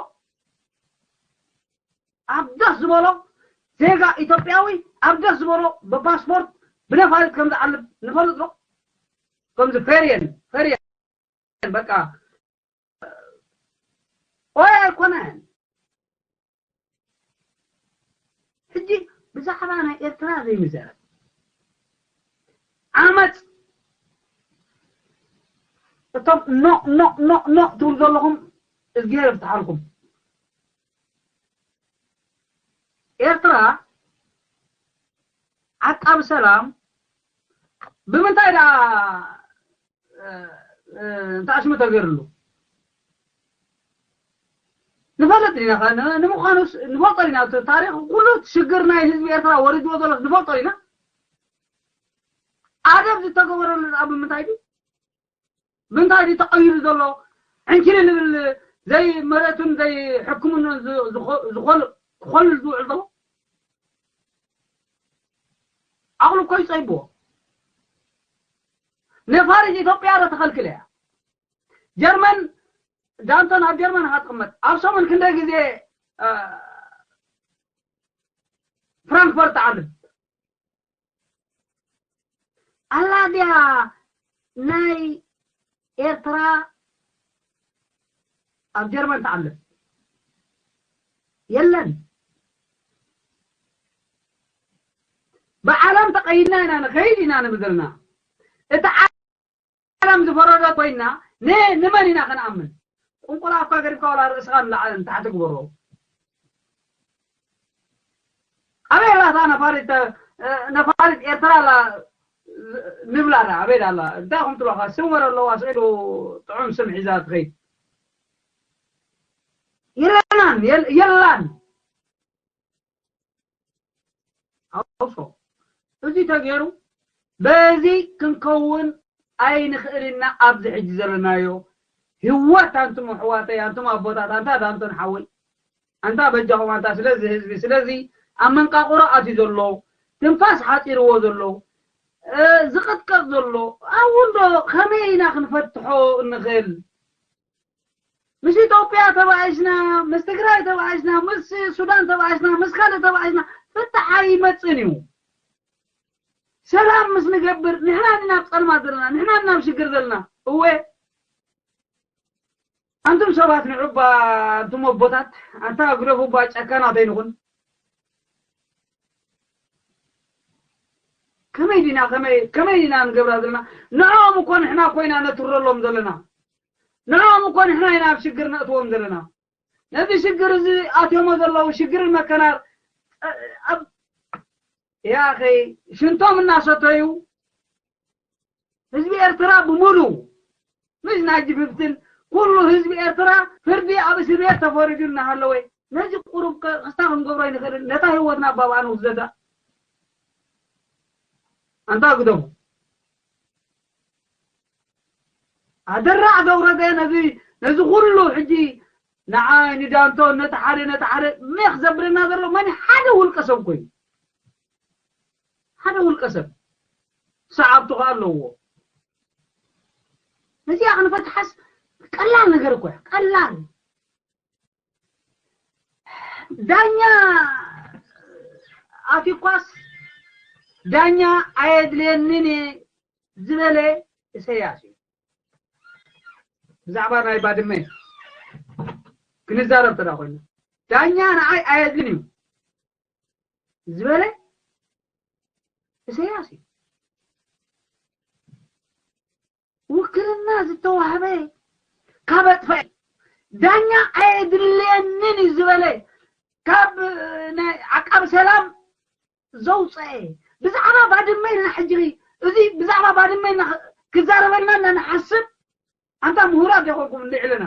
ኣብ ደስ ዝበሎ ዜጋ ኢትዮጵያዊ ኣብ ደስ ዝበሎ ብፓስፖርት ብነፋሪት ከም ዝዓልብ ንፈልጥ ዶ ከምዚ ፈርየን ፈርየን በቃ ኦይ ኣይኮነን ሕጂ ብዛዕባ ናይ ኤርትራ ዘይምዘረብ ዓመፅ እቶም ኖ ኖ ኖ ኖ ትብሉ ዘለኹም እዝግሄር ይፍትሓልኩም ኤርትራ ዓቃቢ ሰላም ብምንታይ ደኣ እንተ ኣሽሙ ተገይርሉ ንፈልጥ ኢና ንምዃኑ ንፈልጦ ኢና እቲ ታሪክ ኩሉ ሽግር ናይ ህዝቢ ኤርትራ ወሪድዎ ዘሎ ንፈልጦ ኢና ኣደብ ዝተገበረሉ ኣብ ምንታይ ድዩ ብምንታይ ድዩ ተቐይሩ ዘሎ ዕንኪሊ ልብል ዘይ መሬቱን ዘይ ሕክምኑን ዝኾል ክኾልል ዝውዕል ዘሎ ዓቕሉ እኮ ይፀይብዎ ነፋሪት ኢትዮጵያ ዶ ተኸልክል እያ ጀርመን ዳንተን ኣብ ጀርመን ኢኻ ትቕመጥ ኣብ ሰሙን ክንደይ ግዜ ፍራንክፈርት ትዓልብ ኣላ ድያ ናይ ኤርትራ ኣብ ጀርመን ትዓልብ የለን ብዓለም ተቐይድና ኢና ንኸይድ ኢና ንብል ዘለና እቲ ዓለም ዝፈረደ ኮይና ንመን ኢና ክንኣምን ቁንቁላ ኣፍካ ገዲፍካ ዋላ ርእስኻ ንላዕሊ ንታሕቲ ግበሮ ኣበይ ኣላ እታ ነፋሪት ነፋሪት ኤርትራ ኣላ ንብላ ዳ ኣበይ ኣላ እንታይ ኹም ትብላኻ ስም ወረ ኣለዋ ስዒዱ ጥዑም ስም ሒዛ ትኸይድ የላን የላን ኣውሶ እዚ ተገይሩ በዚ ክንከውን ኣይንኽእል ኢና ኣብዚ ሕጂ ዘለናዮ ህወት ኣንቱም ኣሕዋተይ ኣንቱም ኣቦታት ኣንታ ዳንቶን ሓወይ ኣንታ በጃኹም ኣንታ ስለዚ ህዝቢ ስለዚ ኣብ መንቃቁሮ ኣትዩ ዘሎ ትንፋስ ሓፂርዎ ዘሎ ዝቕጥቀጥ ዘሎ ኣብኡ እንዶ ከመይ ኢና ክንፈትሖ እንኽእል ምስ ኢትዮጵያ ተባኢስና ምስ ትግራይ ተባኢስና ምስ ሱዳን ተባኢስና ምስ ካልእ ተባኢስና ፍታሕ ኣይመፅን እዩ ሰላም ምስ ንገብር ንሕና ናብ ፀልማት ዘለና ንሕና ናብ ሽግር ዘለና እወ ኣንቱም ሰባት ንዑባ ኣንቱም ኣቦታት ኣንታ ግደፉባ ጨካናት ኣይንኹን ከመይ ዲና ከመይ ከመይ ዲና ንገብራ ዘለና? ንዕኦም እኮ ንሕና ኮይና ነትረሎም ዘለና። ንዕኦም እኮ ንሕና ኢና ኣብ ሽግር ነእትዎም ዘለና። ነዚ ሽግር እዚ ኣትዮሞ ዘለዉ ሽግርን መከናር ኣብ ያኸይ ሽንቶም እናሰተዩ ህዝቢ ኤርትራ ብምሉ ምስ ናጅብ ህብትን ኩሉ ህዝቢ ኤርትራ ፍርዲ ኣብ እስር ቤት ተፈሪዱ እናሃለወ ነዚ ቁሩብ ከ- ክስታ ክንገብሮ ይንኽእል ነታ ህይወትና ኣባብኣ ንውስደዳ ኣንታ ግደፉ ኣደራዕ ዘውረደ ነዚ ነዚ ኩሉ ሕጂ ንዓይ ንዳንቶ ነቲ ሓደ ነቲ ሓደ ሜኽ ዘብለና ዘሎ መን ሓደ ውልቀ ሰብ ኮይኑ ሓደ ውልቀ ሰብ ሰዓብቱ ከኣ ኣለዎ ነዚኣ ክንፈትሓስ ቀላል ነገር እኮ እያ ቀላል ዳኛ ኣትዩኳስ ዳኛ ኣየድልየንን እየ ዝበለ እሰያስ እዩ ብዛዕባ ናይ ባድመ ክንዛረብ ተዳ ኮይኑ ዳኛ ንዓይ ኣየድልን እዩ ዝበለ እሰያስ እዩ ውክልና ዝተዋህበ ካብ ኣጥፈ ዳኛ ኣየድልየንን እዩ ዝበለ ካብ ናይ ዓቃብ ሰላም ዘውፀአ ብዛዕባ ባድመ ኢልና ሕጂ እዚ ብዛዕባ ባድመ ኢልና ክዛረበልና እና ንሓስብ ኣንታ ምሁራት ዲኾንኩም ልዕልና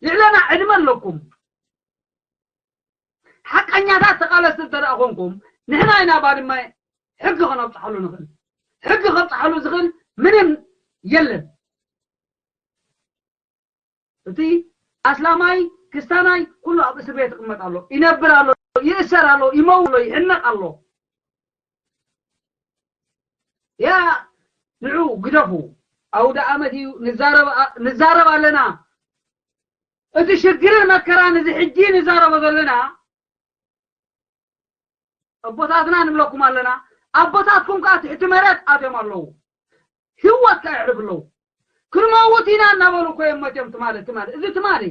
ልዕልና ዕድመ ኣለኩም ሓቀኛታት ተቃለስቲ እንተ ደኣ ኮንኩም ንሕና ኢና ባድመ ሕጊ ከነብፅሓሉ ንኽእል ሕጊ ከብፅሓሉ ዝኽእል ምንም የለን እቲ ኣስላማይ ክስታናይ ኩሉ ኣብ እስር ቤት ይቕመጥ ኣሎ ይነብር ኣሎ ይእሰር ኣሎ ይመው ኣሎ ይሕነቕ ኣሎ ያ ንዑ ግደፉ ኣውደ ኣመት እዩ ንዛረብ ኣለና እቲ ሽግርን መከራን እዚ ሕጂ ንዛረቦ ዘለና ኣቦታትና ንብለኩም ኣለና ኣቦታትኩም ከዓ ትሕቲ መሬት ኣትዮም ኣለዉ ህወት ከዓ የዕርፍ ኣለዉ ክንመውት ኢና እናበሉ እኮ እዮም መትዮም ትማሊ ትማሊ እዚ ትማሊ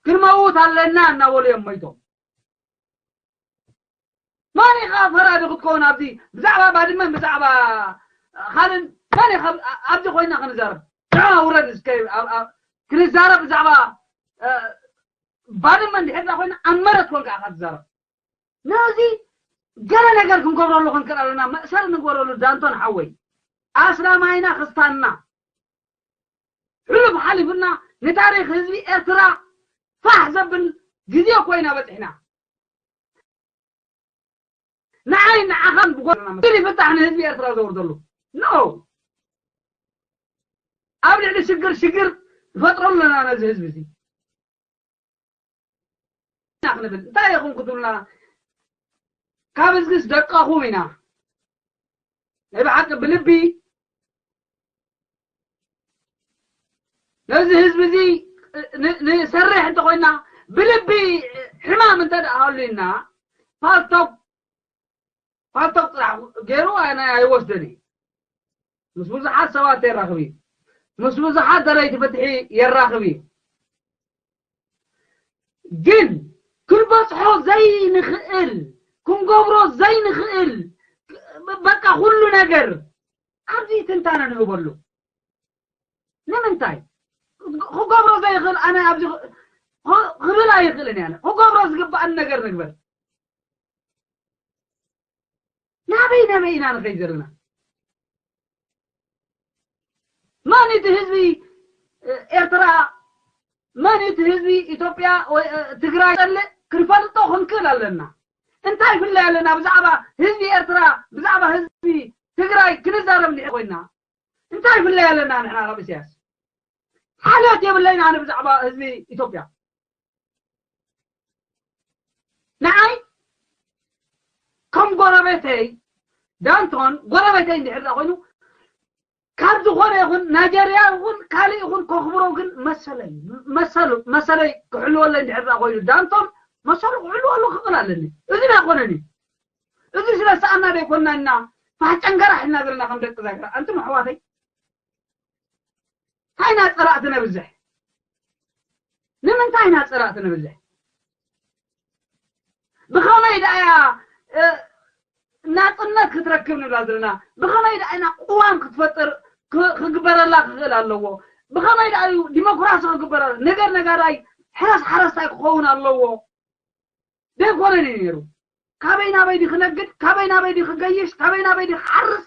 ክንመውት ኣለና እናበሉ እዮም መይቶም ማን ኢኻ ፈራዲ ክትከውን ኣብዚ ብዛዕባ ባድመን ብዛዕባ ካልእን ማን ኢኻ ኣብዚ ኮይና ክንዛረብ ንዓ ውረድ እስከ ክንዛረብ ብዛዕባ ባድመ እንድሕር ኮይና ኣብ መረት ኮንካ ኢኻ ትዛረብ ነዚ ገለ ነገር ክንገብረሉ ክንክእል ኣለና መእሰር ንግበረሉ ዳንቶን ሓወይ ኣስላማይና ክስታንና ሕሉፍ ሓሊፉና ንታሪክ ህዝቢ ኤርትራ ፋሕ ዘብል ግዜ ኮይና በፂሕና ንዓይ ንዓኻን ብጎና ይፍታሕ ንህዝቢ ኤርትራ ዘውርደሉ ኖ ኣብ ልዕሊ ሽግር ሽግር ንፈጥረሉ ኣለና ነዚ ህዝቢ እዚ ኢና ክንብል እንታይ ኢኹም ክትብሉና ካብ እዝግስ ደቀኹም ኢና ናይ ብሓቂ ብልቢ ነዚ ህዝቢ እዚ ንሰርሕ እንተኮይና ብልቢ ሕማም እንተ ደኣ ሃሉና ፓልቶክ ፓልቶክ ጥራሕ ገይሩ ኣነ ኣይወስደን እዩ ምስ ብዙሓት ሰባት የራኽብ እዩ ምስ ብዙሓት ደለይቲ ፍትሒ የራኽብ እዩ ግን ክንበፅሖ ዘይንኽእል ክንገብሮ ዘይንኽእል በቃ ኩሉ ነገር ኣብዚ ትንታነ ንህበሉ ንምንታይ ክገብሮ ዘይኽእል ኣነ ኣብዚ ክብል ኣይኽእልን እያ ክገብሮ ዝግባኣን ነገር ንግበር ናበይ ናበይ ኢና ንኸይ ዘለና መን እቲ ህዝቢ ኤርትራ መን እቲ ህዝቢ ኢትዮጵያ ትግራይ ጸልእ ክንፈልጦ ክንክእል ኣለና እንታይ ይፍለይ ኣለና ብዛዕባ ህዝቢ ኤርትራ ብዛዕባ ህዝቢ ትግራይ ክንዛረብ እንዲሕ ኮይና እንታይ ይፍለይ ኣለና ንሕና ካብ እስያስ ሓልዮት የብለይና ኣነ ብዛዕባ ህዝቢ ኢትዮጵያ ንዓይ ከም ጎረቤተይ ዳንቶን ጎረቤተይ እንድሕር ኮይኑ ካብ ዝኾነ ይኹን ናይጀርያ ይኹን ካልእ ይኹን ከኽብሮ ግን መሰለይ መሰሉ መሰለይ ክሕልወለይ እንድሕር ኮይኑ ዳንቶን መሰሉ ክሕልወሉ ክኽእል ኣለኒ እዚ ዶ ኣይኮነን እዩ እዚ ስለ ሰኣና ዶ ኣይኮንና እና ፋሕ ጨንገራ ሒልና ዘለና ከም ደቂ ዛግራ ኣንቱም ኣሕዋተይ እንታይ ኢና ፀላእቲ ነብዝሕ ንምንታይ ኢና ፀላእቲ ነብዝሕ ብኸመይ ደኣ እያ ናጽነት ክትረክብ ንብላ ዘለና። ብኸመይ ደኣ ኢና ቅዋም ክትፈጥር ክ- ክግበረላ ክኽእል ኣለዎ? ብኸመይ ደኣ እዩ ዲሞክራሲ ክግበረላ? ነገር ነጋዳይ፣ ሕረስ ሓረስታይ ክኸውን ኣለዎ። ደይኮነን እዩ ነይሩ። ካበይ ናበይ ድዩ ክነግድ? ካበይ ናበይ ድዩ ክገይሽ? ካበይ ናበይ ድዩ ክሓርስ?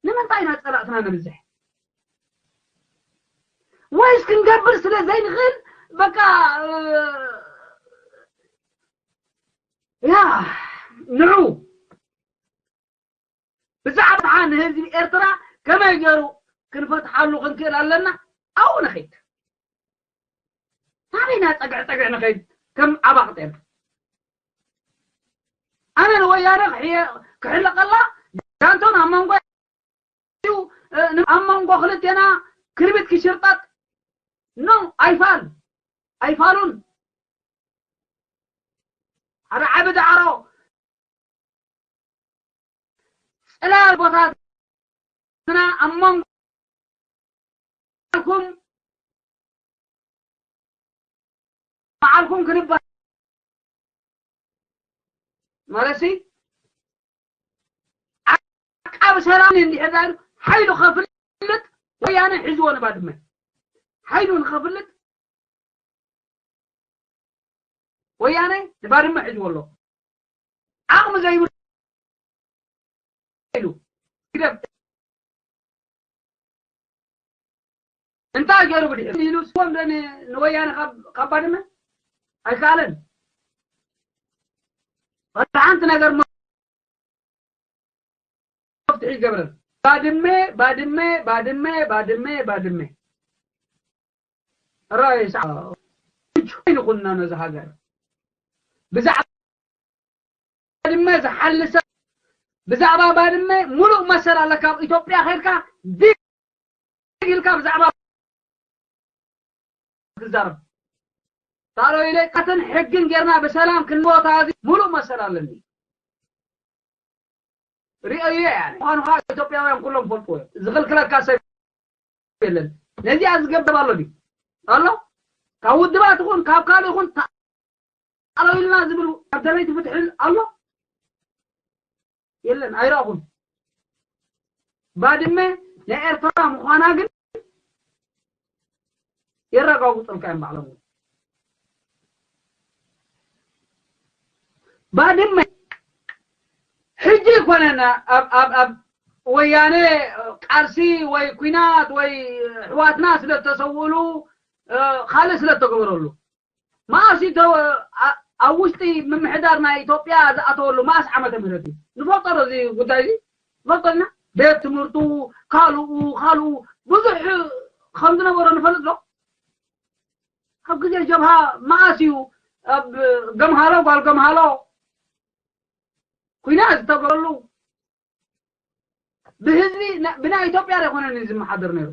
ንምንታይ ኢና ጸላእትና ነብዝሕ? ወይስ ክንገብር ስለ ዘይንኽእል በቃ፣ እ፣ ያ ንዑ ብዛዕባ ንህዝቢ ኤርትራ ከመይ ገይሩ ክንፈትሓሉ ክንክእል ኣለና? ኣብኡ ንኸይድ። ናበይና ጸግዕ ጸግዕ ንኸይድ? ከም ዓባቕ ጤል ኣነ ንወያነ ክሕየ- ክሕለቐላ ዳንቶን ኣብ መንጎ እዩ፣ እ፣ ን- ኣብ መንጎ ክልቴና ክርቢት ክሽርጠጥ ኖ ኣይፋል ኣይፋሉን። ሓደ ዓቢ ዳዕሮ ጽላል ቦታትና ኣብ መንጎ ባዕልኩም ባዕልኩም ክንባ ማለትሲ ዓቃቢ ሰላም እንዲሕር ዳይሩ ሓይሉ ከፍልጥ ወያነ ሒዝዎ ንባድመ ሓይሉ ንኸፍልጥ ወያነ ንባድመ ሒዝዎ ኣሎ። ዓቕሚ ዘይብሉ ኢሉ ግደፍ እንታይ ገይሩ ብድሕሪ ኢሉ ስዎም ዶ ን- ንወያነ ካብ- ካብ ባድመ ኣይከኣለን። ወላ ሓንቲ ነገር መፍትሒ ይገብረን። ባድመ ባድመ ባድመ ባድመ ባድመ ራይ ሰዓ ይንኹንና ነዚ ሃገር ብዛዕባ ባድመ ዝሓልሰ ብዛዕባ ባድመ ሙሉእ መሰል ኣለካ። ኣብ ኢትዮጵያ ከይድካ ዲግ ኢልካ ብዛዕባ ትዛረብ ታሎ ኢለ ቀትን ሕግን ጌርና ብሰላም ክንቦታ እዚ ሙሉእ መሰል ኣለኒ። ሪኦ እየ ያኒ ምዃኑ ከዓ ኢትዮጵያውያን ኩሎም ፈልጥዎ እዮም። ዝኽልክለካ ሰብ የለን። ነዚኣ ዝገብር ኣሎ ድዩ ኣሎ? ካብ ውድባት ይኹን ካብ ካልእ ይኹን ተኣለዊልና ዝብል ኣብ ደበይቲ ፍትሒ ኣሎ የለን። ኣይረእኹን። ባድመ ናይ ኤርትራ ምዃና ግን የረጋግጹልካ እዮም ባዕሎም። ባድመ ሕጂ ይኮነና ኣብ ኣብ ኣብ ወያነ ቃልሲ ወይ ኩናት ወይ ኣሕዋትና ስለተሰውእሉ ካልእ ስለተገበረሉ መኣስ ኣብ ውሽጢ ምምሕዳር ናይ ኢትዮጵያ ዝኣተወሉ መኣስ ዓመተ ምህረት እዩ ንፈልጦ ዶ እዚ ጉዳይ እዚ ንፈልጦ ኢና ቤት ትምህርቱ ካልኡ ካልኡ ብዙሕ ከም ዝነበሮ ንፈልጥ ዶ ኣብ ግዜ ጀብሃ መኣስ እዩ ኣብ ገምሃሎ ጓል ገምሃሎ ኩናት ዝተገበረሉ ብህዝቢ ብናይ ኢትዮጵያ ኣይኮነን ዝመሓደር ነይሩ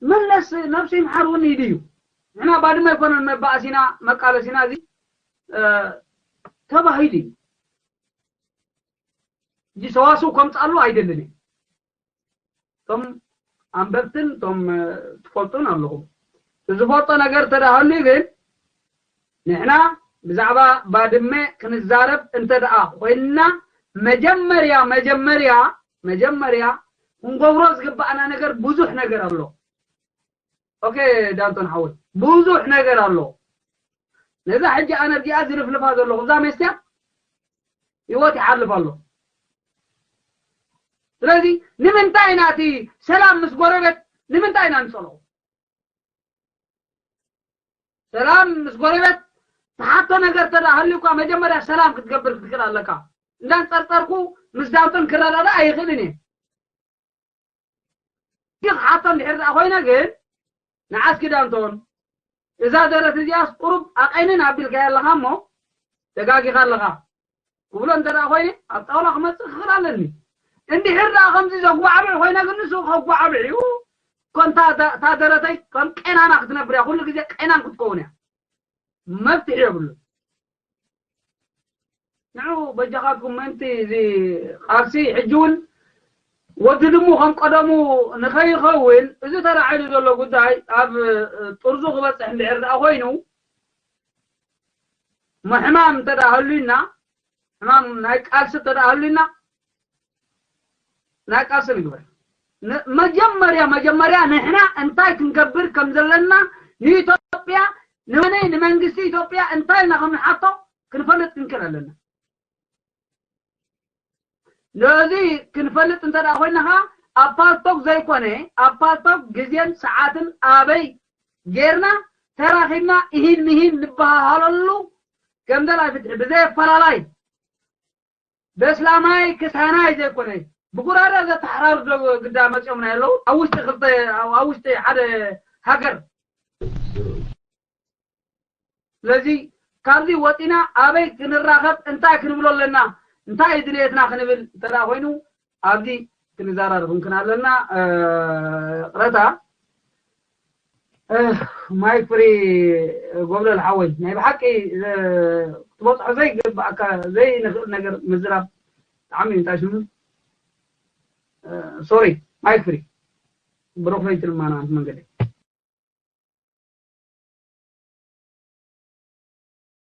መለስ ነብሱ ይምሓር እውን ኢዱ እዩ ንሕና ባድመ ኣይኮነን መባእሲና መቃለሲና እዚ ተባሂሉ እዩ እዚ ሰዋስው ከምፅኣሉ ኣይደልን እዩ እቶም ኣንበብትን እቶም ትፈልጡን ኣለኹም ዝፈልጦ ነገር ተዳሃሉ ግን ንሕና ብዛዕባ ባድመ ክንዛረብ እንተ ደኣ ኮይንና መጀመርያ መጀመርያ መጀመርያ ክንገብሮ ዝግባኣና ነገር ብዙሕ ነገር ኣሎ ኦኬ ዳንቶን ሓወይ ብዙሕ ነገር ኣሎ ነዛ ሕጂ ኣነ እዚኣ ዝልፍልፋ ዘለኹ እዛ መስትያ ህይወት ይሓልፍ ኣሎ ስለዚ ንምንታይ ኢና እቲ ሰላም ምስ ጎረቤት ንምንታይ ኢና ንፀልኦ ሰላም ምስ ጎረቤት ትሓቶ ነገር ተዳ ሃልዩካ መጀመርያ ሰላም ክትገብር ክትክእል ኣለካ እንዳንፀርፀርኩ ምስ ዳንቶን ክረዳዳ ኣይኽእልን እየ ግን ሓቶም ድሕር ደኣ ኮይነ ግን ንዓስኪ ዳንቶን እዛ ደረት እዚኣስ ቁሩብ ኣቐንን ኣቢልካያ ኣለኻ እሞ ተጋጊኻ ኣለኻ ክብሎ እንተ ደኣ ኮይነ ኣብ ጣውላ ክመፅእ ክኽእል ኣለኒ እንድሕር ደኣ ከምዚ ዘጓዕብዕ ኮይነ ግን ንሱ ከጓዕብዕ እዩ ኮንታ እታ ደረተይ ከም ቀናና ክትነብር እያ ኩሉ ግዜ ቀናን ክትከውን እያ መፍትሒ የብሉ ንዑ በጃኻትኩም ምእንቲ እዚ ቃልሲ ሕጂ እውን ወዲ ድሙ ከም ቀደሙ ንኸይኸውን እዚ ተላዒሉ ዘሎ ጉዳይ ኣብ ጥርዙ ክበፅሕ እንድሕር ደኣ ኮይኑ ሕማም እንተ ደኣ ህሉና ሕማም ናይ ቃልሲ እንተ ደኣ ኣሉና ናይ ቃልሲ ንግበር። መጀመርያ መጀመርያ ንሕና እንታይ ክንገብር ከም ዘለና ንኢትዮጵያ ንመነይ ንመንግስቲ ኢትዮጵያ እንታይ ኢና ከም ንሓቶ ክንፈልጥ ክንክእል ኣለና። ነዚ ክንፈልጥ እንተ ደኣ ኮይና ኸዓ ኣብ ፓልቶክ ዘይኮነ ኣብ ፓልቶክ ግዜን ሰዓትን ኣበይ ጌርና ተራኺብና እሂን ምሂን ንበሃሃለሉ ከም ደላይ ፍትሒ ብዘይ ኣፈላላይ በስላማይ ክሳናይ ዘይኮነ ብጉራዳ ዘተሓራርዶ ግዳ መፂኦምና የለዉ ኣብ ውሽጢ ክልተ ኣብ ውሽጢ ሓደ ሃገር። ስለዚ ካብዚ ወፂና ኣበይ ክንራኸብ እንታይ ክንብሎ ኣለና እንታይ እዩ ድልየትና ክንብል እንተ ኮይኑ ኣብዚ ክንዘራረብ እንክን ኣለና። ቅረታ ማይክ ፍሪ ጎብለል ሓወይ ናይ ብሓቂ ክትበፅሖ ዘይግብኣካ ዘይንኽእል ነገር ምዝራብ ብጣዕሚ እንታይ ሽሙ ሶሪ ማይክ ፍሪ ብሩኽ ለይቲ ድማ ናት መንገደይ።